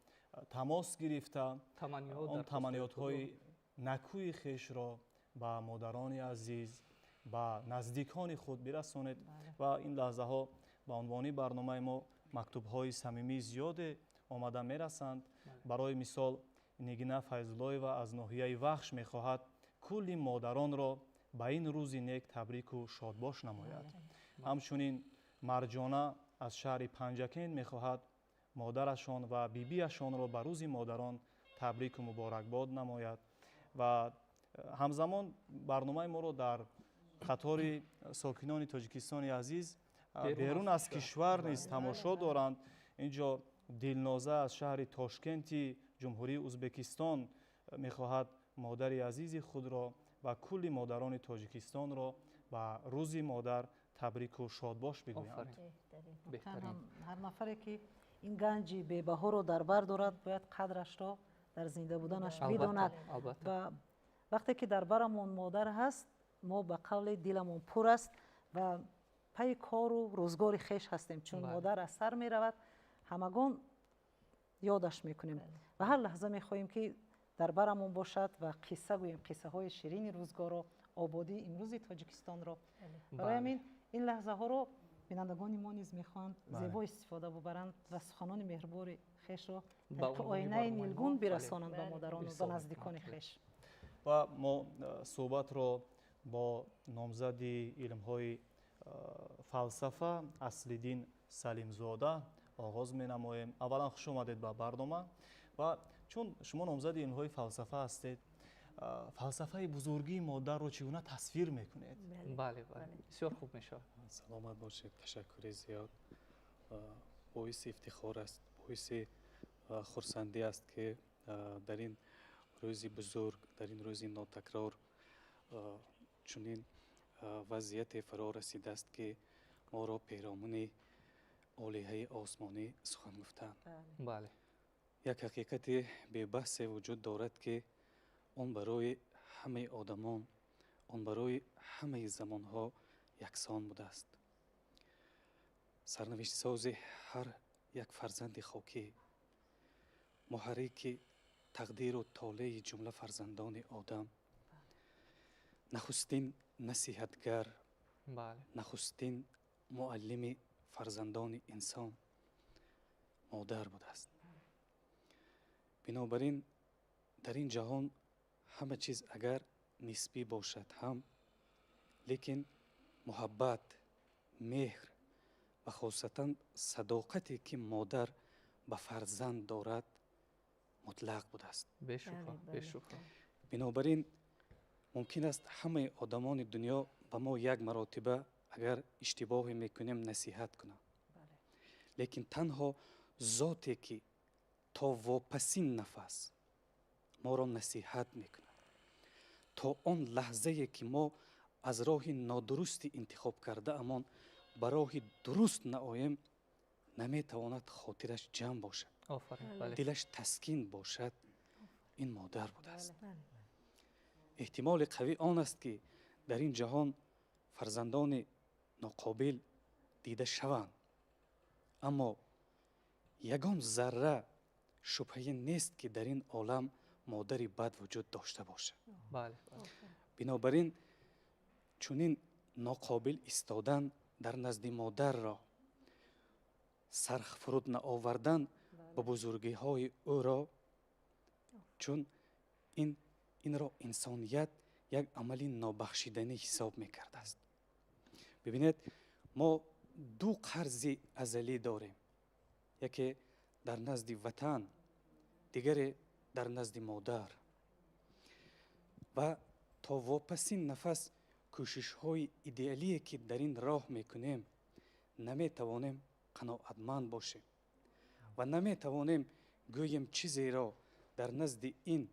Speaker 4: тамос гирифта, он таманниётҳои накӯи хешро ба модарони азиз, ба наздикони худ бирасонед. Ва ин лаҳзаҳо ба унвони барномаи мо мактубҳои самимии зиёде омада мерасанд. Барои мисол, Нигина Файзуллоева аз ноҳияи Вахш мехоҳад кулли модаронро ба ин рӯзи нек табрику шодбош намояд. Ҳамчунин Марҷона аз шаҳри Панҷакент мехоҳад модарашон ва бибиашонро ба рӯзи модарон табрику муборакбод намояд. Ва ҳамзамон барномаи моро дар қатори сокинони Тоҷикистони азиз берун аз кишвар низ тамошо доранд. Инҷо Дилноза аз шаҳри Тошкенти Ҷумҳурии Узбекистон мехоҳад модари азизи худро ва кулли модарони Тоҷикистонро ба рӯзи модар табрику шодбош бигӯянд.
Speaker 3: Ҳар нафаре ки ин ганҷи бебаҳоро дар бар дорад, бояд қадрашро дар зинда буданаш бидонад. Ва вақте ки дар барамон модар ҳаст, мо ба қавли диламон пур аст ва пайи кору рӯзгори хеш ҳастем. Чун модар аз сар меравад, ҳамагон ёдаш мекунем ва ҳар лаҳза мехоҳем, ки дар барамон бошад ва қисса гӯем, қиссаҳои ширини рӯзгорро, ободии имрӯзи Тоҷикистонро. Барои ҳамин ин лаҳзаҳоро бинандагони мо низ мехоҳанд зебо истифода бубаранд ва суханони меҳрубори хешро тариқи оинаи нилгун бирасонанд ба модарону ба наздикони хеш.
Speaker 4: Ва мо суҳбатро бо номзади илмҳои фалсафа Аслиддин Салимзода оғоз менамоем. Аввалан, хуш омадед ба барнома. Ва чун шумо номзади илмҳои фалсафа ҳастед, фалсафаи бузургии модарро чӣ гуна тасвир мекунед?
Speaker 2: Бале, бале, бисёр хуб мешавад.
Speaker 19: Саломат бошед, ташаккури зиёд. Боиси ифтихор аст, боиси хурсандӣ аст, ки дар ин рӯзи бузург, дар ин рӯзи нотакрор чунин вазъияте фаро расидааст, ки моро перомуни олиҳаи осмонӣ сухан гуфтанд. Як ҳақиқати бебаҳсе вуҷуд дорад, ки он барои ҳамаи одамон, он барои ҳамаи замонҳо яксон будааст. Сарнавиштсози ҳар як фарзанди хокӣ, муҳаррики тақдиру толеи ҷумла фарзандони одам, нахустин насиҳатгар, нахустин муаллими фарзандони инсон модар будааст. Бинобар ин, дар ин ҷаҳон ҳама чиз агар нисбӣ бошад ҳам, лекин муҳаббат, меҳр ва хосатан садоқате, ки модар ба фарзанд дорад, мутлақ будааст.
Speaker 2: Бешубҳа.
Speaker 19: Бинобар ин, мумкин аст ҳамаи одамони дунё ба мо як маротиба, агар иштибоҳе мекунем, насиҳат кунанд, лекин танҳо зоте, ки то вопасин нафас моро насиҳат мекунад, то он лаҳзае, ки мо аз роҳи нодурусти интихоб кардаамон ба роҳи дуруст наоем, наметавонад хотираш ҷамъ бошад, дилаш таскин бошад, ин модар будааст. Эҳтимоли қавӣ он аст, ки дар ин ҷаҳон фарзандони ноқобил дида шаванд, аммо ягон зарра шубҳае нест, ки дар ин олам модари бад вуҷуд дошта бошад. Бинобар ин, чунин ноқобил истодан дар назди модарро, сарх фуруд наовардан ба бузургиҳои ӯро, чун инро инсоният як амали нобахшиданӣ ҳисоб мекардааст. Бибинед, мо ду қарзи азалӣ дорем, яке дар назди ватан, дигаре дар назди модар. Ва то вопасин нафас кӯшишҳои идеалие ки дар ин роҳ мекунем, наметавонем қаноатманд бошем ва наметавонем гӯем чизеро дар назди ин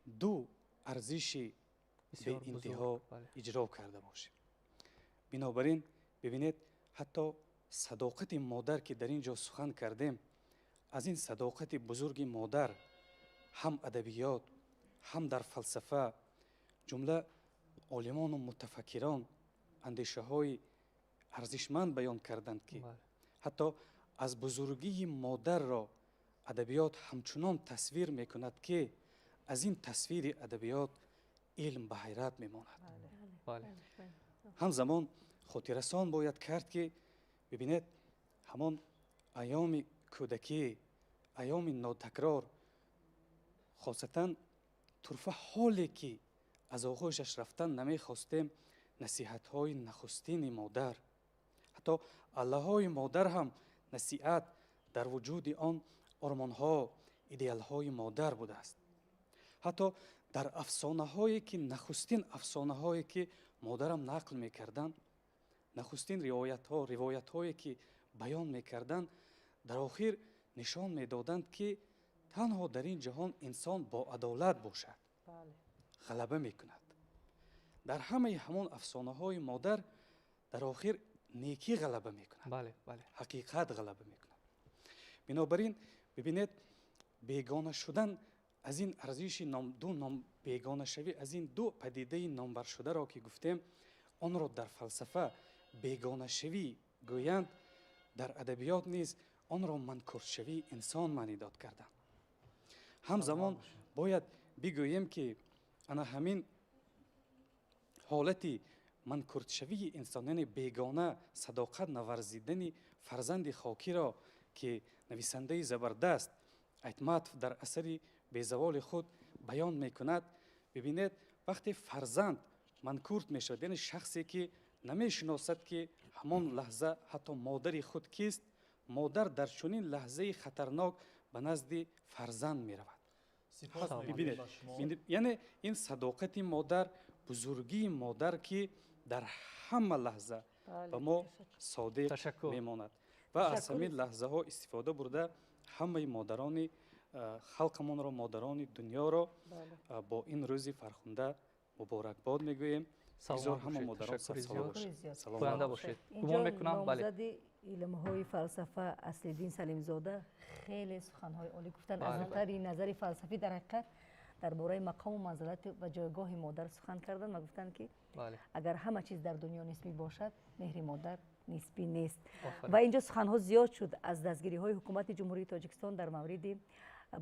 Speaker 19: ду арзиши беинтиҳо иҷро карда бошем. Бинобар ин бибинед, ҳатто садоқати модар ки дар ин ҷо сухан кардем, аз ин садоқати бузурги модар ҳам адабиёт, ҳам дар фалсафа ҷумла олимону мутафаккирон андешаҳои арзишманд баён карданд, ки ҳатто аз бузургии модарро адабиёт ҳамчунон тасвир мекунад, ки аз ин тасвири адабиёт илм ба ҳайрат мемонад. Ҳамзамон хотиррасон бояд кард, ки бибинед, ҳамон айёми кӯдакӣ, айёми нотакрор, хосатан турфа ҳоле ки аз оғӯшаш рафтан намехостем, насиҳатҳои нахустини модар, ҳатто аллаҳои модар ҳам насиҳат дар вуҷуди он ормонҳо, идеалҳои модар будааст. Ҳатто дар афсонаҳое ки нахустин афсонаҳое ки модарам нақл мекарданд, нахустин ривоятҳо, ривоятҳое ки баён мекарданд, дар охир нишон медоданд, ки танҳо дар ин ҷаҳон инсон бо адолат бошад, ғалаба мекунад. Дар ҳамаи ҳамон афсонаҳои модар дар охир некӣ ғалаба мекунад, ҳақиқат ғалаба мекунад. Бинобар ин бибинед, бегона шудан аз ин арзиши ду ном, бегонашавӣ аз ин ду падидаи номбаршударо ки гуфтем, онро дар фалсафа бегонашавӣ гӯянд, дар адабиёт низ онро манкуртшавии инсон маънӣ дод карданд. Ҳамзамон бояд бигӯем, ки ана ҳамин ҳолати манкуртшавии инсон, яъне бегона садоқат наварзидани фарзанди хокиро, ки нависандаи забардаст Айтматов дар асари безаволи худ баён мекунад, бибинед, вақте фарзанд манкурт мешавад, яъне шахсе ки намешиносад, ки ҳамон лаҳза ҳатто модари худ кист, модар дар чунин лаҳзаи хатарнок ба назди фарзанд меравад. Бибинед, яъне ин садоқати модар, бузургии модар, ки дар ҳама лаҳза ба мо содиқ мемонад. Ва аз ҳамин лаҳзаҳо истифода бурда ҳамаи модарони халқамонро, модарони дунёро бо ин рӯзи фархунда муборакбод мегӯем. Бизор ҳама модарон сарсалом бошад.
Speaker 2: Пӯянда бошед. Гумон мекунам, бале.
Speaker 1: Номзади илмҳои фалсафа Аслиддин Салимзода хеле суханҳои олӣ гуфтанд. Аз нуқтаи назари фалсафӣ дар ҳақиқат дар бораи мақому манзилат ва ҷойгоҳи модар сухан карданд ва гуфтанд, ки агар ҳама чиз дар дунё нисбӣ бошад, меҳри модар нисбӣ нест. Ва инҷо суханҳо зиёд шуд аз дастгириҳои ҳукумати Ҷумҳурии Тоҷикистон дар мавриди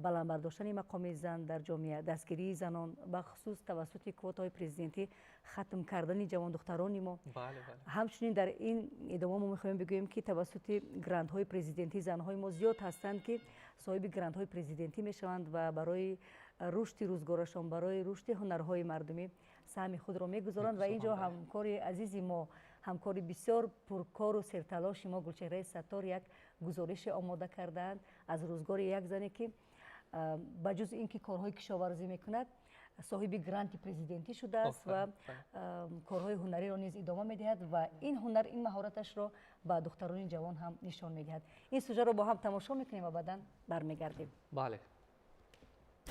Speaker 1: баланд бардоштани мақоми зан дар ҷомеа, дастгирии занон, бахусус тавассути квотаҳои президентӣ хатм кардани ҷавондухтарони мо. Ҳамчунин дар ин идома мо мехоҳем бигӯем, ки тавассути грантҳои президентӣ занҳои мо зиёд ҳастанд, ки соҳиби грантҳои президентӣ мешаванд ва барои рушди рӯзгорашон, барои рушди ҳунарҳои мардумӣ саҳми худро мегузоранд. Ва инҷо ҳамкори азизи мо, ҳамкори бисёр пуркору серталоши мо Гулчеҳраи Саттор як гузорише омода кардаанд аз рӯзгори як зане, ки ба ҷуз ин ки корҳои кишоварзӣ мекунад, соҳиби гранти президентӣ шудааст ва корҳои ҳунариро низ идома медиҳад ва ин ҳунар, ин маҳораташро ба духтарони ҷавон ҳам нишон медиҳад. Ин сужаро бо ҳам тамошо мекунем ва баъдан бармегардем.
Speaker 2: Бале.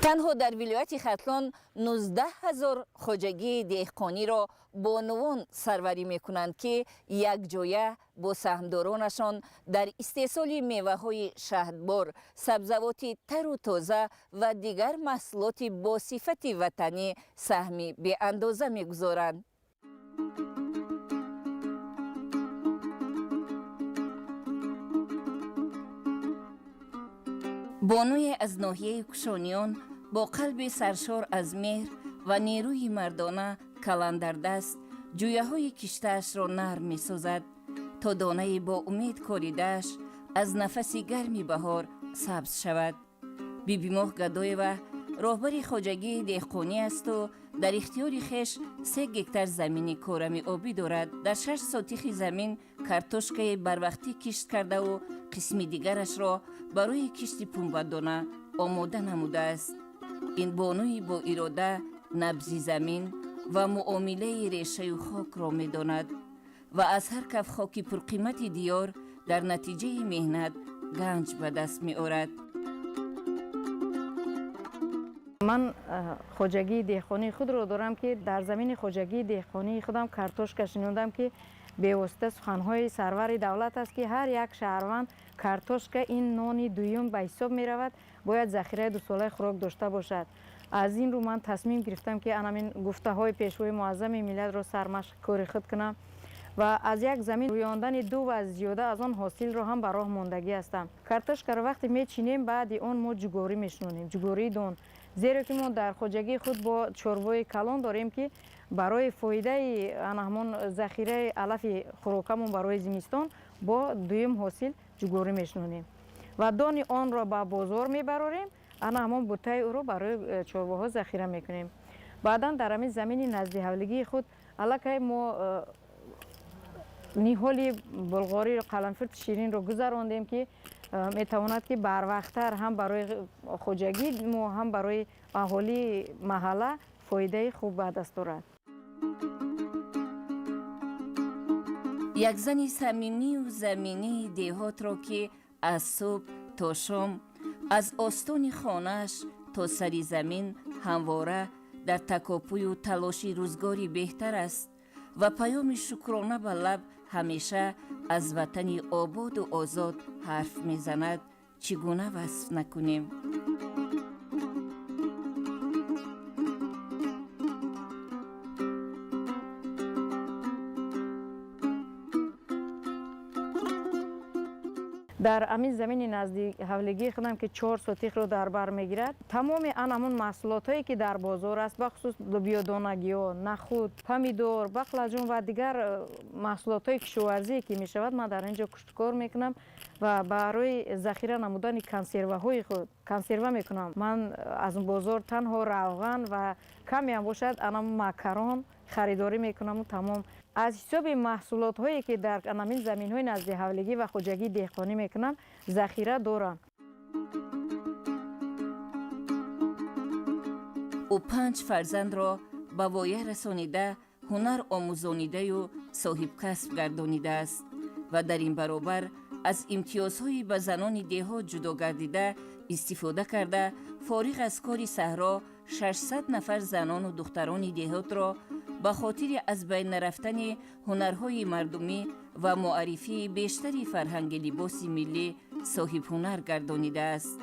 Speaker 6: Танҳо дар вилояти Хатлон 19 ҳазор хоҷагии деҳқониро бонувон сарварӣ мекунанд, ки якҷоя бо саҳмдоронашон дар истеҳсоли меваҳои шаҳдбор, сабзавоти тару тоза ва дигар маҳсулоти босифати ватанӣ саҳми беандоза мегузоранд. Бонуе аз ноҳияи Кушониён бо қалби саршор аз меҳр ва нерӯи мардона каландардаст ҷӯяҳои киштаашро нарм месозад, то донаи бо умед коридааш аз нафаси гарми баҳор сабз шавад. Бибимоҳ Гадоева роҳбари хоҷагии деҳқонӣ асту Дар ихтиёри хеш 3 гектар замини корами обӣ дорад. Дар 6 сотихи замин картошкаи барвақтӣ кишт кардаву қисми дигарашро барои кишти пунбадона омода намудааст. Ин бонуи боирода набзи замин ва муомилаи решаю хокро медонад ва аз ҳар каф хоки пурқимати диёр дар натиҷаи меҳнат ганҷ ба даст меорад.
Speaker 21: Ман хоҷагии деҳқонии худро дорам, ки дар замини хоҷагии деҳқонии худам картошка шинондам, ки бевосита суханҳои сарвари давлат аст, ки ҳар як шаҳрванд картошка ин нони дуюм ба ҳисоб меравад, бояд захираи дусолаи хӯрок дошта бошад. Аз ин рӯ ман тасмим гирифтам, ки анамин гуфтаҳои пешвои муаззами миллатро сармашқи кори худ кунам ва аз як замин рӯёндани ду ва зиёда аз он ҳосилро ҳам ба роҳ мондагӣ ҳастам. Картошкаро вақте мечинем, баъди он мо ҷугорӣ мешинонем, ҷугории дон, зеро ки мо дар хоҷагии худ бо чорвои калон дорем, ки барои фоидаи ана ҳамон захираи алафи хӯрокамон барои зимистон бо дуюм ҳосил ҷугорӣ мешинонем ва дони онро ба бозор мебарорем, ана ҳамон бутаи ӯро барои чорвоҳо захира мекунем. Баъдан дар ҳамин замини наздиҳавлигии худ аллакай мо ниҳоли булғориро, қаламфурти ширинро гузарондем, ки метавонад, ки барвақттар ҳам барои хоҷагии мо, ҳам барои аҳолии маҳалла фоидаи хуб ба даст орад.
Speaker 6: Як зани самимию заминии деҳотро, ки аз субҳ то шом, аз остони хонааш то сари замин ҳамвора дар такопӯю талоши рӯзгори беҳтар аст ва паёми шукрона ба лаб ҳамеша аз ватани ободу озод ҳарф мезанад, чӣ гуна васф накунем?
Speaker 21: Дар ҳамин замини назди ҳавлигии худам, ки 4 сотихро дар бар мегирад, тамоми ан ҳамон маҳсулотҳое, ки дар бозор аст, бахусус лӯбиёдонагиҳо, нахуд, помидор, бақлаҷон ва дигар маҳсулотҳои кишоварзие, ки мешавад, ман дар ин ҷо куштукор мекунам ва барои захира намудани консерваҳои худ консерва мекунам. Ман аз бозор танҳо равған ва камеам бошад анам макарон харидорӣ мекунаму тамом. Аз ҳисоби маҳсулотҳое, ки дар ҳамин заминҳои назди ҳавлигӣ ва хоҷагии деҳқонӣ мекунам, захира дорам.
Speaker 6: Ӯ 5 фарзандро ба воя расонида, ҳунар омӯзонидаю соҳибкасб гардонидааст ва дар ин баробар аз имтиёзҳои ба занони деҳот ҷудо гардида истифода карда, фориғ аз кори саҳро 600 нафар занону духтарони деҳотро ба хотири аз байн нарафтани ҳунарҳои мардумӣ ва муаррифии бештари фарҳанги либоси миллӣ соҳибҳунар гардонидааст.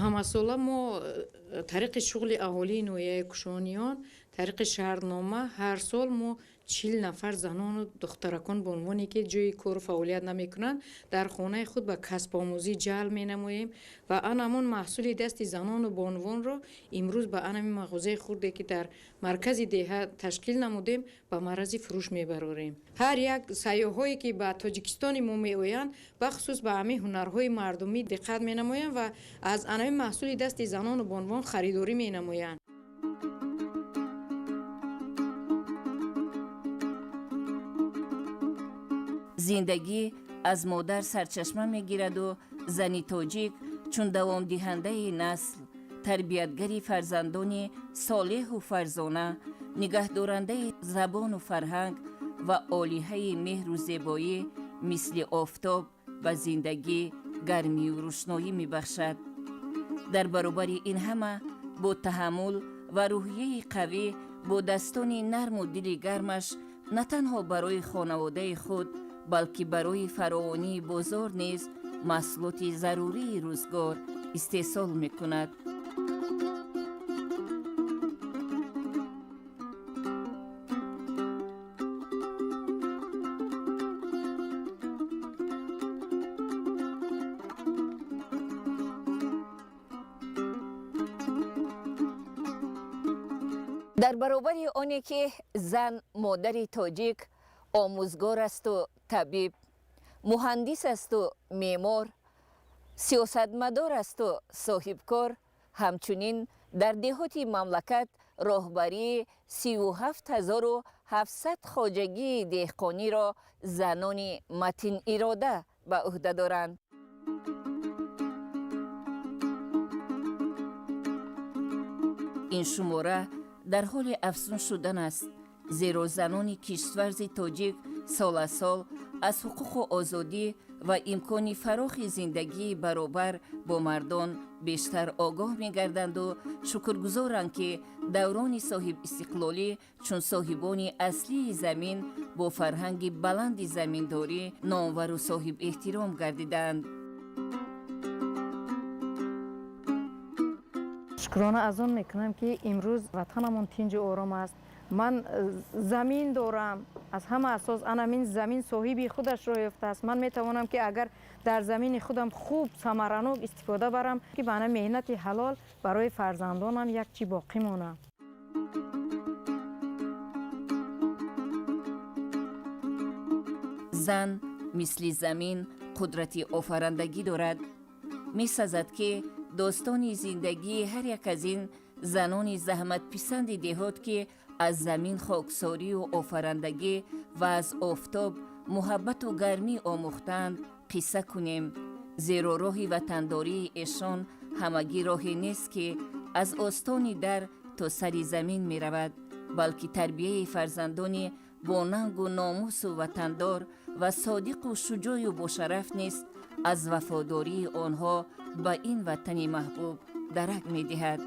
Speaker 22: Ҳамасола мо тариқи шуғли аҳолии ноҳияи Кушониён, тариқи шаҳрнома ҳар сол мо 40 нафар занону духтаракон, бонувоне ки ҷои кору фаъолият намекунанд, дар хонаи худ ба касбомӯзӣ ҷалб менамоем ва ан ҳамон маҳсули дасти занону бонувонро имрӯз ба анами мағозаи хурде, ки дар маркази деҳа ташкил намудем, ба маррази фурӯш мебарорем. Ҳар як сайёҳое, ки ба Тоҷикистони мо меоянд, бахусус ба ҳамин ҳунарҳои мардумӣ диққат менамоянд ва аз анами маҳсули дасти занону бонувон харидорӣ менамоянд.
Speaker 6: Зиндагӣ аз модар сарчашма мегираду зани тоҷик чун давомдиҳандаи насл, тарбиятгари фарзандони солеҳу фарзона, нигаҳдорандаи забону фарҳанг ва олиҳаи меҳру зебоӣ мисли офтоб ба зиндагӣ гармию рӯшноӣ мебахшад. Дар баробари ин ҳама бо таҳаммул ва рӯҳияи қавӣ, бо дастони нарму дили гармаш на танҳо барои хонаводаи худ, балки барои фаровонии бозор низ маҳсулоти зарурии рӯзгор истеҳсол мекунад. Дар баробари оне ки зан модари тоҷик Омӯзгор асту табиб, муҳандис асту меъмор, сиёсатмадор асту соҳибкор. Ҳамчунин дар деҳоти мамлакат роҳбарии 37 700 хоҷагии деҳқониро занони матинирода ба ӯҳда доранд. Ин шумора дар ҳоли афзун шудан аст, зеро занони киштварзи тоҷик сол аз сол аз ҳуқуқу озодӣ ва имкони фарохи зиндагии баробар бо мардон бештар огоҳ мегарданду шукргузоранд, ки даврони соҳибистиқлолӣ чун соҳибони аслии замин бо фарҳанги баланди заминдорӣ номвару соҳибэҳтиром гардиданд.
Speaker 21: Шукрона аз он мекунам, ки имрӯз ватанамон тинҷу ором аст. Ман замин дорам. Аз ҳама асос анамин замин соҳиби худашро ёфтааст. Ман метавонам, ки агар дар замини худам хуб самаранок истифода барам, ки ба ана меҳнати ҳалол барои фарзандонам як чӣ боқӣ монам.
Speaker 6: Зан мисли замин қудрати офарандагӣ дорад. Месазад, ки достони зиндагии ҳар як аз ин занони заҳматписанди деҳот, ки аз замин хоксорию офарандагӣ ва аз офтоб муҳаббату гармӣ омӯхтаанд, қисса кунем, зеро роҳи ватандории эшон ҳамагӣ роҳе нест, ки аз остони дар то сари замин меравад, балки тарбияи фарзандони бо нангу номусу ватандор ва содиқу шуҷоъю бошараф низ аз вафодории онҳо ба ин ватани маҳбуб дарак медиҳад.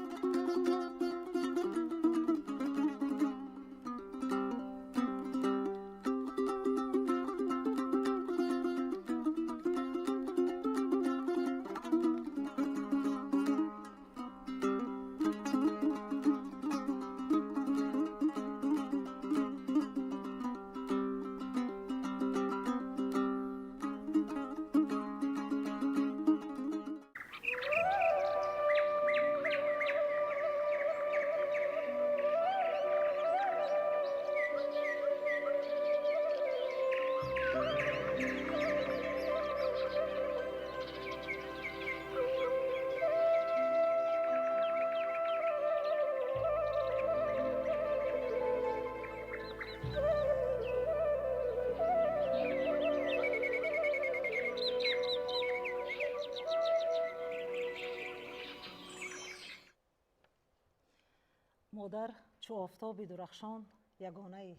Speaker 3: Модар чу офтоби дурахшон ягонаӣ.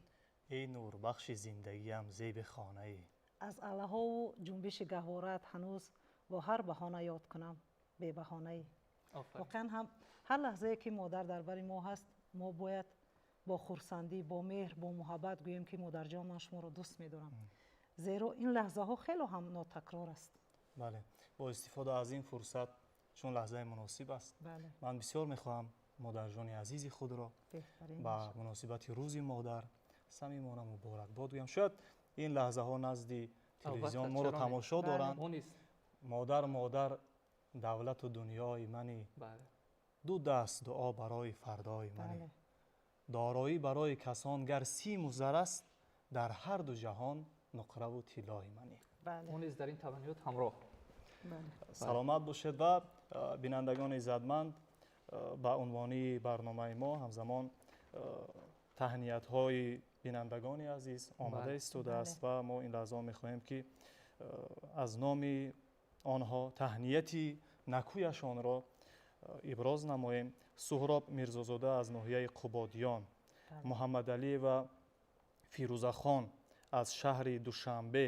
Speaker 4: Эй нурбахши зиндагиам, зеби хонаӣ.
Speaker 3: Аз аллаҳову ҷунбиши гаҳворат ҳанӯз бо ҳар баҳона ёд кунам бебаҳонаӣ. Воқеан ҳам, ҳар лаҳзае ки модар дар бари мо ҳаст, мо бояд бо хурсандӣ, бо меҳр, бо муҳаббат гӯем, ки модарҷон, ман шуморо дӯст медорам, зеро ин лаҳзаҳо хело ҳам нотакрор аст.
Speaker 4: Бале, бо истифода аз ин фурсат, чун лаҳзаи муносиб аст, ман бисёр мехоҳам модарҷони азизи худро ба муносибати Рӯзи модар самимона муборакбод гӯям. Шояд ин лаҳзаҳо назди телевизион моро тамошо доранд. Модар, модар, давлату дунёи мани, ду даст дуо барои фардои мани. Дороӣ барои касон гар симу зар аст, дар ҳар ду ҷаҳон нуқраву тиллои мани.
Speaker 2: Мо низ дар ин таманниёт ҳамроҳ.
Speaker 4: Саломат бошед. Ва бинандагони иззатманд, ба унвони барномаи мо ҳамзамон таҳниятҳои бинандагони азиз омада истодааст ва мо ин лаҳзаҳо мехоҳем, ки аз номи онҳо таҳнияти накӯяшонро иброз намоем. Суҳроб Мирзозода аз ноҳияи Қубодиён, Муҳаммадалиева Фирӯзахон аз шаҳри Душанбе,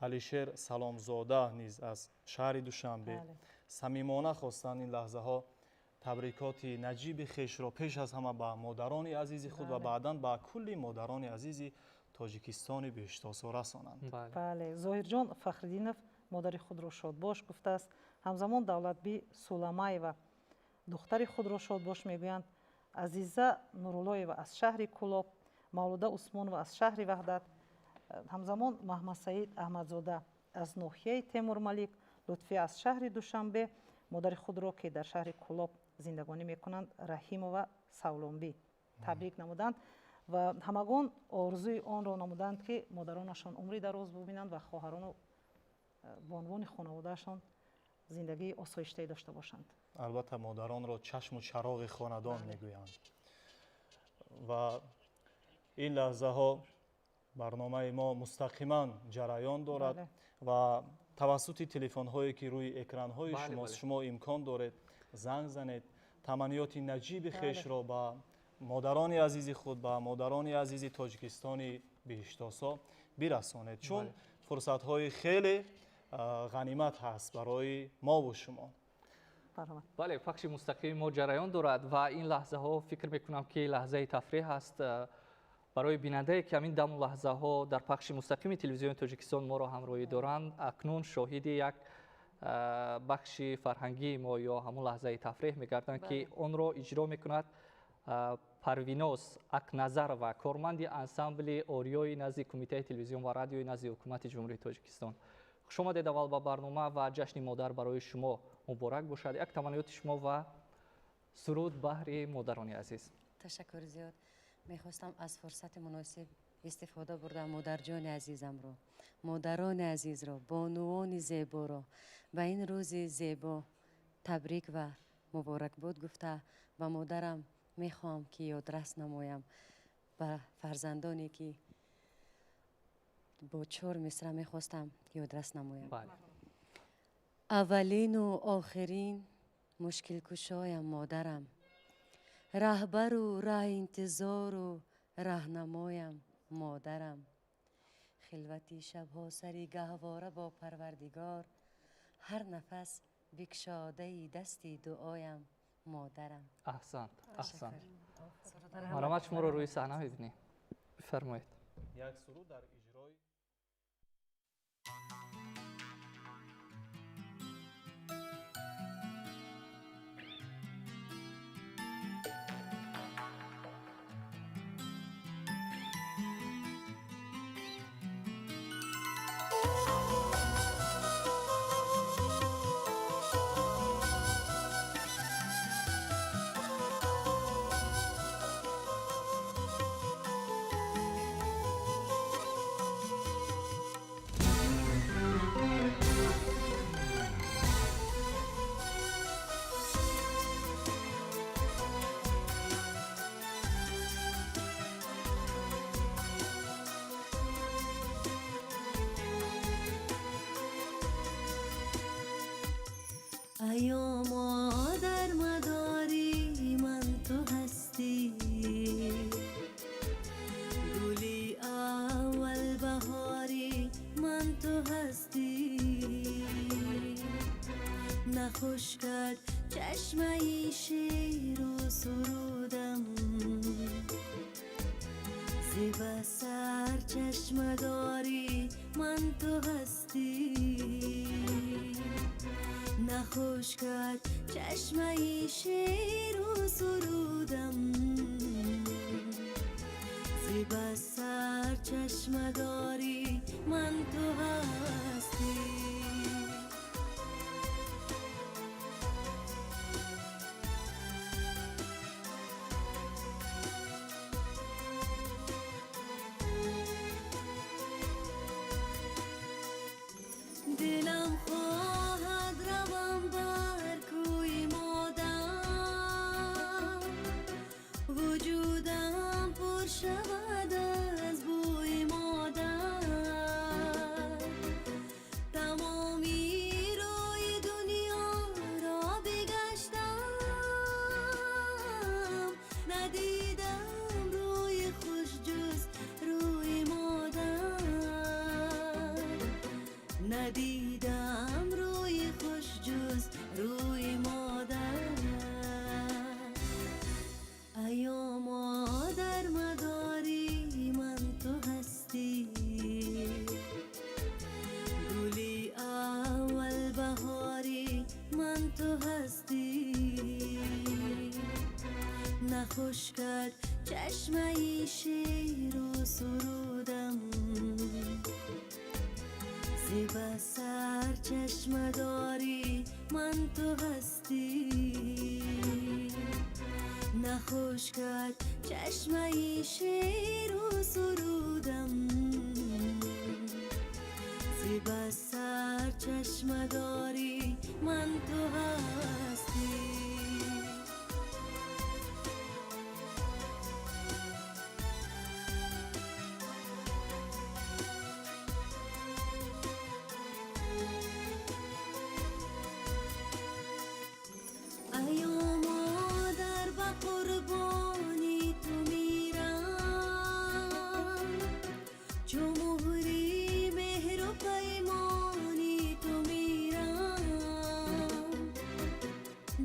Speaker 4: Алишер Саломзода низ аз шаҳри Душанбе самимона хостанд ин лаҳзаҳо табрикоти наҷиби хешро пеш аз ҳама ба модарони азизи худ ва баъдан ба кулли модарони азизи Тоҷикистони беҳиштосо расонанд.
Speaker 3: Бале, Зоҳирҷон Фахриддинов модари худро шодбош гуфтааст. Ҳамзамон Давлатби Суламаева духтари худро шодбош мегӯянд. Азиза Нуруллоева аз шаҳри Кӯлоб, Мавлуда Усмонова аз шаҳри Ваҳдат, ҳамзамон Маҳмадсаид Аҳмадзода аз ноҳияи Темурмалик, Лутфия аз шаҳри Душанбе модари худро, ки дар шаҳри Кӯлоб зиндагонӣ мекунанд, Раҳимова Савлонбӣ табрик намуданд. Ва ҳамагон орзуи онро намуданд, ки модаронашон умри дароз бубинанд ва хоҳарону бонувони хонаводаашон зиндагии осоиштае дошта бошанд.
Speaker 4: Албатта, модаронро чашму чароғи хонадон мегӯянд. Ва ин лаҳзаҳо барномаи мо мустақиман ҷараён дорад ва тавассути телефонҳое, ки рӯи экранҳои шумост, шумо имкон доред занг занед, таманниёти наҷиби хешро ба модарони азизи худ, ба модарони азизи Тоҷикистони биҳиштосо бирасонед, чун фурсатҳои хеле ғанимат ҳаст барои мову шумо.
Speaker 2: Бале, пахши мустақими мо ҷараён дорад ва ин лаҳзаҳо фикр мекунам, ки лаҳзаи тафреҳ аст барои бинандае, ки ҳамин даму лаҳзаҳо дар пахши мустақими телевизиони Тоҷикистон моро ҳамроҳӣ доранд. Акнун шоҳиди як бахши фарҳангии мо ё ҳамон лаҳзаи тафреҳ мегарданд, ки онро иҷро мекунад Парвиноз Акназарова, корманди ансамбли Ориёи назди Кумитаи телевизион ва радиои назди Ҳукумати Ҷумҳурии Тоҷикистон. Хуш омадед аввал ба барнома ва ҷашни модар барои шумо муборак бошад. Як таманниёти шумо ва суруд баҳри модарони азиз.
Speaker 7: Ташаккур зиёд. Мехостам аз фурсати муносиб истифода бурда модарҷони азизамро, модарони азизро, бонувони зеборо ба ин рӯзи зебо табрик ва муборакбод гуфта, ба модарам мехоҳам, ки ёдрас намоям, ба фарзандоне, ки бо чор мисра мехостам ёдрас намоям. Аввалину охирин мушкилкушоям модарам, раҳбару раҳинтизору раҳнамоям модарам, хилвати шабҳо сари гаҳвора бо Парвардигор, ҳар нафас бикшодаи дасти дуоям модарам.
Speaker 2: Аҳсант, аҳсант. Марҳамат, шуморо рӯи саҳна мебинем, бифармоед.
Speaker 4: Як суруд дар иҷрои
Speaker 7: ایا مادر مداری من تو هستی، گلی اول بهاری من تو هستی، نخوش کرد چشمه شیر و سرودم، زیب سر چشمه داری من تو هستی، نخوش کرد چشمه شیر و سرودم، زیب سر چشمه داری من تو هستی. دلم خواهد روم بر کوی مادر، وجودم پر شود از بوی مادر، تمامی روی دنیا را بگشتم، ندیدم روی خوش جز روی مادر، ندیدم روی خوش جز روی مادر. ایا مادر مداری من تو هستی، گلی اول بهاری من تو هستی، نخوش کرد چشمه شیر و سرودم، زیب سر چشمه داری من تو هستی،
Speaker 8: نخشکد چشمه شعر و سرودم زیبا سر چشمه داری من تو هستی.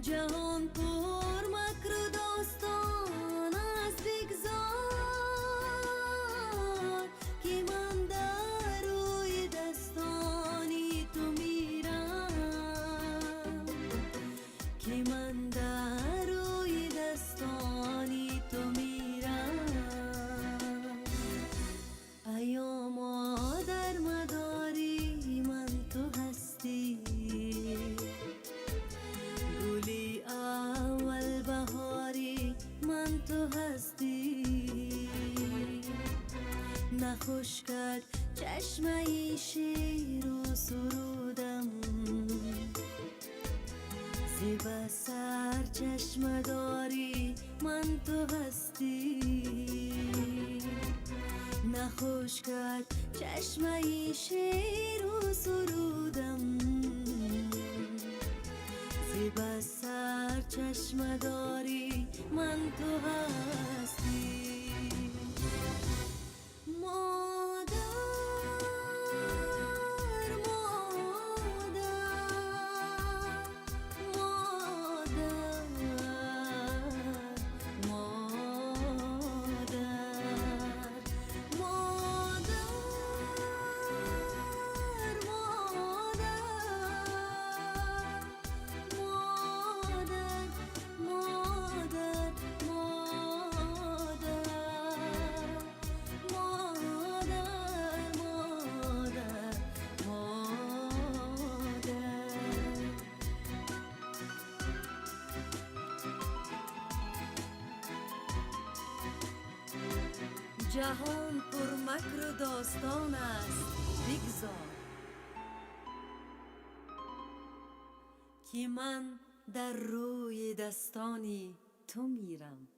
Speaker 8: جهان پر مکر و داستان است بگذار که من در روی دستانی تو میرم، که من در روی دستانی تو میرم. ایا مادر مداری من تو هستی، نخشکد چشمه شیر و سرودم زیبا سر چشمه داری من تو هستی. نخشکد چشمه شیر و سرودم زیبا سر چشمه داری من تو هستی. جهان پر مکر و داستان است بگذار که من در روی دستانی تو میرم.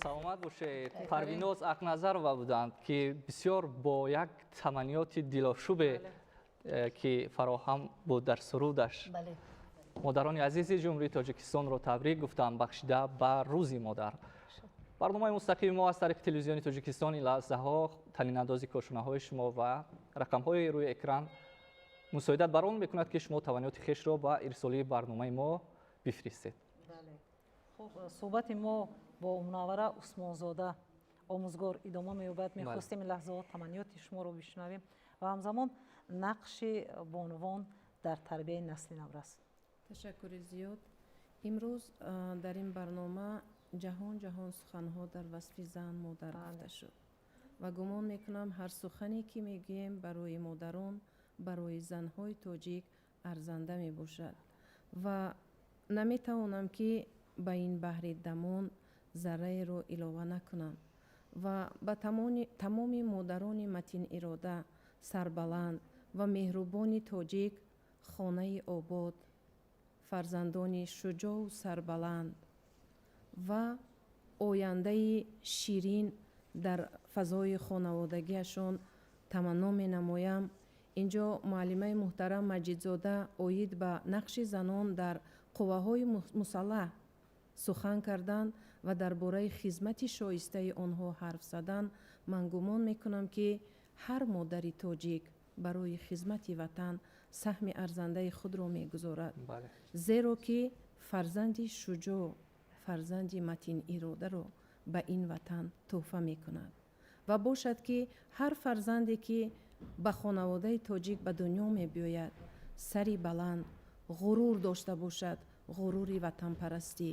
Speaker 2: Саломат бошед. Парвиноз Ақназарова буданд, ки бисёр бо як таманниёти дилошӯбе ки фароҳам буд дар сурудаш. Модарони азизи Ҷумҳурии Тоҷикистонро табрик гуфтам, бахшида ба Рӯзи модар. Барномаи мустақими мо аз тариқи телевизиони Тоҷикистон ин лаҳзаҳо танинандози кошонаҳои шумо ва рақамҳои рӯи экран мусоидат бар он мекунад, ки шумо таваниёти хешро ба ирсолии барномаи мо бифиристед.
Speaker 3: Хуб, суҳбати мо бо Мунаввара Усмонзода омӯзгор идома меёбад. Мехостем ин лаҳзаҳо таманниёти шуморо бишунавем ва ҳамзамон нақши бонувон дар тарбияи насли наврас.
Speaker 20: Ташаккури зиёд. Имрӯз дар ин барнома ҷаҳон ҷаҳон суханҳо дар васфи зан модар гуфта шуд ва гумон мекунам ҳар сухане ки мегӯем барои модарон, барои занҳои тоҷик арзанда мебошад ва наметавонам ки ба ин баҳри дамон зарраеро илова накунам ва ба тамоми модарони матинирода, сарбаланд ва меҳрубони тоҷик хонаи обод, фарзандони шуҷоъу сарбаланд ва ояндаи ширин дар фазои хонаводагиашон таманно менамоям. Инҷо муаллимаи муҳтарам Маҷидзода оид ба нақши занон дар қувваҳои мусаллаҳ сухан кардан ва дар бораи хизмати шоистаи онҳо ҳарф задан. Ман гумон мекунам, ки ҳар модари тоҷик барои хизмати ватан саҳми арзандаи худро мегузорад, зеро ки фарзанди шуҷоъ, фарзанди матиниродаро ба ин ватан тӯҳфа мекунад ва бошад, ки ҳар фарзанде ки ба хонаводаи тоҷик ба дунё мебиёяд, сари баланд, ғурур дошта бошад, ғурури ватанпарастӣ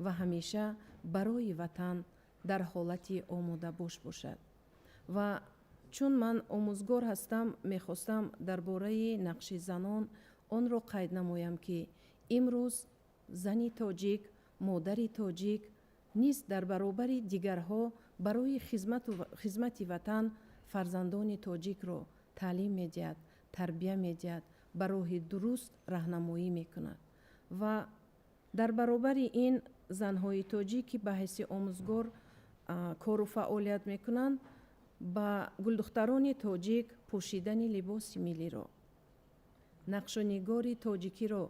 Speaker 20: ва ҳамеша барои ватан дар ҳолати омодабош бошад. Ва чун ман омӯзгор ҳастам, мехостам дар бораи нақши занон Онро қайд намоям, ки имрӯз зани тоҷик, модари тоҷик низ дар баробари дигарҳо барои хизмати ватан фарзандони тоҷикро таълим медиҳад, тарбия медиҳад, ба роҳи дуруст раҳнамоӣ мекунад. Ва дар баробари ин занҳои тоҷик, ки ба ҳайси омӯзгор кору фаъолият мекунанд, ба гулдухтарони тоҷик пӯшидани либоси миллиро, нақшунигори тоҷикиро,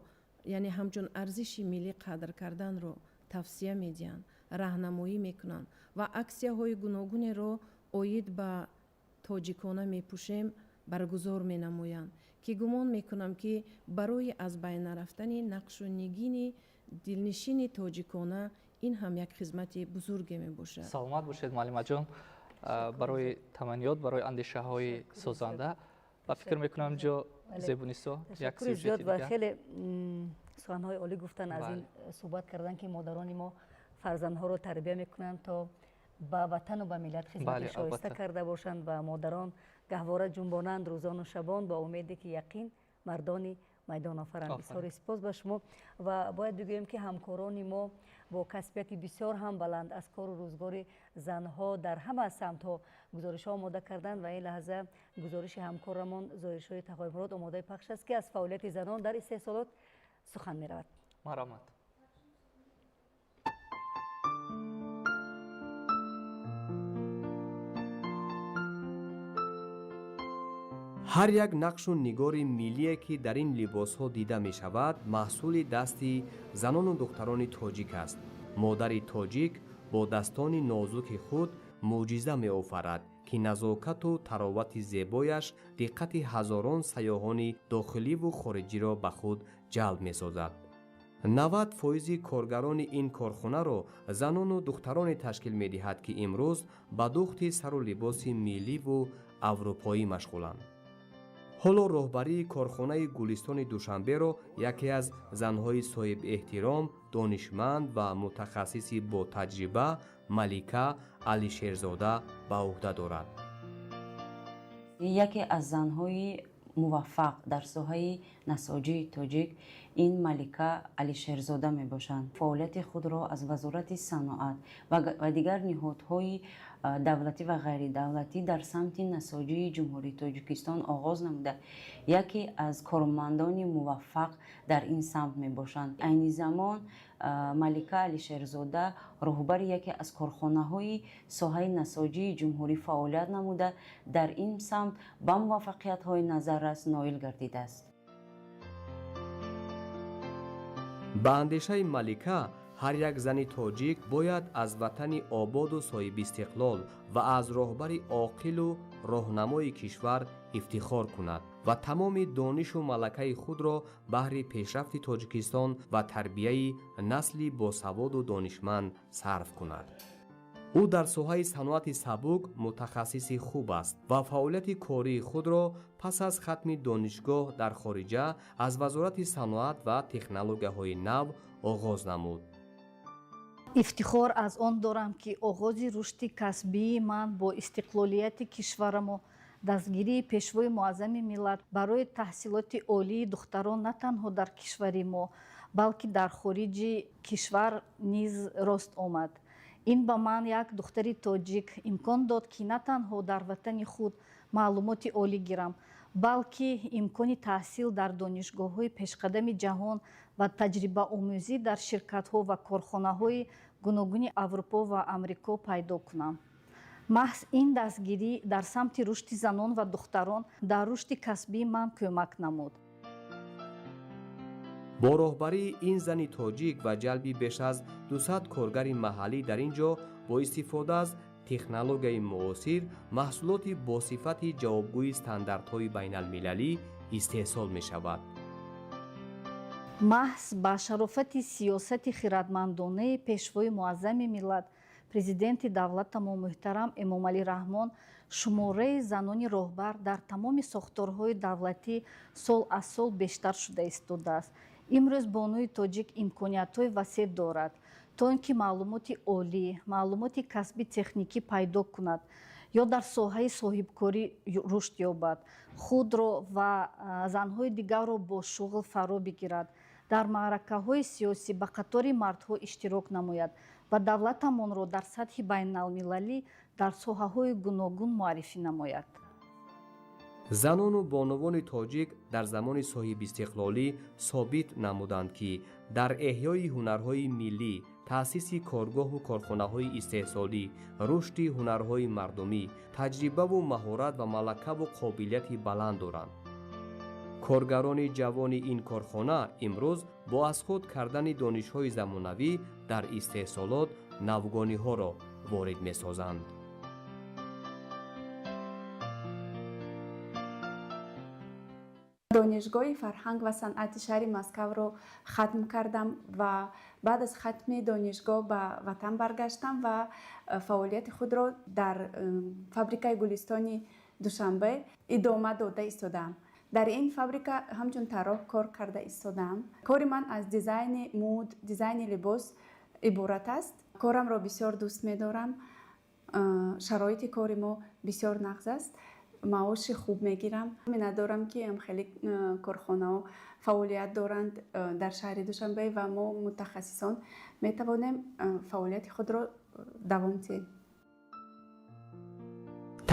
Speaker 20: яъне ҳамчун арзиши миллӣ қадр карданро тавсия медиҳанд, раҳнамоӣ мекунанд ва аксияҳои гуногунеро оид ба тоҷикона мепӯшем баргузор менамоянд, ки гумон мекунам, ки барои аз байн нарафтани нақшу нигини дилнишини тоҷикона ин ҳам як хизмати бузурге мебошад.
Speaker 2: Саломат бошед, муаллимаҷон, барои таманниёт, барои андешаҳои созанда. Ва фикр мекунам, ҷо Зебунисо як
Speaker 1: ташаккури зиёд ва хеле суханҳои олӣ гуфтан, аз ин суҳбат кардан, ки модарони мо фарзандҳоро тарбия мекунанд, то ба ватану ба миллат хизмати шоиста карда бошанд ва модарон гаҳвора ҷунбонанд рӯзону шабон ба умеде ки яқин мардони майдон офаранд. Изҳори сипос ба шумо. Ва бояд бигӯем, ки ҳамкорони мо бо касбияти бисёр ҳам баланд аз кору рӯзгори занҳо дар ҳама самтҳо гузоришҳо омода карданд ва ин лаҳза гузориши ҳамкорамон Зоҳиршоҳи Тағоймурод омодаи пахш аст, ки аз фаъолияти занон дар истеҳсолот сухан меравад.
Speaker 2: Марҳамат.
Speaker 10: Ҳар як нақшу нигори миллие, ки дар ин либосҳо дида мешавад, маҳсули дасти занону духтарони тоҷик аст. Модари тоҷик бо дастони нозуки худ мӯъҷиза меофарад, ки назокату таровати зебояш диққати ҳазорон сайёҳони дохиливу хориҷиро ба худ ҷалб месозад. 90 фоизи коргарони ин корхонаро занону духтароне ташкил медиҳад, ки имрӯз ба духти сару либоси милливу аврупоӣ машғуланд. Ҳоло роҳбарии корхонаи Гулистони Душанберо яке аз занҳои соҳибэҳтиром, донишманд ва мутахассиси ботаҷриба Малика Алишерзода ба ӯҳда дорад.
Speaker 11: Яке аз занҳои муваффақ дар соҳаи насоҷии тоҷик ин Малика Алишерзода мебошанд. Фаъолияти худро аз Вазорати саноат ва дигар ниҳодҳои давлатӣ ва ғайридавлатӣ дар самти насоҷии Ҷумҳурии Тоҷикистон оғоз намуда, яке аз кормандони муваффақ дар ин самт мебошанд. Айни замон Малика Алишерзода роҳбари яке аз корхонаҳои соҳаи насоҷии ҷумҳурӣ фаъолият намуда, дар ин самт ба муваффақиятҳои назаррас ноил гардидааст.
Speaker 10: Ба андешаи Малика, ҳар як зани тоҷик бояд аз ватани ободу соҳибистиқлол ва аз роҳбари оқилу роҳнамои кишвар ифтихор кунад ва тамоми донишу малакаи худро баҳри пешрафти Тоҷикистон ва тарбияи насли босаводу донишманд сарф кунад. Ӯ дар соҳаи саноати сабук мутахассиси хуб аст ва фаъолияти кории худро пас аз хатми донишгоҳ дар хориҷа аз Вазорати саноат ва технологияҳои нав оғоз намуд.
Speaker 23: Ифтихор аз он дорам, ки оғози рушди касбии ман бо истиқлолияти кишварамо, дастгирии Пешвои Муаззами миллат барои таҳсилоти олии духтарон на танҳо дар кишвари мо, балки дар хориҷи кишвар низ рост омад. Ин ба ман, як духтари тоҷик, имкон дод, ки на танҳо дар ватани худ маълумоти олӣ гирам, балки имкони таҳсил дар донишгоҳҳои пешқадами ҷаҳон ва таҷрибаомӯзӣ дар ширкатҳо ва корхонаҳои гуногуни Аврупо ва Амрико пайдо кунам. Маҳз ин дастгирӣ дар самти рушди занон ва духтарон дар рушди касбии ман кӯмак намуд.
Speaker 10: Бо роҳбарии ин зани тоҷик ва ҷалби беш аз 200 коргари маҳаллӣ дар ин ҷо бо истифода аз технологияи муосир маҳсулоти босифати ҷавобгӯи стандартҳои байналмилалӣ истеҳсол мешавад.
Speaker 23: Маҳз ба шарофати сиёсати хиратмандонаи Пешвои Муаззами миллат, Президенти давлатамо муҳтарам Эмомалӣ Раҳмон, шумораи занони роҳбар дар тамоми сохторҳои давлатӣ сол аз сол бештар шуда истодааст. Имрӯз бонуи тоҷик имкониятҳои васеъ дорад, то ин ки маълумоти олӣ, маълумоти касби техникӣ пайдо кунад. Ё дар соҳаи соҳибкорӣ рушд ёбад, худро ва занҳои дигарро бо шуғл фаро бигирад, дар маъракаҳои сиёсӣ ба қатори мардҳо иштирок намояд ва давлатамонро дар сатҳи байналмилалӣ дар соҳаҳои гуногун муаррифӣ намояд.
Speaker 10: Занону бонувони тоҷик дар замони соҳибистиқлолӣ собит намуданд, ки дар эҳёи ҳунарҳои миллӣ, таъсиси коргоҳу корхонаҳои истеҳсолӣ, рушди ҳунарҳои мардумӣ, таҷрибаву маҳорат ва малакаву қобилияти баланд доранд. Коргарони ҷавони ин корхона имрӯз бо аз худ кардани донишҳои замонавӣ дар истеҳсолот навгониҳоро ворид месозанд.
Speaker 9: Донишгоҳи фарҳанг ва санъати шаҳри Москавро хатм кардам ва баъд аз хатми донишгоҳ ба ватан баргаштам ва фаъолияти худро дар фабрикаи Гулистони Душанбе идома дода истодаам. Дар ин фабрика ҳамчун тарроҳ кор карда истодаам. Кори ман аз дизайни муд, дизайни либос иборат аст. Корамро бисёр дӯст медорам. Шароити кори мо бисёр нағз аст, маоши хуб мегирам. Миннатдорам, ки хеле корхонаҳо фаъолият доранд дар шаҳри Душанбе ва мо мутахассисон метавонем фаъолияти худро давом диҳем.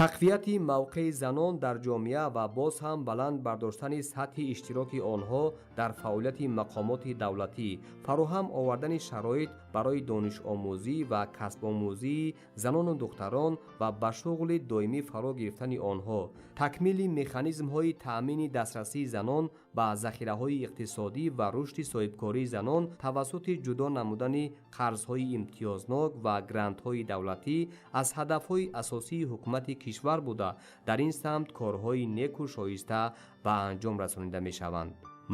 Speaker 10: Тақвияти мавқеи занон дар ҷомеа ва боз ҳам баланд бардоштани сатҳи иштироки онҳо дар фаъолияти мақомоти давлатӣ, фароҳам овардани шароит барои донишомӯзӣ ва касбомӯзии занону духтарон ва ба шуғли доимӣ фаро гирифтани онҳо, такмили механизмҳои таъмини дастрасии занон ба захираҳои иқтисодӣ ва рушди соҳибкории занон тавассути ҷудо намудани қарзҳои имтиёзнок ва грантҳои давлатӣ аз ҳадафҳои асосии ҳукумати кишвар буда, дар ин самт корҳои неку шоиста ба анҷом расонида мешаванд.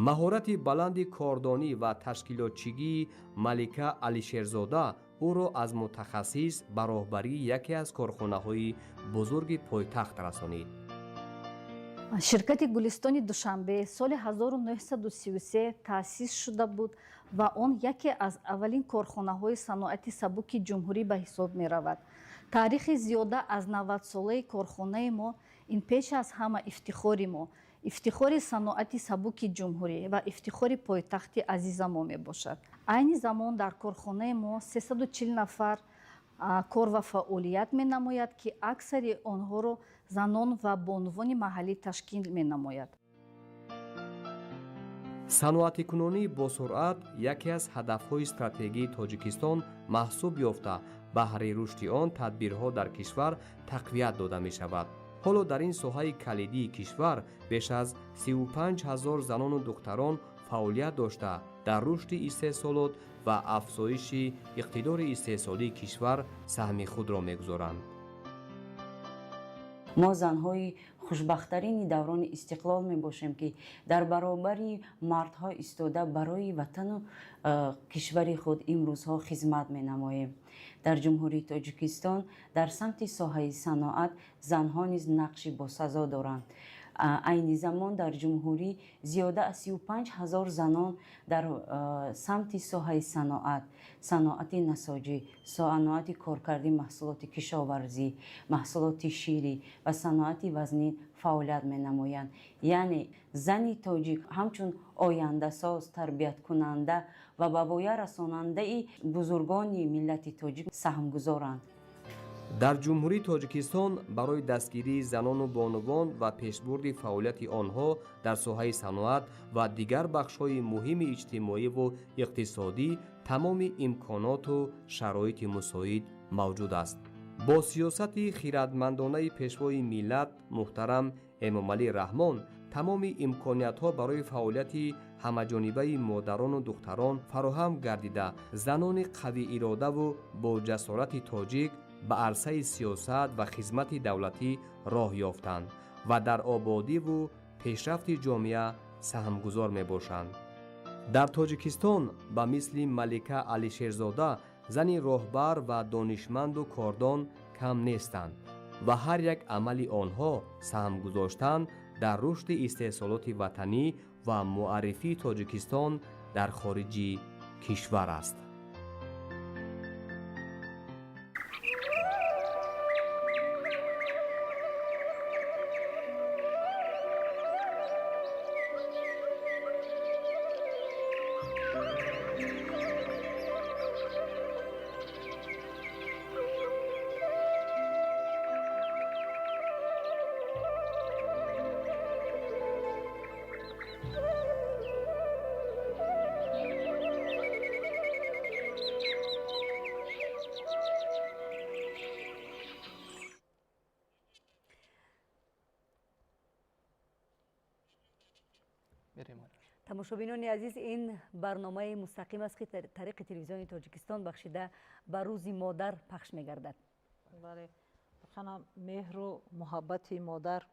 Speaker 10: Маҳорати баланди кордонӣ ва ташкилотчигии Малика Алишерзода ӯро аз мутахассис ба роҳбарии яке аз корхонаҳои бузурги пойтахт расонид.
Speaker 23: Ширкати Гулистони Душанбе соли 1933 таъсис шуда буд ва он яке аз аввалин корхонаҳои саноати сабуки ҷумҳурӣ ба ҳисоб меравад. Таърихи зиёда аз 90-солаи корхонаи мо ин пеш аз ҳама ифтихори мо, ифтихори саноати сабуки ҷумҳурӣ ва ифтихори пойтахти азизамо мебошад. Айни замон дар корхонаи мо 340 нафар кор ва фаъолият менамояд, ки аксари онҳоро занон ва бонувони маҳаллӣ ташкил менамояд.
Speaker 10: Саноатикунонӣ бо суръат яке аз ҳадафҳои стратегии Тоҷикистон маҳсуб ёфта, баҳри рушди он тадбирҳо дар кишвар тақвият дода мешавад. Ҳоло дар ин соҳаи калидии кишвар беш аз 35 ҳазор занону духтарон фаъолият дошта, дар рушди истеҳсолот ва афзоиши иқтидори истеҳсолии кишвар саҳми худро мегузоранд.
Speaker 11: Мо занҳои хушбахттарини даврони истиқлол мебошем, ки дар баробари мардҳо истода барои ватану кишвари худ имрӯзҳо хизмат менамоем. Дар Ҷумҳурии Тоҷикистон дар самти соҳаи саноат занҳо низ нақши босазо доранд. Айни замон дар ҷумҳурӣ зиёда аз 35 ҳазор занон дар самти соҳаи саноат, саноати насоҷӣ, саноати коркарди маҳсулоти кишоварзӣ, маҳсулоти ширӣ ва саноати вазнин фаъолият менамоянд. Яъне зани тоҷик ҳамчун ояндасоз, тарбияткунанда ва ба воя расонандаи бузургони миллати тоҷик саҳмгузоранд.
Speaker 10: Дар Ҷумҳурии Тоҷикистон барои дастгирии занону бонувон ва пешбурди фаъолияти онҳо дар соҳаи саноат ва дигар бахшҳои муҳими иҷтимоиву иқтисодӣ тамоми имконоту шароити мусоид мавҷуд аст. Бо сиёсати хиратмандонаи Пешвои миллат муҳтарам Эмомалӣ Раҳмон тамоми имкониятҳо барои фаъолияти ҳамаҷонибаи модарону духтарон фароҳам гардида, занони қавииродаву бо ҷасорати тоҷик ба арсаи сиёсат ва хизмати давлатӣ роҳ ёфтанд ва дар ободиву пешрафти ҷомеа саҳмгузор мебошанд. Дар Тоҷикистон ба мисли Малика Алишерзода зани роҳбар ва донишманду кордон кам нестанд ва ҳар як амали онҳо саҳм гузоштан дар рушди истеҳсолоти ватанӣ ва муаррифии Тоҷикистон дар хориҷи кишвар аст.
Speaker 1: Тамошобинони азиз, ин барномаи мустақим аст, ки тариқи телевизиони Тоҷикистон бахшида ба Рӯзи модар пахш мегардад.
Speaker 3: Бале, воқеан меҳру муҳаббати модар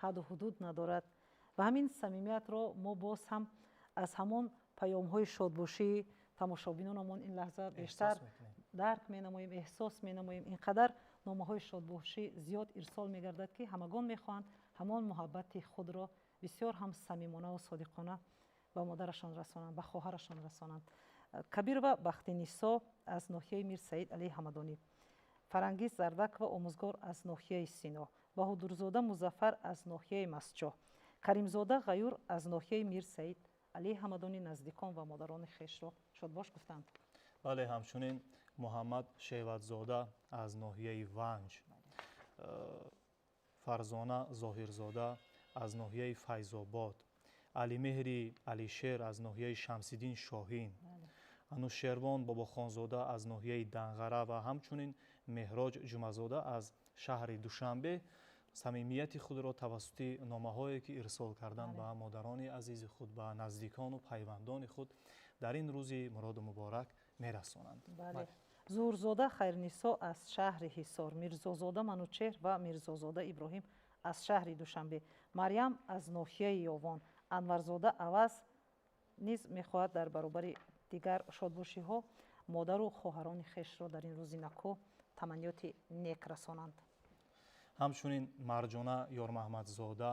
Speaker 3: ҳадду ҳудуд надорад ва ҳамин самимиятро мо боз ҳам аз ҳамон паёмҳои шодбошии тамошобинонамон ин лаҳза бештар дарк менамоем, эҳсос менамоем. Ин қадар номаҳои шодбошӣ зиёд ирсол мегардад, ки ҳамагон мехоҳанд ҳамон муҳаббати худро бисёр ҳам самимона ва содиқона ба модарашон расонанд, ба хоҳарашон расонанд. Кабирова Бахтинисо аз ноҳияи Мир Саид Алии Ҳамадонӣ, Фарангиз Зардакова омӯзгор аз ноҳияи Сино, Баҳодурзода Музаффар аз ноҳияи Масчоҳ, Каримзода Ғаюр аз ноҳияи Мир Саид Алии Ҳамадонӣ наздикон ва модарони хешро шодбош гуфтанд.
Speaker 4: Бале, ҳамчунин Муҳаммад Шевадзода аз ноҳияи Ванҷ, Фарзона Зоҳирзода аз ноҳияи Файзобод, Алимеҳри Алишер аз ноҳияи Шамсиддин Шоҳин, Анушервон Бобохонзода аз ноҳияи Данғара ва ҳамчунин Меҳроҷ Ҷумазода аз шаҳри Душанбе самимияти худро тавассути номаҳое ки ирсол карданд ба модарони азизи худ, ба наздикону пайвандони худ дар ин рӯзи муроду муборак мерасонанд.
Speaker 3: Зуҳурзода Хайрнисо аз шаҳри Ҳисор, Мирзозода Манучеҳр ва Мирзозода Иброҳим аз шаҳри Душанбе, Марьям аз ноҳияи Ёвон, Анварзода Аваз низ мехоҳад дар баробари дигар шодбошиҳо модару хоҳарони хешро дар ин рӯзи нако таманниёти нек расонанд.
Speaker 4: Ҳамчунин Марҷона Ёрмаҳмадзода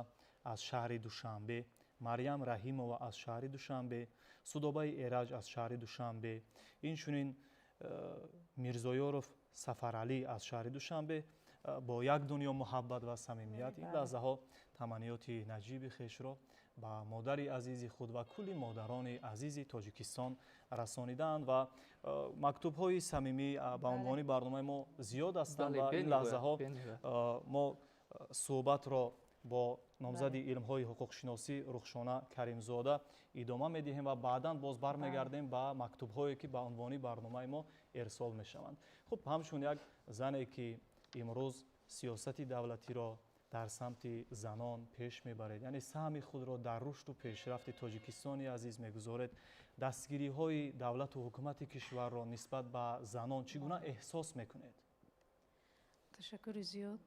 Speaker 4: аз шаҳри Душанбе, Марьям Раҳимова аз шаҳри Душанбе, Судобаи Эраҷ аз шаҳри Душанбе, инчунин Мирзоёров Сафаралӣ аз шаҳри Душанбе бо як дунё муҳаббат ва самимият ин лаҳзаҳо таманниёти наҷиби хешро ба модари азизи худ ва кулли модарони азизи Тоҷикистон расонидаанд ва мактубҳои самимӣ ба унвони барномаи мо зиёд ҳастанд ва ин лаҳзаҳо мо суҳбатро бо номзади илмҳои ҳуқуқшиносӣ Рухшона Каримзода идома медиҳем ва баъдан боз бармегардем ба мактубҳое ки ба унвони барномаи мо ирсол мешаванд. Хуб, ҳамчун як зане ки имрӯз сиёсати давлатиро дар самти занон пеш мебаред, яъне саҳми худро дар рушду пешрафти Тоҷикистони азиз мегузоред, дастгириҳои давлату ҳукумати кишварро нисбат ба занон чӣ гуна эҳсос мекунед?
Speaker 12: Ташаккури зиёд.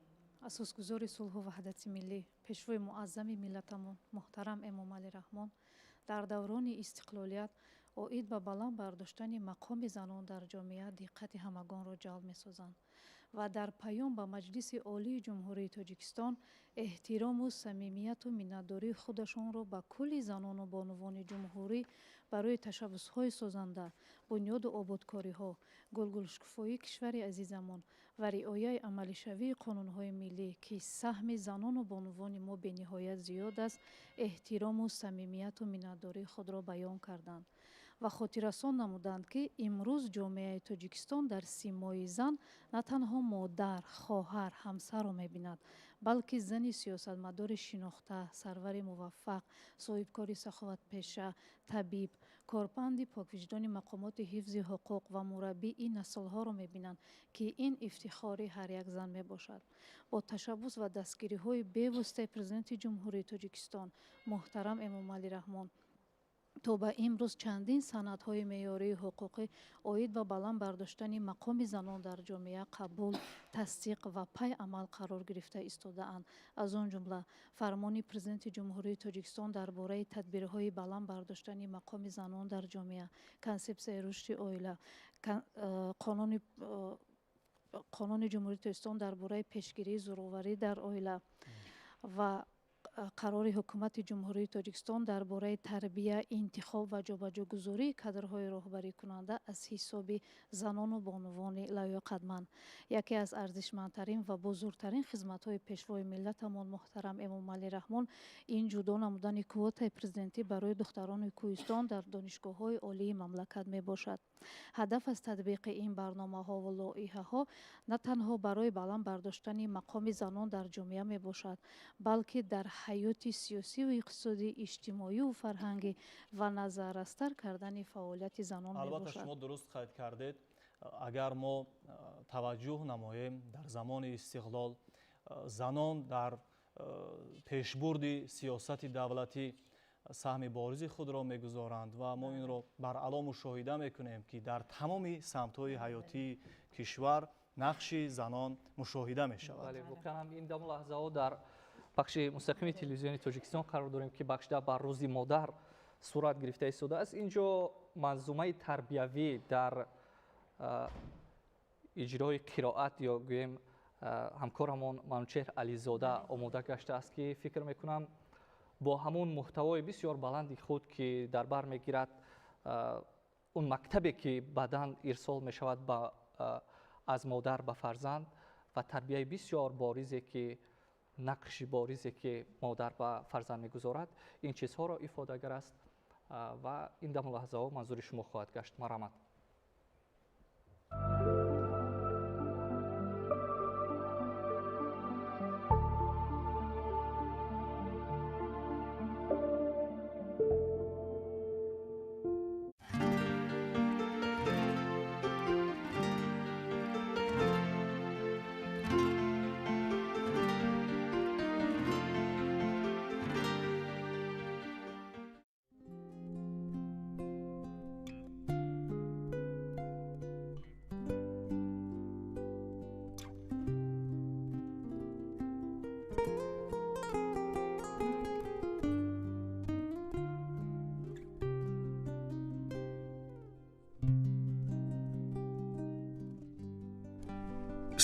Speaker 12: Асосгузори сулҳу ваҳдати миллӣ, пешвои муаззами миллатамон муҳтарам Эмомалӣ Раҳмон дар даврони истиқлолият оид ба баланд бардоштани мақоми занон дар ҷомеа диққати ҳамагонро ҷалб месозанд ва дар паём ба Маҷлиси Олии Ҷумҳурии Тоҷикистон эҳтирому самимияту миннатдории худашонро ба кулли занону бонувони ҷумҳурӣ барои ташаббусҳои созанда, бунёду ободкориҳо, гулгулшукуфоии кишвари азизамон ва риояи амалишавии қонунҳои миллӣ, ки саҳми занону бонувони мо бениҳоят зиёд аст, эҳтирому самимияту миннатдории худро баён карданд ва хотиррасон намуданд, ки имрӯз ҷомеаи Тоҷикистон дар симои зан на танҳо модар, хоҳар, ҳамсарро мебинад, балки зани сиёсатмадори шинохта, сарвари муваффақ, соҳибкори саховатпеша, табиб, корбанди поквиҷдони мақомоти ҳифзи ҳуқуқ ва мураббии наслҳоро мебинанд, ки ин ифтихори ҳар як зан мебошад. Бо ташаббус ва дастгириҳои бевоситаи Президенти Ҷумҳурии Тоҷикистон муҳтарам Эмомалӣ Раҳмон то ба имрӯз чандин санадҳои меъёрии ҳуқуқӣ оид ба баланд бардоштани мақоми занон дар ҷомеа қабул, тасдиқ ва пай амал қарор гирифта истодаанд. Аз он ҷумла фармони Президенти Ҷумҳурии Тоҷикистон дар бораи тадбирҳои баланд бардоштани мақоми занон дар ҷомеа, консепсияи рушди оила, қонуни Ҷумҳурии Тоҷикистон дар бораи пешгирии зӯроварӣ дар оила ва Қарори Ҳукумати Ҷумҳурии Тоҷикистон дар бораи тарбия, интихоб ва ҷобаҷогузории кадрҳои роҳбарикунанда аз ҳисоби занону бонувони лаёқатманд. Яке аз арзишмандтарин ва бузургтарин хизматҳои пешвои миллатамон муҳтарам Эмомалӣ Раҳмон ин ҷудо намудани квотаи президентӣ барои духтарони кӯҳистон дар донишгоҳҳои олии мамлакат мебошад. Ҳадаф аз татбиқи ин барномаҳо ва лоиҳаҳо на танҳо барои баланд бардоштани мақоми занон дар ҷомеа мебошад, балки дар ҳаёти сиёсиву иқтисодӣ, иҷтимоию фарҳангӣ ва назаррастар кардани фаъолияти занон
Speaker 4: Албатта,
Speaker 12: мебошад.
Speaker 4: Шумо дуруст қайд кардед. Агар мо таваҷҷӯҳ намоем, дар замони истиқлол занон дар пешбурди сиёсати давлатӣ саҳми боризи худро мегузоранд ва мо инро баръало мушоҳида мекунем, ки дар тамоми самтҳои ҳаётии кишвар нақши занон мушоҳида мешавад.
Speaker 2: Бале, воқеан ҳам ин даму лаҳзаҳо дар пахши мустақими телевизиони Тоҷикистон қарор дорем, ки бахшида ба Рӯзи модар сурат гирифта истодааст. Ин ҷо манзумаи тарбиявӣ дар иҷрои қироат ё гӯем ҳамкорамон Манучеҳр Ализода омода гаштааст, ки фикр мекунам бо ҳамун муҳтавои бисёр баланди худ, ки дар бар мегирад он мактабе, ки баъдан ирсол мешавад аз модар ба фарзанд ва тарбияи бисёр боризе, ки нақши боризе, ки модар ба фарзанд мегузорад, ин чизҳоро ифодагар аст ва ин даму лаҳзаҳо манзури шумо хоҳад гашт. Марҳамат.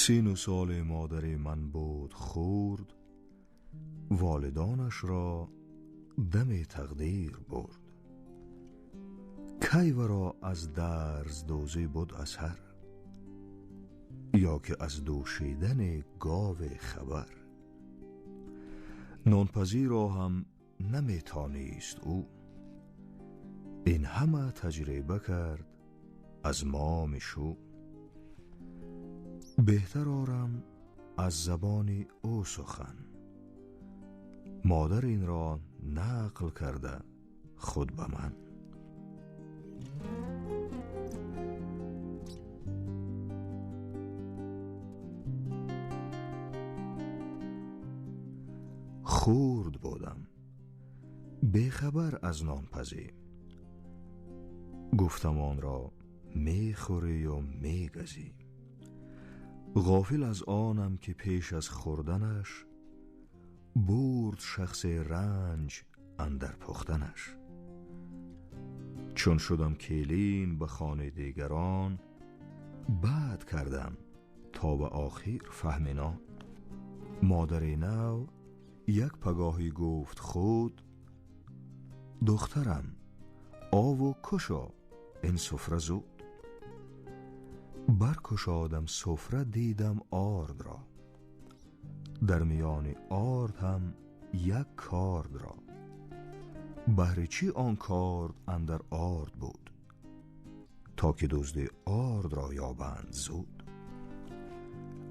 Speaker 13: Сину соли модари ман буд хурд, волидонашро дами тақдир бурд. Кай варо аз дарздӯзӣ буд асар, ё ки аз дӯшидани гове хабар. Нонпазиро ҳам наметонист ӯ, ин ҳама таҷриба кард аз моми шу. Беҳтар орам аз забони ӯ сухан, модар инро нақл карда худ ба ман. Хурд будам, бехабар аз нонпазӣ, гуфтам онро мехӯрию мегазӣ. Ғофил аз онам, ки пеш аз хӯрданаш бурд шахсе ранҷ андар пухтанаш. Чун шудам келин ба хони дигарон, бад кардам то ба охир фаҳми нон. Модари нав як пагоҳӣ гуфт худ: духтарам, ову кушо ин суфра зуд. Баркушодам суфра, дидам ордро, дар миёни орд ҳам як кордро. Баҳри чӣ он корд андар орд буд? То ки дузди ордро ёбанд зуд.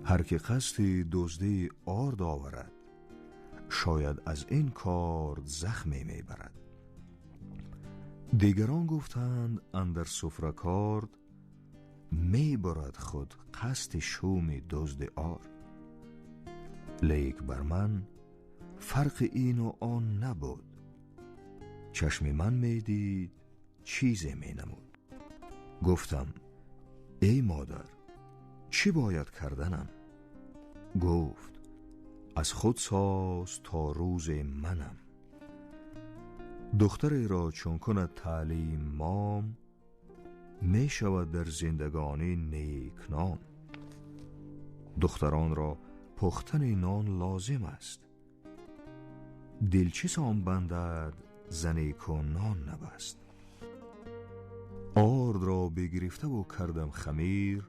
Speaker 13: Ҳар ки қасди дуздии орд оварад, шояд аз ин корд захме мебарад. Дигарон гуфтанд андар суфра корд мебурад худ қасди шуми дузди орд. Лейк бар ман фарқи ину он набуд, чашми ман медид, чизе менамуд. Гуфтам: эй модар, чӣ бояд карданам? Гуфт: аз худ соз то рӯзи манам. Духтареро чун кунад таълим мом, мешавад дар зиндагонӣ некном. Духтаронро пухтани нон лозим аст, Дил чӣ сон бандад зане ку нон набаст. Орд ро бигирифтаву кардам хамир,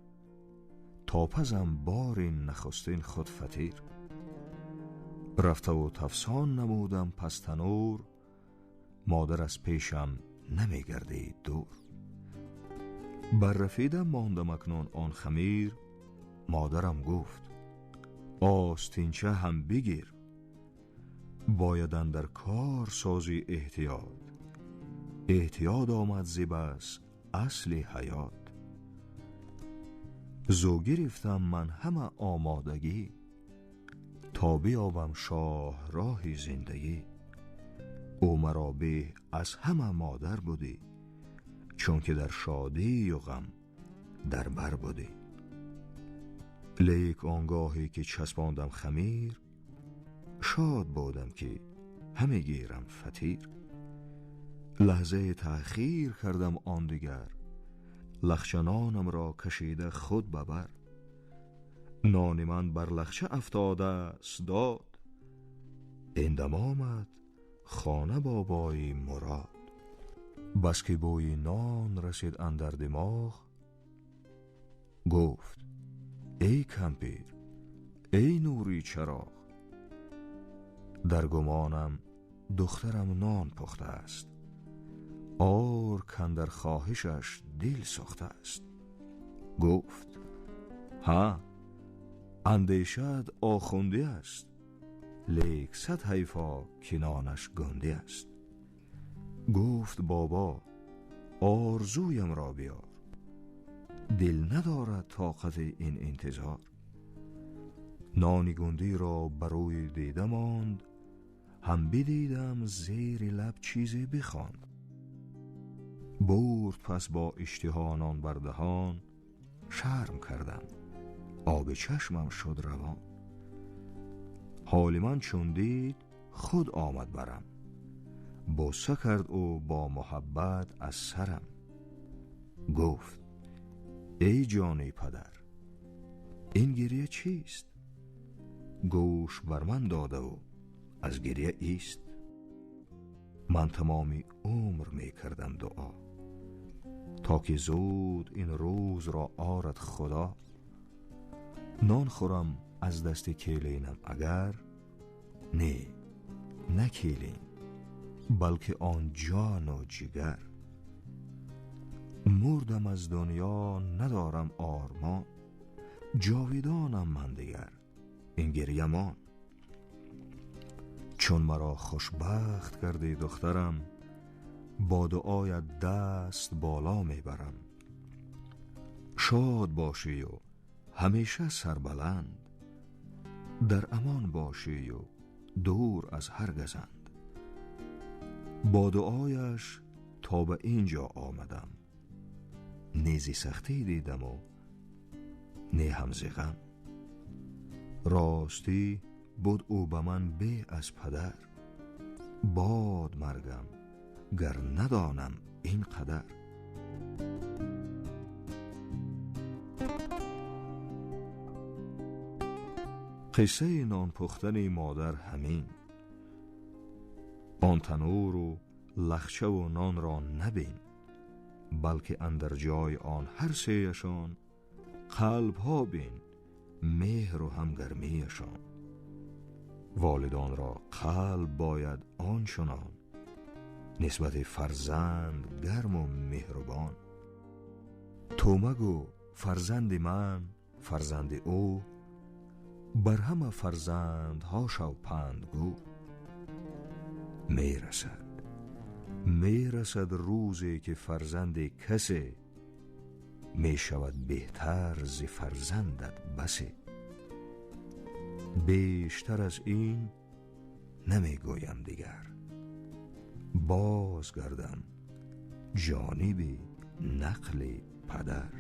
Speaker 13: то пазам бори нахустин худ фатир. Рафтаву тафсон намудам пас танур, модар аз пешам намегардид дур. Баррафида мондам акнун он хамир, модарам гуфт остинча ҳам бигир. Бояд андар кор созӣ эҳтиёт, эҳтиёт омад зи бас асли ҳаёт. Зу гирифтам ман ҳама омодагӣ, то биёбам шоҳроҳи зиндагӣ. Ӯ маро беҳ аз ҳама модар будӣ, чунки дар шодию ғам дар бар будӣ. Лек он гоҳе ки часпондам хамир, шод будам ки ҳаме гирам фатир. Лаҳзае таъхир кардам он дигар, лахчанонамро кашида худ ба бар. Нони ман бар лахча афтодааст дод, ин дам омад хона бобои мурод. Бас ки бӯи нон расид андар димоғ, гуфт эй кампир, эй нури чароғ, дар гумонам духтарам нон пухтааст, ор кандар хоҳишаш дил сӯхтааст. Гуфт ҳа, андешаат охундӣ аст, лек сад ҳайфо ки нонаш гундӣ аст. Гуфт бобо орзуямро биёр, дил надорад тоқати ин интизор. Нони гундиро бар рӯи дида монд, ҳам бидидам зери лаб чизе бихонд. Бурд пас бо иштиҳо нон бар даҳон, шарм кардам, оби чашмам шуд равон. Ҳоли ман чун дид худ омад барам, бӯса кард ӯ бо муҳаббат аз сарам. Гуфт эй ҷони падар, ин гиря чист? Гӯш бар ман додаву аз гиря ист. Ман тамоми умр мекардам дуо, то ки зуд ин рӯзро орад Худо. Нон хӯрам аз дасти келинам агар, не, на келин, балки он ҷону ҷигар. Мурдам аз дунё надорам ормон, ҷовидонам ман дигар, ин гирьямон. Чун маро хушбахт кардӣ духтарам, бо дуоят даст боло мебарам. Шод бошию ҳамеша сарбаланд, дар амон бошию дур аз ҳар газанд. Бо дуояш то ба ин ҷо омадам, не зи сахтӣ дидаму не ҳам зи ғам. Ростӣ буд ӯ ба ман бе аз падар, бод маргам гар надонам ин қадар. Қиссаи нонпухтани модар ҳамин. Он тануру лахчаву нонро набин, балки андар ҷои он ҳар сеяшон қалбҳо бин, меҳру ҳамгармиашон. Волидонро қалб бояд он чунон, нисбати фарзанд гарму меҳрубон. Ту магӯ фарзанди ман, фарзанди ӯ, бар ҳама фарзандҳо шав пандгӯ. Мерасад, мерасад рӯзе ки фарзанди касе мешавад беҳтар зи фарзандат басе. Бештар аз ин намегӯям дигар, бозгардам ҷониби нақли падар.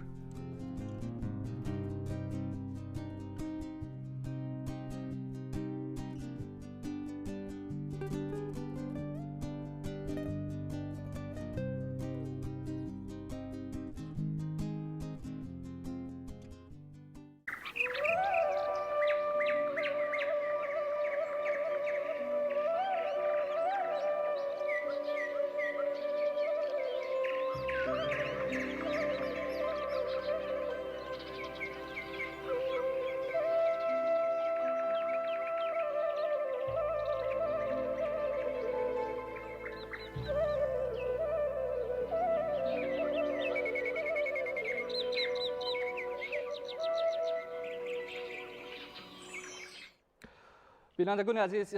Speaker 2: Бинандагони азиз,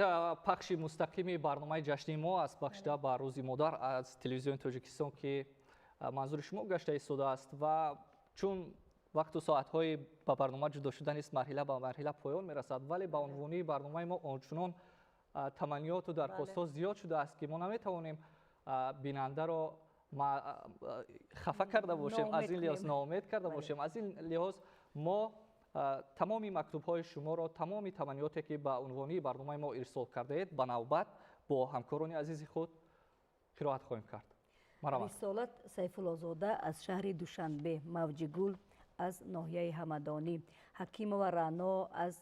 Speaker 2: пахши мустақими барномаи ҷашнии мо аст, бахшида ба Рӯзи модар аз телевизиони Тоҷикистон, ки манзури шумо гашта истодааст ва чун вақту соатҳои ба барнома ҷудо шуда низ марҳила ба марҳила поён мерасад, вале ба унвони барномаи мо ончунон таманниёту дархостҳо зиёд шудааст, ки мо наметавонем бинандаро хафа карда бошем, аз ин лиҳоз ноумед карда бошем. Аз ин лиҳоз мо тамоми мактубҳои шуморо, тамоми таманниёте ки ба унвони барномаи мо ирсол кардаед, ба навбат бо ҳамкорони азизи худ қироат хоҳем кард.
Speaker 1: Рисолат Сайфуллозода аз шаҳри Душанбе, Мавҷигул аз ноҳияи Ҳамадонӣ, Ҳакимова Рано аз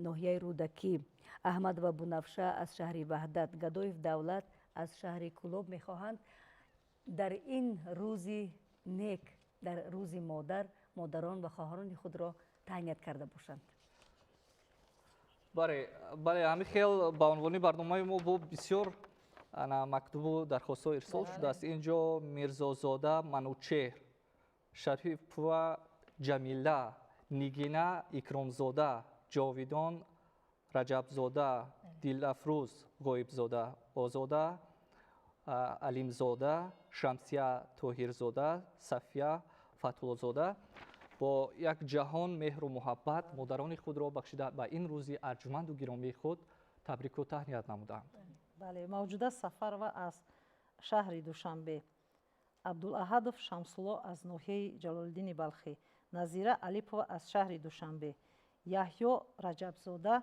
Speaker 1: ноҳияи Рӯдакӣ, Аҳмадова Бунафша аз шаҳри Ваҳдат, Гадоев Давлат аз шаҳри Кӯлоб мехоҳанд дар ин рӯзи нек, дар рӯзи модар, модарон ва хоҳарони худро таҳният карда бошанд.
Speaker 2: Бале, ҳамин хел ба унвони барномаи мо бо бисёр мактубу дархостҳо ирсол шудааст. Инҷо Мирзозода Манучеҳр, Шарифова Ҷамила, Нигина Икромзода, Ҷовидон Раҷабзода, Дилафрӯз Ғоибзода, Озода Алимзода, Шамсия Тоҳирзода, Сафия Фатҳуллозода бо як ҷаҳон меҳру муҳаббат модарони худро бахшида ба ин рӯзи арҷуманду гиромии худ табрику таҳният намуданд.
Speaker 3: Бале, Мавҷуда Сафарова аз шаҳри Душанбе, Абдулаҳадов Шамсулло аз ноҳияи Ҷалолиддини Балхӣ, Назира Алипова аз шаҳри Душанбе, Яҳё Раҷабзода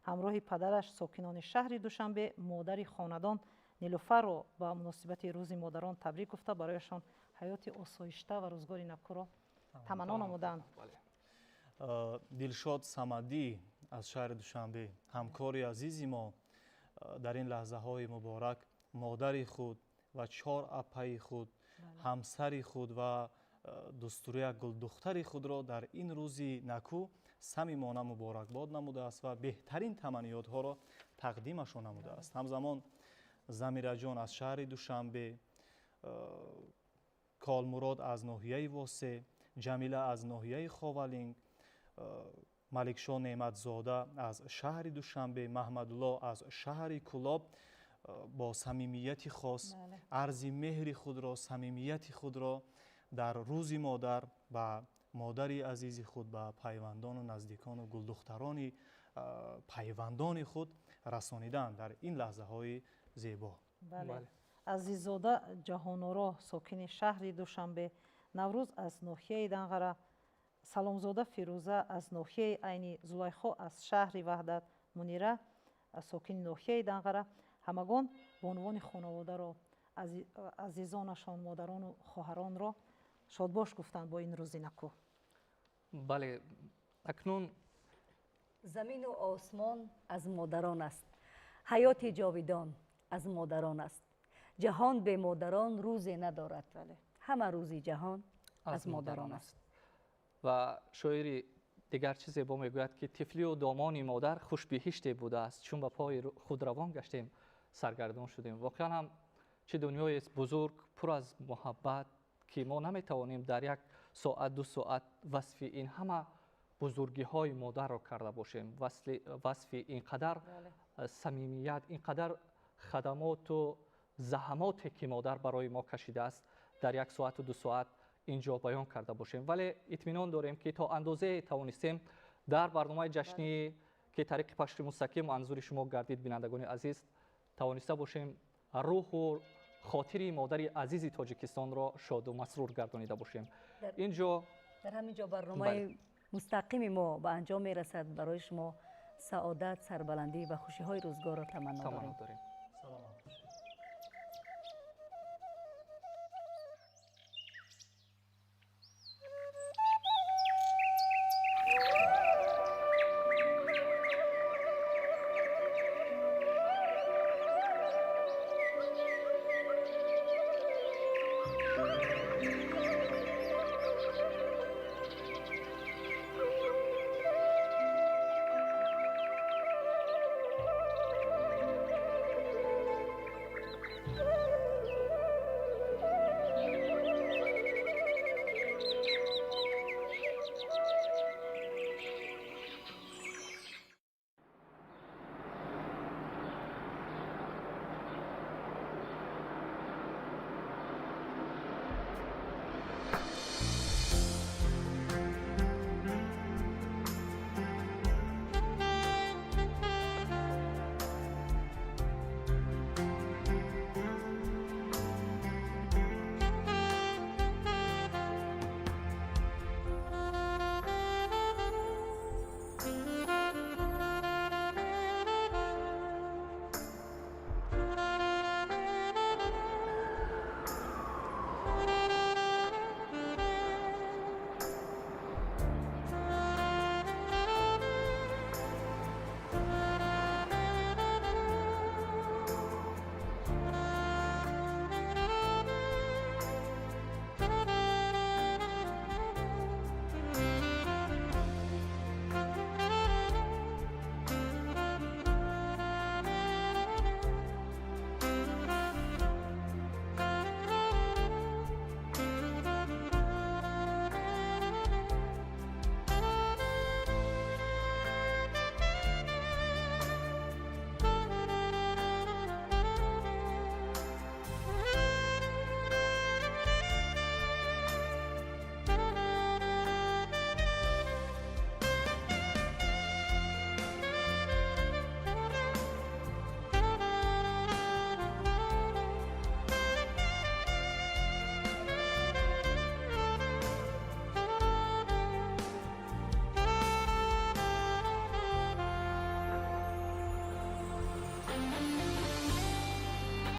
Speaker 3: ҳамроҳи падараш сокинони шаҳри Душанбе модари хонадон Нилуфарро ба муносибати Рӯзи модарон табрик гуфта барояшон ҳаёти осоишта ва рӯзгори накӯро таманно намуданд.
Speaker 4: Дилшод Самадӣ аз шаҳри Душанбе, ҳамкори азизи мо, дар ин лаҳзаҳои муборак модари худ ва чор апаи худ, ҳамсари худ ва дустурия гулдухтари худро дар ин рӯзи накӯ самимона муборакбод намудааст ва беҳтарин таманниётҳоро тақдимашон намудааст. Ҳамзамон Замираҷон аз шаҳри Душанбе, Колмурод аз ноҳияи Восе, Ҷамила аз ноҳияи Ховалинг, Маликшо Неъматзода аз шаҳри Душанбе, Маҳмадулло аз шаҳри Кӯлоб бо самимияти хос арзи меҳри худро, самимияти худро дар Рӯзи модар ба модари азизи худ, ба пайвандону наздикону гулдухтарони пайвандони худ расониданд дар ин лаҳзаҳои зебо.
Speaker 3: Азиззода Ҷаҳоноро, сокини шаҳри Душанбе, Наврӯз аз ноҳияи Данғара, Саломзода Фирӯза аз ноҳияи Айнӣ, Зулайхо аз шаҳри Ваҳдат, Мунира сокини ноҳияи Данғара, ҳамагон бонувони хонаводаро, азизонашон, модарону хоҳаронро шодбош гуфтанд бо ин рӯзи накӯ.
Speaker 2: Бале, акнун
Speaker 1: замину осмон аз модарон аст, ҳаёти ҷовидон аз модарон аст, ҷаҳон бе модарон рӯзе надорад, ҳама рӯзи ҷаҳон аз модарон аст.
Speaker 2: Ва шоири дигар чиз зебо мегӯяд, ки тифлию домони модар хушбиҳиште будааст, чун ба пои худ равон гаштем, саргардон шудем. Воқеан ҳам чӣ дунёест бузург, пур аз муҳаббат, ки мо наметавонем дар як соат, ду соат васфи ин ҳама бузургиҳои модарро карда бошем, васфи ин қадар самимият, ин қадар хадамоту заҳамоте ки модар барои мо кашидааст, дар як соату ду соат инҷо баён карда бошем. Вале итминон дорем, ки то андозае тавонистем дар барномаи ҷашнӣ, ки тариқи пахши мустақим манзури шумо гардид, бинандагони азиз, тавониста бошем рӯҳу хотири модари азизи Тоҷикистонро шоду масрур гардонида бошем. Инҷо
Speaker 1: дар ҳамин ҷо барномаи мустақими мо ба анҷом мерасад. Барои шумо саодат, сарбаландӣ ва хушиҳои рӯзгорро таманно дорем.